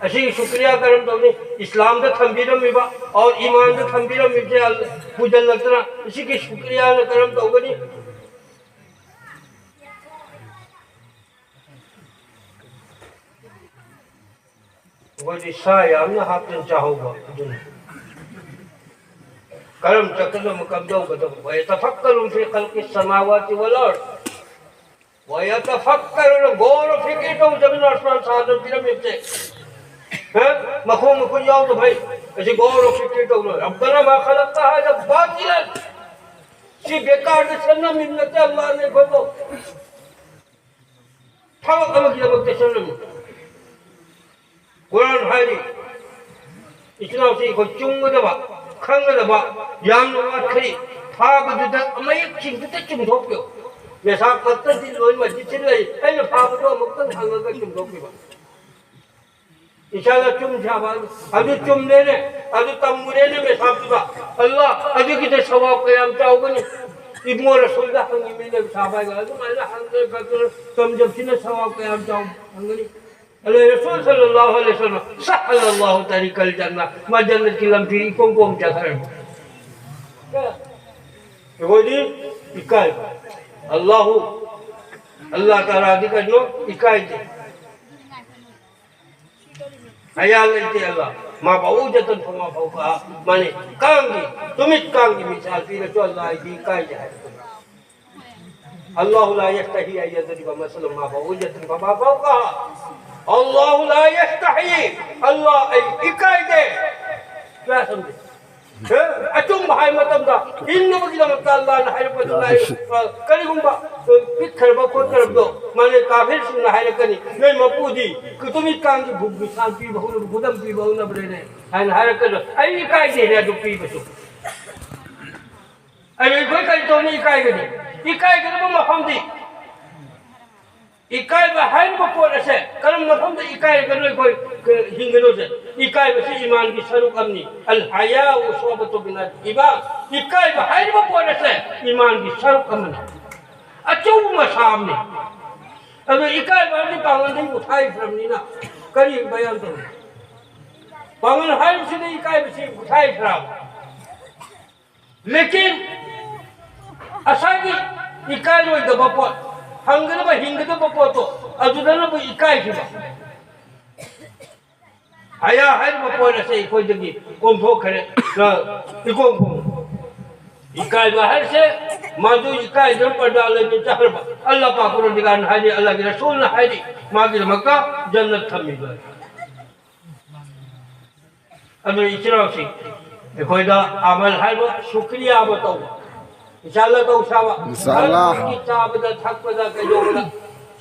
ꯑꯁꯤꯒꯤ ꯁꯨꯀ꯭ꯔꯤꯌꯥ ꯀꯔꯝ ꯇꯧꯅꯤ? ꯏꯁꯂꯥꯝꯗ ꯊꯝꯕꯤꯔꯝꯃꯤꯕ ꯑꯣꯔ ꯏꯃꯥꯟꯗ ꯊꯝꯕꯤꯔꯝꯃꯤꯕꯁꯦ ꯄꯨꯁꯤꯜꯂꯛꯇꯅ ꯑꯁꯤꯒꯤ ꯁꯨꯀ꯭ꯔꯤꯌꯥꯅ ꯀꯔꯝ ꯇꯧꯒꯅꯤ? ꯑꯩꯈꯣꯏꯗꯤ ꯁꯥ ꯌꯥꯝꯅ ꯍꯥꯞꯇꯅ ꯆꯥꯍꯧꯕ ꯑꯗꯨꯅꯤ꯫ ꯀꯔꯝ ꯆꯠꯀꯗꯕ, ꯀꯝꯗꯧꯒꯗꯕ? ويتفكرون في خلق السماوات والأرض ويتفكرون، ꯒꯧꯔ ꯐꯤꯀꯤꯔ ꯇꯧ, ꯖꯃꯤꯟ ꯑꯁꯃꯥꯟ ꯁꯥꯗꯅ ꯄꯤꯔꯝꯃꯤꯕꯁꯦ꯫ ꯍꯥ? ꯃꯈꯣꯡ ꯃꯈꯨꯠ ꯌꯥꯎꯗꯕꯩ꯫ ꯑꯁꯤ ꯒꯧꯔ ꯐꯤꯀꯤꯔ ꯇꯧꯅ, "ربنا ما خلقت هذا باطلا"꯫ ꯁꯤ ꯕꯦꯀꯥꯔꯗ ꯁꯦꯝꯂꯝꯃꯤꯕ ꯅꯠꯇꯦ, ꯑꯜꯂꯥꯍꯅ ꯑꯩꯈꯣꯏꯕꯨ ꯊꯕꯛ ꯑꯃꯒꯤꯗꯃꯛꯇ ꯁꯦꯝꯂꯝꯃꯤ꯫ ꯀꯨꯔꯥꯟ ꯍꯥꯏꯔꯤ, ꯏꯆꯤꯟ ꯏꯅꯥꯎꯁꯤ ꯑꯩꯈꯣꯏ ꯆꯨꯝꯒꯗꯕ, ꯈꯪꯒꯗꯕ ꯌꯥꯝꯅ ꯋꯥꯠꯈ꯭ꯔꯤ꯫ ꯐꯥꯕꯗꯨꯗ ꯃꯌꯦꯛꯁꯤꯡꯗꯨꯗ ꯆꯨꯝꯊꯣꯛꯄꯤꯌꯨ꯫ ꯃꯦꯁꯥꯞ ꯈꯛꯇꯗꯤ ꯂꯣꯏ ꯃꯁꯖꯤꯠꯁꯤ ꯂꯩ꯫ ꯑꯩꯅ ꯐꯥꯕꯗꯣ ꯑꯃꯨꯛꯇꯪ ꯍꯪꯉꯒ ꯆꯨꯝꯊꯣꯛꯄꯤꯕ꯫ ꯏꯁꯥꯗ ꯆꯨꯝ ꯁꯥꯕ ꯑꯗꯨ ꯆꯨꯝꯂꯦꯅꯦ, ꯑꯗꯨ ꯇꯝꯃꯨꯔꯦꯅꯦ ꯃꯦꯁꯥꯞꯇꯨꯗ꯫ ꯑꯜꯂꯥꯍ ꯑꯗꯨꯒꯤꯗ ꯁꯋꯥꯕ ꯀꯌꯥꯝ ꯆꯥꯎꯒꯅꯤ? ꯏꯕꯨꯡꯉꯣ ꯔꯁꯨꯜꯗ ꯍꯪꯉꯤꯃꯤꯅꯦ ꯃꯦꯁꯥꯞ ꯍꯥꯏꯒ꯫ ꯑꯗꯨꯃꯥꯏꯅ ꯍꯪꯗꯅ ꯈꯣꯠꯇꯅ ꯇꯝꯖꯕꯁꯤꯅ ꯁꯋꯥꯕ ꯀꯌꯥꯝ ꯆꯥꯎ ꯐꯪꯒꯅꯤ? ꯑꯗꯨ ꯔꯁꯨꯜ ꯁꯜꯂꯜꯂꯥꯍꯨ ꯑꯂꯩꯍꯤ ꯋꯥꯁꯜꯂꯝ, "ꯁꯍꯜꯂꯜꯂꯥꯍꯨ ꯇꯔꯤꯀꯜ ꯖꯟꯅ", ꯃꯥ ꯖꯟꯅꯠꯀꯤ ꯂꯝꯕꯤ ꯏꯀꯣꯝ ꯀꯣꯝ ꯆꯠꯈ꯭ꯔꯦ꯫ ꯑꯩꯈꯣꯏꯗꯤ ꯏꯀꯥꯏ꯫ ꯑꯜꯂꯥꯍꯨ, ꯑꯜꯂꯥꯍ ꯇꯥꯂꯥꯗꯤ ꯀꯩꯅꯣ? ꯏꯀꯥꯏꯗꯦ꯫ ꯍꯌꯥ ꯂꯩꯇꯦ ꯑꯜꯂꯥꯍ꯫ ꯃꯥ ꯐꯧ ꯖꯇꯟ ꯐꯃꯥ ꯐꯧ ꯀꯥ꯫ ꯃꯥꯅꯤ, ꯀꯥꯡꯒꯤ, ꯇꯨꯃꯤꯠ ꯀꯥꯡꯒꯤ ꯃꯤꯁꯥꯜ ꯄꯤꯔꯁꯨ ꯑꯜꯂꯥꯍ ꯑꯩꯗꯤ ꯏꯀꯥꯏꯗꯦ ꯍꯥꯏꯕꯗꯨꯅꯤ꯫ ꯑꯜꯂꯥꯍꯨ ꯂꯥ ꯌꯁꯇꯍꯤ ꯑꯟ ꯌꯗꯔꯤꯕ ꯃꯁꯂꯝ ꯃꯥ ꯐꯧꯖꯠꯇꯨ ꯐꯃꯥ ꯐꯧꯀꯥ꯫ ꯑꯜꯂꯥꯍꯨ ꯂꯥ ꯌꯁꯇꯍꯤ꯫ ꯑꯜꯂꯥꯍ ꯑꯩ ꯏꯀꯥꯏꯗꯦ꯫ ꯀꯌꯥ ꯁꯝꯖꯦ? ꯍꯦ? ꯑꯆꯨꯝꯕ ꯍꯥꯏ ꯃꯇꯝꯗ ꯍꯤꯡꯅꯕꯒꯤꯗꯃꯛꯇ ꯑꯜꯂꯥꯍꯅ ꯍꯥꯏꯔꯛꯄꯗꯨ ꯂꯥꯏ-, ꯑ, ꯀꯔꯤꯒꯨꯝꯕ, ꯑ, ꯄꯤꯛꯈ꯭ꯔꯕ ꯈꯣꯠꯈ꯭ꯔꯕꯗꯣ, ꯃꯥꯅꯦ, ꯀꯥꯐꯤꯔꯁꯤꯡꯅ ꯍꯥꯏꯔꯛꯀꯅꯤ, "ꯅꯣꯏ ꯃꯄꯨꯗꯤ ꯀꯨꯇꯨꯃꯤꯠ ꯀꯥꯡꯒꯤ ꯕꯨꯛ ꯃꯤꯁꯥꯜ ꯄꯤꯕ ꯍꯧꯅꯕ, ꯈꯨꯗꯝ ꯄꯤꯕ ꯍꯧꯅꯕ꯭ꯔꯦꯅꯦ?" ꯍꯥꯏꯅ ꯍꯥꯏꯔꯛꯀꯗ꯭ꯔꯣ? ꯑꯩ ꯏꯀꯥꯏꯗꯦꯅꯦ ꯑꯗꯨ ꯄꯤꯕꯁꯨ꯫ ꯑꯗꯨ ꯑꯩꯈꯣꯏ ꯀꯔꯤ ꯇꯧꯅꯤ? ꯏꯀꯥꯏꯒꯅꯤ꯫ ꯏꯀꯥꯏꯒꯗꯕ ꯃꯐꯝꯗꯤ, ꯏꯀꯥꯏꯕ ꯍꯥꯏꯔꯤꯕ ꯄꯣꯠ ꯑꯁꯦ ꯀꯔꯝꯕ ꯃꯐꯝꯗ ꯏꯀꯥꯏꯔꯒꯅꯣ ꯑꯩꯈꯣꯏ ꯍꯤꯡꯒꯗꯧꯁꯦ? ꯏꯀꯥꯏꯕꯁꯤ ꯏꯃꯥꯟꯒꯤ ꯁꯔꯨꯛ ꯑꯃꯅꯤ꯫ ꯑꯜ ꯍꯌꯥꯎ ꯁꯣꯕꯇꯨ ꯃꯤꯅꯜ ꯏꯃꯥꯟ꯫ ꯏꯀꯥꯏꯕ ꯍꯥꯏꯔꯤꯕ ꯄꯣꯠ ꯑꯁꯦ ꯏꯃꯥꯟꯒꯤ ꯁꯔꯨꯛ ꯑꯃꯅꯤ, ꯑꯆꯧꯕ ꯃꯁꯥ ꯑꯃꯅꯤ꯫ ꯑꯗꯣ ꯏꯀꯥꯏꯕ ꯍꯥꯏꯕꯗꯤ ꯄꯥꯡꯒꯜꯗꯒꯤ ꯎꯊꯥꯏꯈ꯭ꯔꯕꯅꯤꯅ ꯀꯔꯤ ꯕꯌꯥꯟ ꯇꯧꯅꯤ? ꯄꯥꯡꯒꯜ ꯍꯥꯏꯕꯁꯤꯗꯤ ꯏꯀꯥꯏꯕꯁꯤ ꯎꯊꯥꯏꯈ꯭ꯔꯕ꯫ ꯂꯦꯀꯤꯟ ꯉꯁꯥꯏꯒꯤ ꯏꯀꯥꯏꯔꯣꯏꯗꯕ ꯄꯣꯠ, ꯐꯪꯒꯗꯕ, ꯍꯤꯡꯒꯗꯕ ꯄꯣꯠꯇꯣ, ꯑꯗꯨꯗꯅꯕꯨ ꯏꯀꯥꯏꯈꯤꯕ꯫ ꯍꯌꯥ ꯍꯥꯏꯔꯤꯕ ꯄꯣꯠ ꯑꯁꯦ ꯑꯩꯈꯣꯏꯗꯒꯤ ꯀꯣꯝꯊꯣꯛꯈ꯭ꯔꯦ, ꯏꯀꯣꯝ ꯀꯣꯝ꯫ ꯏꯀꯥꯏꯕ ꯍꯥꯏꯔꯤꯁꯦ, ꯃꯗꯨ ꯏꯀꯥꯏꯗꯅ ꯄꯔꯗꯥ ꯂꯩꯕ ꯆꯠꯈ꯭ꯔꯕ꯫ ꯑꯜꯂꯥꯍ ꯄꯥꯛ ꯄꯔꯣꯔꯗꯤꯒꯥꯔꯅ ꯍꯥꯏꯔꯤ, ꯑꯜꯂꯥꯍꯒꯤ ꯔꯁꯨꯜꯅ ꯍꯥꯏꯔꯤ, ꯃꯥꯒꯤꯗꯃꯛꯇ ꯖꯟꯅꯠ ꯊꯝꯃꯤꯕ꯫ ꯑꯗꯨꯅ ꯏꯆꯤꯟ ꯏꯅꯥꯎꯁꯤꯡ, ꯑꯩꯈꯣꯏꯗ ꯑꯃꯜ ꯍꯥꯏꯕ ꯁꯨꯀ꯭ꯔꯤꯌꯥ ꯑꯃ ꯇꯧꯕ꯫ ꯏꯟꯁꯥ ꯑꯜꯂꯥꯍ ꯇꯧ ꯁꯥꯕ꯫ ꯏꯟꯁꯥ ꯑꯜꯂꯥꯍ꯫ ꯃꯔꯝꯗꯤ ꯆꯥꯕꯗ, ꯊꯛꯄꯗ, ꯀꯩꯗꯧꯕꯗ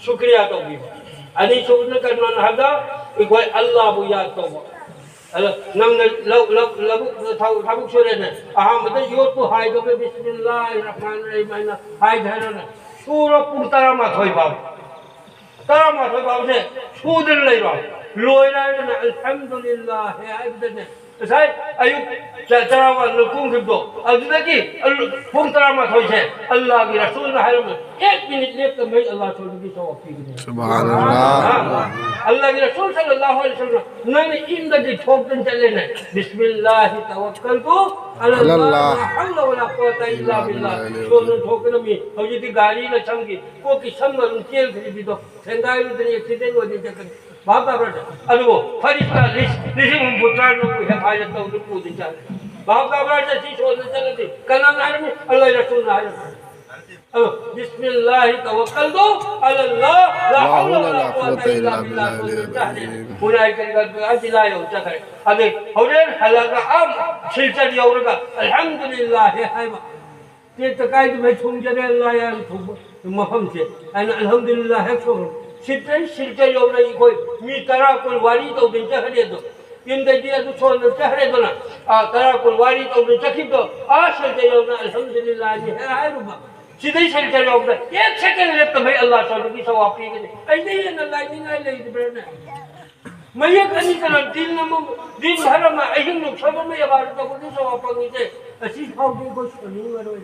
ꯁꯨꯀ꯭ꯔꯤꯌꯥ ꯇꯧꯕꯤꯕ꯫ ꯑꯅꯤꯁꯨꯕꯅ ꯀꯩꯅꯣꯅ ꯍꯥꯏꯕꯗ ꯑꯩꯈꯣꯏ ꯑꯜꯂꯥꯍꯕꯨ ꯌꯥꯗ ꯇꯧꯕ꯫ ꯑꯗ ꯅꯪꯅ ꯂꯧ-, ꯂꯧ-, ꯂꯧꯕꯨꯛ ꯊꯕꯛ, ꯊꯕꯛ ꯁꯨꯔꯦꯅꯦ꯫ ꯑꯍꯥꯟꯕꯗ ꯌꯣꯠꯄꯨ ꯍꯥꯏꯗꯣꯛꯀꯦ, ꯕꯤꯁꯃꯤꯜꯂꯥꯍꯤꯔ ꯔꯍꯃꯥꯅꯤꯔ ꯔꯍꯤꯝ ꯍꯥꯏꯅ ꯍꯥꯏꯗ ꯍꯥꯏꯔꯣꯅꯦ꯫ ꯁꯨꯔꯣ ꯄꯨꯡ ꯇꯔꯥꯃꯥꯊꯣꯏ ꯐꯥꯎ꯫ ꯇꯔꯥꯃꯥꯊꯣꯏ ꯐꯥꯎꯁꯦ ꯁꯨꯗꯅ ꯂꯩꯔꯣ꯫ ꯂꯣꯏꯔꯦ ꯍꯥꯏꯔꯒꯅ ꯑꯜꯍꯝꯗꯨꯂꯤꯜꯂꯥꯍ ꯍꯥꯏꯕꯗꯅꯦ꯫ ꯉꯁꯥꯏ ꯑꯌꯨꯛ ꯆ- ꯆꯔꯥ ꯋꯥꯟꯕ ꯀꯨꯝꯈꯤꯕꯗꯣ, ꯑꯗꯨꯗꯒꯤ ꯑꯜ- ꯄꯨꯡ ꯇꯔꯥꯃꯥꯊꯣꯏꯁꯦ ꯑꯜꯂꯥꯍꯒꯤ ꯔꯁꯨꯜꯅ ꯍꯥꯏꯔꯝꯃꯤ, "ꯑꯦꯛ ꯃꯤꯅꯤꯠ ꯂꯦꯞꯇꯕꯩ ꯑꯜꯂꯥꯍ ꯁꯣꯏꯕꯒꯤ ꯁꯋꯥꯕ ꯄꯤꯒꯅꯤ"꯫ ꯁꯨꯕꯍꯥꯅꯜꯂꯥꯍ꯫ ꯑ, ꯑꯜꯂꯥꯍꯒꯤ ꯔꯁꯨꯜ ꯁꯜꯂꯜꯂꯥꯍꯨ ꯑꯂꯩꯍꯤ ꯋꯥꯁꯜꯂꯝ, "ꯅꯪꯅ ꯌꯨꯝꯗꯒꯤ ꯊꯣꯛꯇꯅ ꯆꯠꯂꯦꯅꯦ, ꯕꯤꯁꯃꯤꯜꯂꯥꯍꯤ ꯇꯋꯛꯀꯜꯇꯨ ꯑꯂꯜꯂꯥꯍ, ꯑꯂꯜꯂꯥꯍ, ꯂꯥ ꯍꯧꯂ ꯋꯥꯂꯥ ꯀꯨꯋꯥꯇ ꯏꯜꯂꯥ ꯕꯤꯜꯂꯥꯍ"꯫ ꯁꯣꯝꯗ ꯊꯣꯛꯀꯗꯕꯅꯤ꯫ ꯍꯧꯖꯤꯛꯇꯤ ꯒꯥꯔꯤꯅ ꯁꯝꯈꯤ, ꯀꯣꯛꯀꯤ ꯁꯝ ꯑꯗꯨꯝ ꯆꯦꯟꯈ꯭ꯔꯤꯕꯤꯗꯣ, ꯊꯦꯡꯒꯥꯏꯔꯨꯗꯅ ꯑꯦꯛꯁꯤꯗꯦꯟ ꯑꯣꯏꯗꯅ ꯆꯠꯀꯅꯤ꯫ ꯚꯥꯞ ꯇꯥꯕ꯭ꯔꯥ? ꯑꯗꯨꯕꯨ ꯐꯔꯤꯁꯇꯥ ꯂꯤꯁ- ꯂꯤꯁꯤꯡ ꯍꯨꯝꯐꯨ ꯇꯔꯥ ꯅꯪꯕꯨ ꯍꯦꯐꯥꯏꯔ ꯇꯧꯗꯨꯅ ꯄꯨꯗꯨꯅ ꯆꯠꯂꯦ꯫ ꯚꯥꯞ ꯇꯥꯕ꯭ꯔꯥ? ꯁꯤ ꯁꯣꯟꯗ ꯆꯠꯂꯗꯤ ꯀꯅꯥꯅ ꯍꯥꯏꯔꯝꯃꯤ? ꯑꯜꯂꯥꯍ ꯔꯁꯨꯜꯅ ꯍꯥꯏꯔꯝꯃꯤ꯫ ꯑꯗꯣ ꯕꯤꯁꯃꯤꯜꯂꯥꯍꯤ ꯇꯋꯛꯀꯜꯇꯨ ꯑꯂꯜꯂꯥꯍ ꯂꯥ ꯍꯧꯂ ꯋꯥꯂꯥ ꯀꯨꯋꯥꯇ ꯏꯜꯂꯥ ꯕꯤꯜꯂꯥꯍ ꯁꯣꯟꯗ ꯆꯠꯂꯦ꯫ ꯄꯨꯔꯥꯏ ꯀꯔꯤ ꯀꯔꯥ ꯑꯁꯤ ꯂꯥ ꯌꯧ ꯆꯠꯈ꯭ꯔꯦ꯫ ꯑꯗꯩ ꯍꯣꯔꯦꯟ ꯍꯜꯂꯛꯑꯒ ꯑꯥ ꯁꯤꯜꯆꯔ ꯌꯧꯔꯒ ꯑꯜꯍꯝꯗꯨꯂꯤꯜꯂꯥꯍꯤ ꯍꯥꯏꯕ꯫ ꯇꯦꯛꯇ ꯀꯥꯏꯗꯕꯩ ꯊꯣꯡꯖꯔꯦ, ꯑꯜꯂꯥ ꯌꯥꯝ ꯊꯣꯡꯕ ꯃꯐꯝꯁꯦ꯫ ꯑꯩꯅ ꯑꯜꯍꯝꯗꯨꯂꯤꯜꯂꯥꯍ ꯍꯦꯛ ꯊꯣꯡꯉꯦ꯫ ꯁꯤꯠꯇꯩ ꯁꯤꯜꯇ ꯌꯧꯔꯦ, ꯑꯩꯈꯣꯏ ꯃꯤ ꯇꯔꯥ ꯀꯨꯟ ꯋꯥꯔꯤ ꯇꯧꯗꯅ ꯆꯠꯈ꯭ꯔꯦ ꯑꯗꯣ꯫ ꯌꯨꯝꯗꯩꯗꯤ ꯑꯗꯨ ꯁꯣꯟꯗꯅ ꯆꯠꯈ꯭ꯔꯦꯗꯅ꯫ ꯑꯥ, ꯇꯔꯥ ꯀꯨꯟ ꯋꯥꯔꯤ ꯇꯧꯗꯅ ꯆꯠꯈꯤꯕꯗꯣ, ꯑꯥ, ꯁꯤꯜꯇ ꯌꯧꯅ ꯑꯜꯍꯝꯗꯨꯂꯤꯜꯂꯥꯍꯅꯤ ꯍꯦꯛ ꯍꯥꯏꯔꯨꯕ꯫ ꯁꯤꯗꯩ ꯁꯤꯜꯇ ꯌꯧꯕꯗ ꯑꯦꯛ ꯁꯦꯀꯦꯟ ꯂꯦꯞꯇꯕꯩ ꯑꯜꯂꯥꯍ ꯁꯣꯟꯕꯒꯤ ꯁꯋꯥꯕ ꯄꯤꯒꯅꯤ꯫ ꯑꯩꯅ ꯍꯦꯟꯅ ꯂꯥꯏꯅꯤꯡꯉꯥꯏ ꯂꯩꯔꯤꯕ꯭ꯔꯥꯅꯦ? ꯃꯌꯦꯛ ꯑꯅꯤ ꯀꯅꯥ ꯗꯤꯟ ꯑꯃ, ꯗꯤꯟ ꯙꯔꯃ ꯑꯍꯤꯡ ꯅꯣꯡꯁꯣꯏꯕ ꯑꯃ ꯌꯥꯕꯥꯔ ꯇꯧꯕꯗꯨ ꯁꯋꯥꯕ ꯐꯪꯉꯤꯁꯦ꯫ ꯑꯁꯤ ꯐꯥꯎꯗꯤ ꯑꯩꯈꯣꯏ ꯁꯣꯟꯅꯤꯡꯉꯔꯣꯏ꯫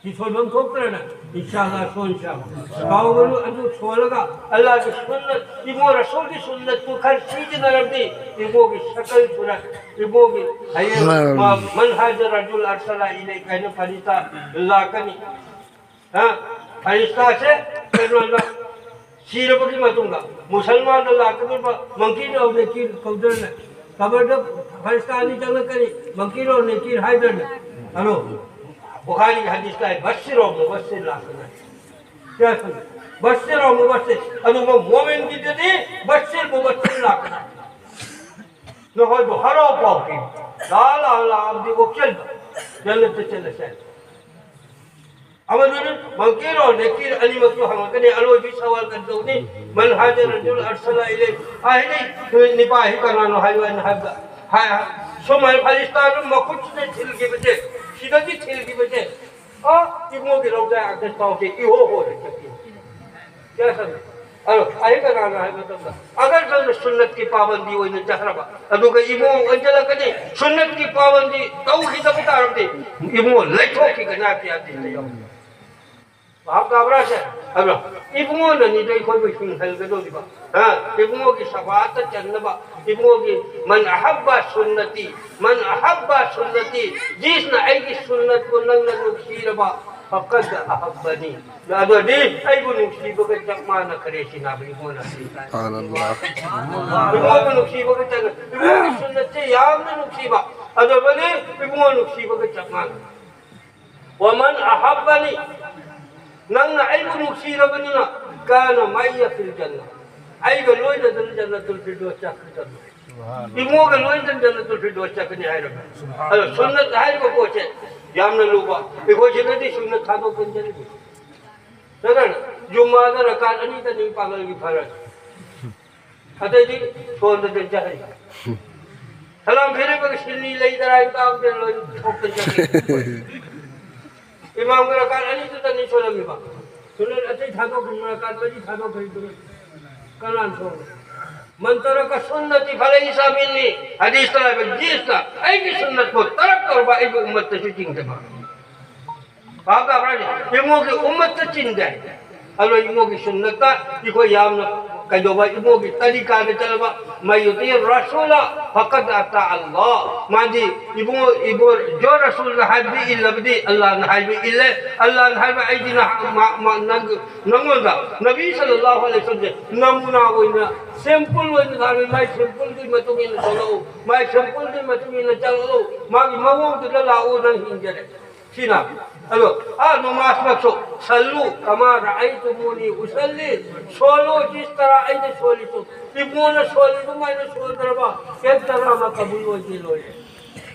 ꯁꯤ ꯁꯣꯟꯐꯝ ꯊꯣꯛꯇ꯭ꯔꯅ, ꯏꯟꯁꯥ ꯑꯜꯂꯥꯍ ꯁꯣꯟꯁꯤ ꯍꯥꯏꯕ꯫ ꯀꯥꯎꯒꯅꯨ, ꯑꯗꯨ ꯁꯣꯜꯂꯒ ꯑꯜꯂꯥꯍꯒꯤ ꯁꯨꯟꯅꯠ, ꯏꯕꯣ ꯔꯁꯨꯜꯒꯤ ꯁꯨꯟꯅꯠꯇꯨ ꯈꯔ ꯁꯤꯖꯤꯟꯅꯔꯕꯗꯤ ꯏꯕꯣꯒꯤ ꯁꯀꯜ ꯁꯨꯔ, ꯏꯕꯣꯒꯤ ꯍꯌꯦꯡ ꯃꯥ ꯃꯟ ꯍꯥꯖ ꯔꯖꯨꯜ ꯑꯔꯁꯂ ꯏꯂꯩ ꯀꯥꯏꯅ ꯐꯔꯤꯁꯇꯥ ꯂꯥꯛꯀꯅꯤ꯫ ꯍꯥ? ꯐꯔꯤꯁꯇꯥꯁꯦ ꯀꯩꯅꯣꯗ ꯁꯤꯔꯕꯒꯤ ꯃꯇꯨꯡꯗ ꯃꯨꯁꯜꯃꯥꯟꯗ ꯂꯥꯛꯀꯗꯧꯕ ꯃꯪꯀꯤꯔ ꯑꯣꯔ ꯅꯀꯤꯔ ꯀꯧꯗ꯭ꯔꯅꯦ? ꯀꯕꯔꯗ ꯐꯔꯤꯁꯇꯥ ꯑꯅꯤ ꯆꯪꯂꯛꯀꯅꯤ, ꯃꯪꯀꯤꯔ ꯑꯣꯔ ꯅꯀꯤꯔ ꯍꯥꯏꯗ꯭ꯔꯅꯦ? ꯑꯗꯣ ꯕꯨꯈꯥꯔꯤꯒꯤ ꯍꯗꯤꯁ ꯇꯥꯏ, "ꯕꯁꯤꯔ ꯑꯣꯔ ꯃꯨꯕꯁꯤꯔ ꯂꯥꯛꯀꯅꯤ"꯫ ꯀꯌꯥ ꯈꯪꯉꯤ? "ꯕꯁꯤꯔ ꯑꯣꯔ ꯃꯨꯕꯁꯤꯔ"꯫ ꯑꯗꯨꯒ ꯃꯣꯃꯤꯟꯒꯤꯗꯗꯤ "ꯕꯁꯤꯔ ꯃꯨꯕꯁꯤꯔ ꯂꯥꯛꯀꯅꯤ"꯫ ꯅꯈꯣꯏꯕꯨ ꯍꯔꯥꯎ ꯄꯥꯎ ꯄꯤ꯫ ꯂꯥ ꯂꯥ ꯂꯥ ꯑꯃꯗꯤ ꯑꯣꯛꯆꯟꯕ꯫ ꯖꯟꯅꯠꯇ ꯆꯠꯂꯁꯦ꯫ ꯑꯃꯗꯨꯅ ꯃꯪꯀꯤꯔ ꯑꯣꯔ ꯅꯀꯤꯔ ꯑꯅꯤꯃꯛꯇꯨ ꯍꯪꯉꯛꯀꯅꯤ꯫ ꯑꯔꯣꯏꯕꯤ ꯁꯋꯥꯜ ꯀꯔꯤ ꯇꯧꯅꯤ? "ꯃꯟ ꯍꯥꯖ ꯔꯖꯨꯜ ꯑꯔꯁꯂ ꯏꯂꯩ"꯫ ꯑꯥ, ꯍꯥꯏꯗꯤ ꯅꯨꯄꯥ ꯑꯁꯤ ꯀꯅꯥꯅꯣ ꯍꯥꯏꯌꯨ ꯍꯥꯏꯅ ꯍꯥꯏꯕꯗ, ꯍꯥꯏ, ꯍꯥꯏ, ꯁꯨꯃꯥꯏꯅ ꯐꯔꯤꯁꯇꯥꯗꯨ ꯃꯈꯨꯠꯁꯤꯗ ꯊꯤꯜꯈꯤꯕꯁꯦ, ꯁꯤꯗꯒꯤ ꯊꯤꯜꯈꯤꯕꯁꯦ, ꯑꯥ, ꯏꯕꯣꯒꯤ ꯔꯧꯗꯥ ꯑꯛꯗꯁ ꯐꯥꯎꯁꯦ ꯏꯍꯣ ꯍꯣꯔꯦ ꯆꯠꯈꯤ꯫ ꯀꯌꯥ ꯁꯪꯉꯤ? ꯑꯗꯣ ꯑꯩ ꯀꯅꯥꯅꯣ ꯍꯥꯏꯕ ꯃꯇꯝꯗ, ꯑꯒꯔ ꯅꯪꯅ ꯁꯨꯟꯅꯠꯀꯤ ꯄꯥꯕꯟꯗꯤ ꯑꯣꯏꯅ ꯆꯠꯈ꯭ꯔꯕ, ꯑꯗꯨꯒ ꯏꯕꯨꯡꯉꯣ ꯑꯣꯟꯁꯤꯜꯂꯛꯀꯅꯤ, ꯁꯨꯟꯅꯠꯀꯤ ꯄꯥꯕꯟꯗꯤ ꯇꯧꯈꯤꯗꯕ ꯇꯥꯔꯕꯗꯤ ꯏꯕꯨꯡꯉꯣ ꯂꯩꯊꯣꯛꯈꯤꯒꯅꯤ ꯍꯥꯏꯕ ꯌꯥꯗꯦ꯫ ꯚꯥꯞ ꯇꯥꯕ꯭ꯔꯥ ꯁꯦ? ꯑꯗꯣ ꯏꯕꯨꯡꯉꯣꯅꯅꯤꯗ ꯑꯩꯈꯣꯏꯕꯨ ꯍꯤꯡꯍꯜꯒꯗꯧꯔꯤꯕ꯫ ꯍꯥ? ꯏꯕꯨꯡꯉꯣꯒꯤ ꯁꯕꯥꯠꯇ ꯆꯟꯅꯕ, ꯏꯕꯨꯡꯉꯣꯒꯤ "ꯃꯟ ꯑꯍꯕ ꯁꯨꯟꯅꯇꯤ, ꯃꯟ ꯑꯍꯕ ꯁꯨꯟꯅꯇꯤ", ꯖꯤꯁꯅ ꯑꯩꯒꯤ ꯁꯨꯟꯅꯠꯄꯨ ꯅꯪꯅ ꯅꯨꯡꯁꯤꯔꯕ, "ꯐꯀꯗ ꯑꯍꯕꯅꯤ", ꯑꯗꯨꯗꯤ ꯑꯩꯕꯨ ꯅꯨꯡꯁꯤꯕꯒ ꯆꯞ ꯃꯥꯟꯅꯈ꯭ꯔꯦ ꯁꯤꯅ ꯏꯕꯨꯡꯉꯣꯅ ꯍꯥꯏꯔꯤꯁꯦ꯫ ꯁꯨꯕꯍꯥꯅꯜꯂꯥꯍ꯫ ꯏꯕꯨꯡꯉꯣꯕꯨ ꯅꯨꯡꯁꯤꯕꯒ ꯆꯞ, ꯏꯕꯨꯡꯉꯣꯒꯤ ꯁꯨꯟꯅꯠꯁꯦ ꯌꯥꯝꯅ ꯅꯨꯡꯁꯤꯕ, ꯑꯗꯨꯕꯨꯅꯤ ꯏꯕꯨꯡꯉꯣ ꯅꯨꯡꯁꯤꯕꯒ ꯆꯞ ꯃꯥꯟꯅꯩ꯫ "ꯋꯃꯟ ꯑꯍꯕꯅꯤ", ꯅꯪꯅ ꯑꯩꯕꯨ ꯅꯨꯡꯁꯤꯔꯕꯅꯤꯅ, "ꯀꯥꯅ ꯃꯥꯏꯌ ꯐꯤꯜ ꯖꯟꯅ", ꯑꯩꯒ ꯂꯣꯏꯅꯗꯅ ꯖꯟꯅꯇꯨꯜ ꯐꯤꯔꯗꯣꯁ ꯆꯠꯈ꯭ꯔꯗꯕꯅꯤ꯫ ꯏꯕꯨꯡꯉꯣꯒ ꯂꯣꯏꯅꯗꯅ ꯖꯟꯅꯇꯨꯜ ꯐꯤꯔꯗꯣꯁ ꯆꯠꯀꯅꯤ ꯍꯥꯏꯔꯕ꯫ ꯑꯗꯣ ꯁꯨꯟꯅꯠ ꯍꯥꯏꯔꯤꯕ ꯄꯣꯠꯁꯦ ꯌꯥꯝꯅ ꯂꯨꯕ꯫ ꯑꯩꯈꯣꯏ ꯁꯤꯗꯗꯤ ꯁꯨꯟꯅꯠ ꯊꯥꯗꯣꯛꯇꯅ ꯆꯠꯂꯤꯕꯅꯤ꯫ ꯅꯠꯇ꯭ꯔꯅ ꯖꯨꯝꯃꯥꯗ ꯔꯀꯥꯠ ꯑꯅꯤꯗꯅꯤ ꯄꯥꯡꯒꯜꯒꯤ ꯐꯔꯁ꯫ ꯑꯇꯩꯗꯤ ꯁꯣꯟꯗꯗꯤ ꯆꯠꯂꯤ꯫ ꯁꯂꯥꯝ ꯐꯤꯔꯛꯄꯒꯤ ꯁꯤꯟꯅꯤ ꯂꯩꯗꯔꯥ ꯍꯥꯏ ꯇꯥꯕꯗ ꯂꯣꯏ ꯊꯣꯛꯇ ꯆꯠꯂꯤ꯫ ꯏꯃꯥꯝꯒꯤ ꯔꯀꯥꯠ ꯑꯅꯤꯗꯨꯗꯅꯤ ꯁꯣꯜꯂꯝꯃꯤꯕ꯫ ꯁꯨꯅꯟ ꯑꯇꯩ ꯊꯥꯗꯣꯛꯈ꯭ꯔꯤꯕ, ꯔꯀꯥꯠ ꯃꯔꯤ ꯊꯥꯗꯣꯛꯈ꯭ꯔꯤꯕꯗꯨ ꯀꯅꯥꯅ ꯁꯣꯜꯂꯤ? "ꯃꯟ ꯇꯔꯀ ꯁꯨꯟꯅꯇꯤ ꯐꯂꯩꯁ ꯃꯤꯟꯅꯤ", ꯍꯗꯤꯁꯇ ꯂꯩꯕ ꯖꯤꯁꯅ ꯑꯩꯒꯤ ꯁꯨꯟꯅꯠꯄꯨ ꯇꯔꯛ ꯇꯧꯔꯕ ꯑꯩꯒꯤ ꯎꯝꯃꯠꯇꯁꯨ ꯆꯤꯡꯗꯕ꯫ ꯚꯥꯞ ꯇꯥꯕ꯭ꯔꯥ? ꯏꯕꯨꯡꯉꯣꯒꯤ ꯎꯝꯃꯠꯇ ꯆꯤꯡꯗꯦ꯫ ꯑꯗꯣ ꯏꯕꯨꯡꯉꯣꯒꯤ ꯁꯨꯟꯅꯠꯇ ꯑꯩꯈꯣꯏ ꯌꯥꯝꯅ ꯀꯩꯗꯧꯕ, ꯏꯕꯨꯡꯉꯣꯒꯤ ꯇꯔꯤꯀꯥꯗ ꯆꯠꯂꯕ, "ꯃꯌꯨꯇꯤ ꯔꯁꯨꯂ ꯐꯀꯠ ꯑꯇꯥ ꯑꯜꯂꯥꯍ", ꯃꯥꯗꯤ ꯏꯕꯨꯡꯉꯣ, ꯏꯕꯨꯡꯉꯣ ꯖꯣ ꯔꯁꯨꯜꯅ ꯍꯥꯏꯕꯗꯤ ꯏꯜꯂꯕꯗꯤ ꯑꯜꯂꯥꯍꯅ ꯍꯥꯏꯕ ꯏꯜꯂꯦ꯫ ꯑꯜꯂꯥꯍꯅ ꯍꯥꯏꯕ ꯑꯩꯗꯤ ꯅꯍ-, ꯃꯥ-, ꯃꯥ-, ꯅꯪ-, ꯅꯪꯉꯣꯟꯗ ꯅꯕꯤ ꯁꯜꯂꯜꯂꯥꯍꯨ ꯑꯂꯩꯍꯤ ꯋꯁꯜꯂꯝꯁꯦ ꯅꯃꯨꯅꯥ ꯑꯣꯏꯅ, ꯁꯦꯝꯄꯜ ꯑꯣꯏꯅ ꯊꯥꯔꯝꯃꯤ꯫ ꯃꯥꯏ ꯁꯦꯝꯄꯜꯗꯨꯒꯤ ꯃꯇꯨꯡ ꯏꯟꯅ ꯆꯠꯂꯛꯎ, ꯃꯥꯏ ꯁꯦꯝꯄꯜꯗꯨꯒꯤ ꯃꯇꯨꯡ ꯏꯟꯅ ꯆꯠꯂꯛꯎ, ꯃꯥꯒꯤ ꯃꯑꯣꯡꯗꯨꯗ ꯂꯥꯛꯎ, ꯅꯪ ꯍꯤꯡꯖꯔꯦ꯫ ꯁꯤꯅ, ꯑꯗꯣ, ꯑꯥ, ꯅꯃꯥꯖꯃꯛꯁꯨ, "ꯁꯜꯂꯨ ꯀꯃꯥ ꯔꯑꯥꯏꯇꯨꯃꯨꯅꯤ ꯎꯁꯜꯂꯤ", ꯁꯣꯜꯂꯨ, ꯖꯤꯁ ꯇꯔꯥ ꯑꯩꯅ ꯁꯣꯜꯂꯤꯁꯨ, ꯏꯕꯨꯡꯉꯣꯅ ꯁꯣꯜꯂꯤ ꯑꯗꯨꯃꯥꯏꯅ ꯁꯣꯟꯗ꯭ꯔꯕ, ꯑꯦꯛ ꯇꯔꯥ ꯑꯃ ꯀꯕꯨꯜ ꯑꯣꯏꯗꯦ, ꯂꯣꯏꯔꯦ꯫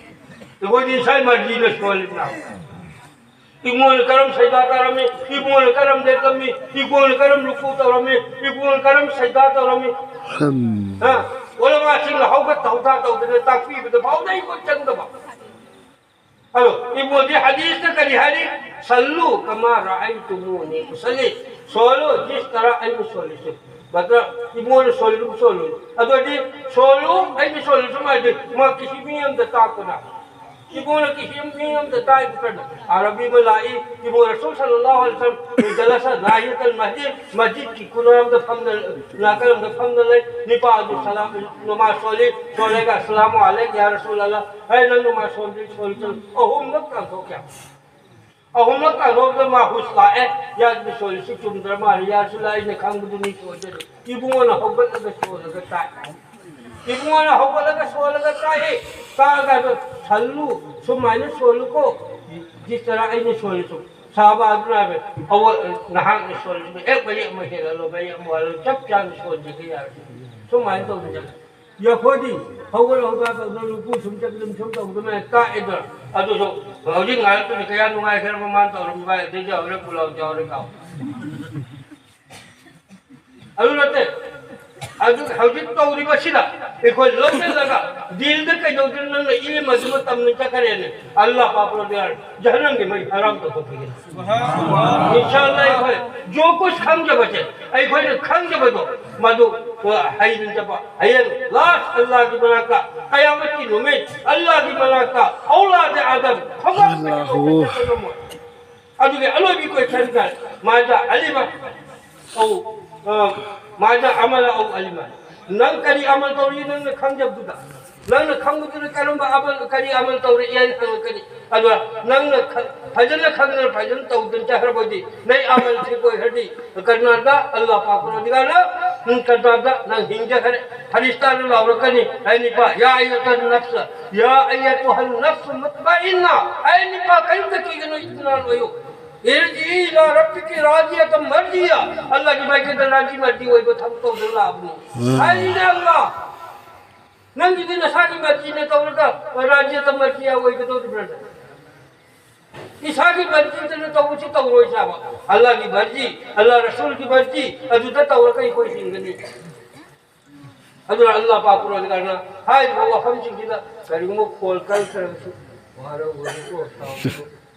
ꯑꯩꯈꯣꯏꯗꯤ ꯏꯁꯥ ꯃꯔꯖꯤꯅ ꯁꯣꯜꯂꯤꯕ꯭ꯔꯥ? ꯏꯕꯨꯡꯉꯣꯅ ꯀꯔꯝ ꯁꯩꯗꯥ ꯇꯧꯔꯝꯃꯤ, ꯏꯕꯨꯡꯉꯣꯅ ꯀꯔꯝ ꯂꯦꯞꯂꯝꯃꯤ, ꯏꯕꯨꯡꯉꯣꯅ ꯀꯔꯝ ꯔꯨꯀꯨ ꯇꯧꯔꯝꯃꯤ, ꯏꯕꯨꯡꯉꯣꯅ ꯀꯔꯝ ꯁꯩꯗꯥ ꯇꯧꯔꯝꯃꯤ? ꯍꯝ꯫ ꯍꯥ? ꯎꯂꯃꯥꯁꯤꯡꯅ ꯍꯧꯒꯠ ꯊꯧꯗꯥ ꯇꯧꯗꯅ ꯇꯥꯛꯄꯤꯕꯗ ꯐꯥꯎꯗ ꯑꯩꯈꯣꯏ ꯆꯪꯗꯕ꯫ ꯑꯗꯣ ꯏꯕꯨꯡꯉꯣꯗꯤ ꯍꯗꯤꯁꯇ ꯀꯔꯤ ꯍꯥꯏꯔꯤ? "ꯁꯜꯂꯨ ꯀꯃꯥ ꯔꯥꯑꯩꯇꯨꯃꯨꯅꯤ ꯎꯁꯜꯂꯤ"꯫ ꯁꯣꯜꯂꯨ ꯖꯤꯁ ꯇꯔꯥ ꯑꯩꯅ ꯁꯣꯜꯂꯤꯁꯦ꯫ ꯃꯇꯂꯕ ꯏꯕꯨꯡꯉꯣꯅ ꯁꯣꯜꯂꯨ ꯁꯣꯜꯂꯨ꯫ ꯑꯗꯨꯗꯤ ꯁꯣꯜꯂꯨ ꯑꯩꯅ ꯁꯣꯜꯂꯤꯁꯨ ꯍꯥꯏꯗꯤ ꯃꯥ ꯀꯤꯁꯤ ꯃꯤ ꯑꯝꯗ ꯇꯥꯛꯄꯗ꯫ ꯏꯕꯨꯡꯉꯣꯅ ꯀꯤꯁꯤ ꯃꯤ ꯑꯝꯗ ꯇꯥꯛꯏꯕ ꯀꯩꯅꯣ? ꯑꯔꯕꯤ ꯑꯃ ꯂꯥꯛꯏ, ꯏꯕꯨꯡꯉꯣ ꯔꯁꯨꯜ ꯁꯜꯂꯜꯂꯥꯍꯨ ꯑꯂꯩꯍꯤ ꯋꯁꯜꯂꯝ ꯖꯂꯁ ꯅꯥꯍꯤꯌꯇꯜ ꯃꯁꯖꯤꯗ, ꯃꯁꯖꯤꯗꯀꯤ ꯀꯨꯅꯥꯝꯗ ꯐꯝꯅ, ꯅꯥꯀꯜ ꯑꯃꯗ ꯐꯝꯅ ꯂꯩ꯫ ꯅꯤꯄꯥ ꯑꯗꯨ ꯁꯂꯥꯝ, ꯅꯃꯥꯖ ꯁꯣꯜꯂꯤ, ꯁꯣꯜꯂꯒ "ꯑꯁꯂꯥꯃꯨ ꯑꯂꯩꯀ ꯌꯥ ꯔꯁꯨꯜ ꯑꯜꯂꯥꯍ", "ꯑꯦ ꯅꯪ ꯅꯃꯥꯖ ꯁꯣꯟꯗ꯭ꯔꯤ, ꯁꯣꯜꯂꯤ, ꯁꯣꯜꯂꯤ"꯫ ꯑꯍꯨꯝꯂꯛ ꯇꯥꯟꯊꯣꯛꯈ꯭ꯔꯦ꯫ ꯑꯍꯨꯝꯂꯛ ꯇꯥꯟꯊꯣꯛꯄꯗ ꯃꯥ ꯍꯨꯁ ꯂꯥꯛꯑꯦ, "ꯌꯥ ꯁꯣꯜꯂꯤꯁꯤ ꯆꯨꯝꯗ꯭ꯔ ꯃꯥꯜꯂꯦ, ꯌꯥ ꯔꯁꯨꯜ ꯑꯜꯂꯥꯍ, ꯑꯩꯅ ꯈꯪꯕꯗꯨꯅꯤ ꯁꯣꯏꯗ꯭ꯔꯦ"꯫ ꯏꯕꯨꯡꯉꯣꯅ ꯍꯧꯒꯠꯂꯒ ꯁꯣꯜꯂꯒ ꯇꯥꯛ ꯏꯕꯨꯡꯉꯣꯅ ꯍꯧꯒꯠꯂꯒ ꯁꯣꯜꯂꯒ ꯇꯥꯛꯑꯦ꯫ ꯇꯥꯛꯑꯒ ꯑꯗꯣ "ꯁꯜꯂꯨ, ꯁꯨꯃꯥꯏꯅ ꯁꯣꯜꯂꯨꯀꯣ, ꯖꯤꯁ ꯇꯔꯥ ꯑꯩꯅ ꯁꯣꯜꯂꯤꯁꯨ"꯫ ꯁꯍꯥꯕꯥ ꯑꯗꯨꯅ ꯍꯥꯏꯕ, "ꯑꯋ-, ꯅꯍꯥꯛꯅ ꯁꯣꯜꯂꯤꯁꯨ ꯍꯦꯛ ꯃꯌꯦꯛ ꯑꯃ ꯍꯦꯜꯍꯜꯂꯣ, ꯃꯌꯦꯛ ꯑꯃ ꯋꯥꯠꯍꯜꯂꯣ, ꯆꯞ ꯆꯥꯅ ꯁꯣꯟꯖꯒꯦ ꯌꯥꯔꯦ"꯫ ꯁꯨꯃꯥꯏꯅ ꯇꯧꯗꯅ ꯑꯩꯈꯣꯏꯗꯤ ꯍꯧꯒꯠ ꯍꯧꯒꯠ ꯇꯧꯗꯅ ꯂꯨꯀꯨ ꯁꯨꯝ ꯆꯠꯄꯗ ꯁꯨꯝ ꯇꯧꯗꯅ ꯇꯥꯛꯑꯦꯗꯅ꯫ ꯑꯗꯨꯁꯨ ꯍꯧꯖꯤꯛ ꯉꯥꯏꯔꯛꯄꯗ ꯀꯌꯥ ꯅꯨꯡꯉꯥꯏꯈ꯭ꯔꯕ ꯃꯥꯅ ꯇꯧꯔꯝꯕ, ꯑꯗꯩꯗꯤ ꯍꯧꯔꯦ ꯄꯨꯂꯥꯎ ꯆꯥꯎꯔꯦ ꯀꯥꯎ꯫ ꯑꯗꯨ ꯅꯠꯇꯦ꯫ ꯑꯗꯨ ꯍꯧꯖꯤꯛ ꯇꯧꯔꯤꯕꯁꯤꯗ ꯑꯩꯈꯣꯏ ꯂꯧꯁꯤꯜꯂꯒ ꯗꯤꯜꯗ ꯀꯩꯗꯧꯗꯅ ꯅꯪꯅ ꯏꯜ ꯃꯗꯨ ꯃꯇꯝꯅ ꯆꯠꯈ꯭ꯔꯦꯅꯦ꯫ ꯑꯜꯂꯥꯍ ꯄꯥꯛ ꯄꯔꯋꯔꯗꯤꯒꯥꯔ ꯖꯍꯟꯅꯝꯒꯤ ꯃꯩ ꯍꯔꯥꯝ ꯇꯧꯊꯣꯛꯄꯤꯒꯅꯤ꯫ ꯏꯟꯁꯥ ꯑꯜꯂꯥꯍ ꯑꯩꯈꯣꯏ ꯖꯣ ꯀꯨꯁ ꯈꯪꯖꯕꯁꯦ, ꯑꯩꯈꯣꯏꯅ ꯈꯪꯖꯕꯗꯣ ꯃꯗꯨ, ꯑ, ꯍꯩꯅꯤꯡꯖꯕ ꯍꯌꯦꯡ ꯂꯥꯁ ꯑꯜꯂꯥꯍꯒꯤ ꯃꯅꯥꯛꯇ, ꯀꯌꯥꯃꯠꯀꯤ ꯅꯨꯃꯤꯠ ꯑꯜꯂꯥꯍꯒꯤ ꯃꯅꯥꯛꯇ ꯑꯧꯂꯥꯗꯦ ꯑꯥꯗꯝ ꯈꯣꯡꯒꯥꯡ ꯑꯜꯂꯥꯍꯨ꯫ ꯆꯠꯄ ꯉꯝꯃꯣꯏ꯫ ꯑꯗꯨꯒꯤ ꯑꯂꯣꯏꯕꯤ ꯀꯣꯏꯁꯟꯗ ꯃꯥꯗ ꯑꯂꯤꯃ ꯑꯧ, ꯑ, ꯃꯥꯗ ꯑꯃꯂ ꯑꯧ ꯑꯂꯤꯃ꯫ ꯅꯪ ꯀꯔꯤ ꯑꯃꯜ ꯇꯧꯔꯤ ꯅꯪꯅ ꯈꯪꯖꯕꯗꯨꯗ? ꯅꯪꯅ ꯈꯪꯕꯗꯨꯅ ꯀꯔꯝꯕ ꯑꯃꯜ, ꯀꯔꯤ ꯑꯃꯜ ꯇꯧꯔꯛꯏ ꯍꯥꯏꯅ ꯍꯪꯉꯛꯀꯅꯤ꯫ ꯑꯗꯨꯒ ꯅꯪꯅ ꯈ-, ꯐꯖꯅ ꯈꯪꯗꯅ ꯐꯖꯅ ꯇꯧꯗꯅ ꯆꯠꯈ꯭ꯔꯕꯗꯤ ꯅꯪ ꯑꯃꯜ ꯊꯤꯕ ꯑꯣꯏꯈ꯭ꯔꯗꯤ ꯀꯔꯤꯅꯣꯗ ꯑꯜꯂꯥꯍ ꯄꯥꯛ ꯄꯔꯋꯔꯗꯤꯒꯥꯔꯅ, ꯎꯝ, ꯀꯔꯤꯅꯣꯗ ꯅꯪ ꯍꯤꯡꯖꯈ꯭ꯔꯦ꯫ ꯐꯔꯤꯁꯇꯥꯅ ꯂꯥꯎꯔꯛꯀꯅꯤ, "ꯑꯩ ꯅꯤꯄꯥ, ꯌꯥ ꯑꯌꯨꯍꯟ ꯅꯐꯁ, ꯌꯥ ꯑꯌꯇꯨꯍꯟ ꯅꯐꯁ ꯃꯨꯇꯃꯏꯟꯅ, ꯑꯩ ꯅꯤꯄꯥ ꯀꯔꯤꯝꯇ ꯀꯤꯒꯅꯨ, ꯏꯇꯃꯤꯅꯥꯟ ꯑꯣꯏꯌꯨ꯫ ꯏꯔꯖꯤ ꯏꯂꯥ ꯔꯕꯤꯀꯤ ꯔꯥꯖꯤꯌꯇꯝ ꯃꯔꯖꯤꯌꯥ, ꯑꯜꯂꯥꯍꯒꯤ ꯃꯥꯏꯀꯩꯗ ꯔꯥꯖꯤ ꯃꯔꯖꯤ ꯑꯣꯏꯕ ꯊꯕꯛ ꯇꯧꯗꯨꯅ ꯂꯥꯛꯑꯕꯅꯤ"꯫ ꯎꯝ꯫ ꯍꯥꯏꯔꯤꯅꯦ ꯑꯜꯂꯥꯍ꯫ ꯅꯪꯒꯤꯗꯤ ꯅꯁꯥꯒꯤ ꯃꯔꯖꯤꯅ ꯇꯧꯔꯒ ꯔꯥꯖ꯭ꯌꯗ ꯃꯔꯖꯤꯌꯥ ꯑꯣꯏꯒꯗꯧꯔꯤꯕ꯭ꯔꯥ? ꯏꯁꯥꯒꯤ ꯃꯔꯖꯤꯗꯅ ꯇꯧꯕꯁꯤ ꯇꯧꯔꯣꯏ ꯁꯥꯕ꯫ ꯑꯜꯂꯥꯍꯒꯤ ꯃꯔꯖꯤ, ꯑꯜꯂꯥꯍ ꯔꯁꯨꯜꯒꯤ ꯃꯔꯖꯤ, ꯑꯗꯨꯗ ꯇꯧꯔꯒ ꯑꯩꯈꯣꯏ ꯍꯤꯡꯒꯅꯤ꯫ ꯑꯗꯨꯅ ꯑꯜꯂꯥꯍ ꯄꯥꯛ ꯄꯔꯋꯔꯗꯤꯒꯥꯔꯅ ꯍꯥꯏꯔꯤꯕ ꯋꯥꯐꯝꯁꯤꯡꯁꯤꯗ ꯀꯔꯤꯒꯨꯝꯕ ꯈꯣꯜ ꯀꯟꯈ꯭ꯔꯕꯁꯨ, ꯋꯥꯔꯧꯕꯤꯒꯅꯨ,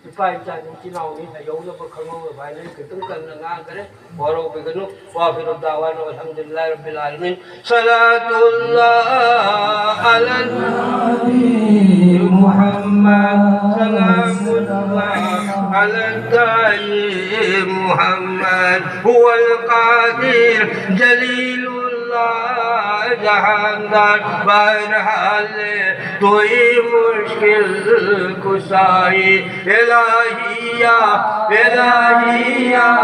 ꯏꯄꯥ ꯏꯆꯥꯅꯤ, ꯏꯆꯤꯟ ꯏꯅꯥꯎꯅꯤ, ꯍꯩꯍꯧꯅꯕ ꯈꯪꯍꯧꯅꯕ ꯍꯥꯏꯅ ꯑꯩ ꯈꯤꯇꯪ ꯀꯟꯅ ꯉꯥꯡꯈ꯭ꯔꯦ꯫ ꯋꯥꯔꯧꯕꯤꯒꯅꯨ꯫ وآخر دعوانا أن الحمد لله رب العالمين. صلاة الله على النبي محمد، سلام الله على الداعي محمد، هو القادر جليل الله جهاندار بہرحال تو ہی مشکل کشائی۔ الہی یا، الہی یا،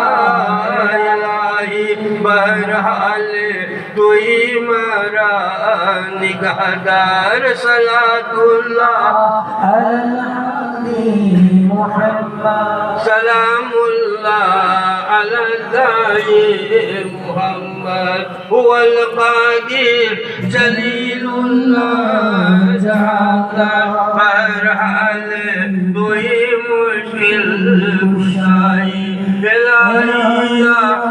الہی بہرحال تو ہی ہمارا نگہدار۔ صلاة اللہ علی محمد، سلام اللہ علی الداعی محمد، هو القادر جلیل اللہ جهاندار بہرحال تو ہی مشکل کشائی۔ الہی یا،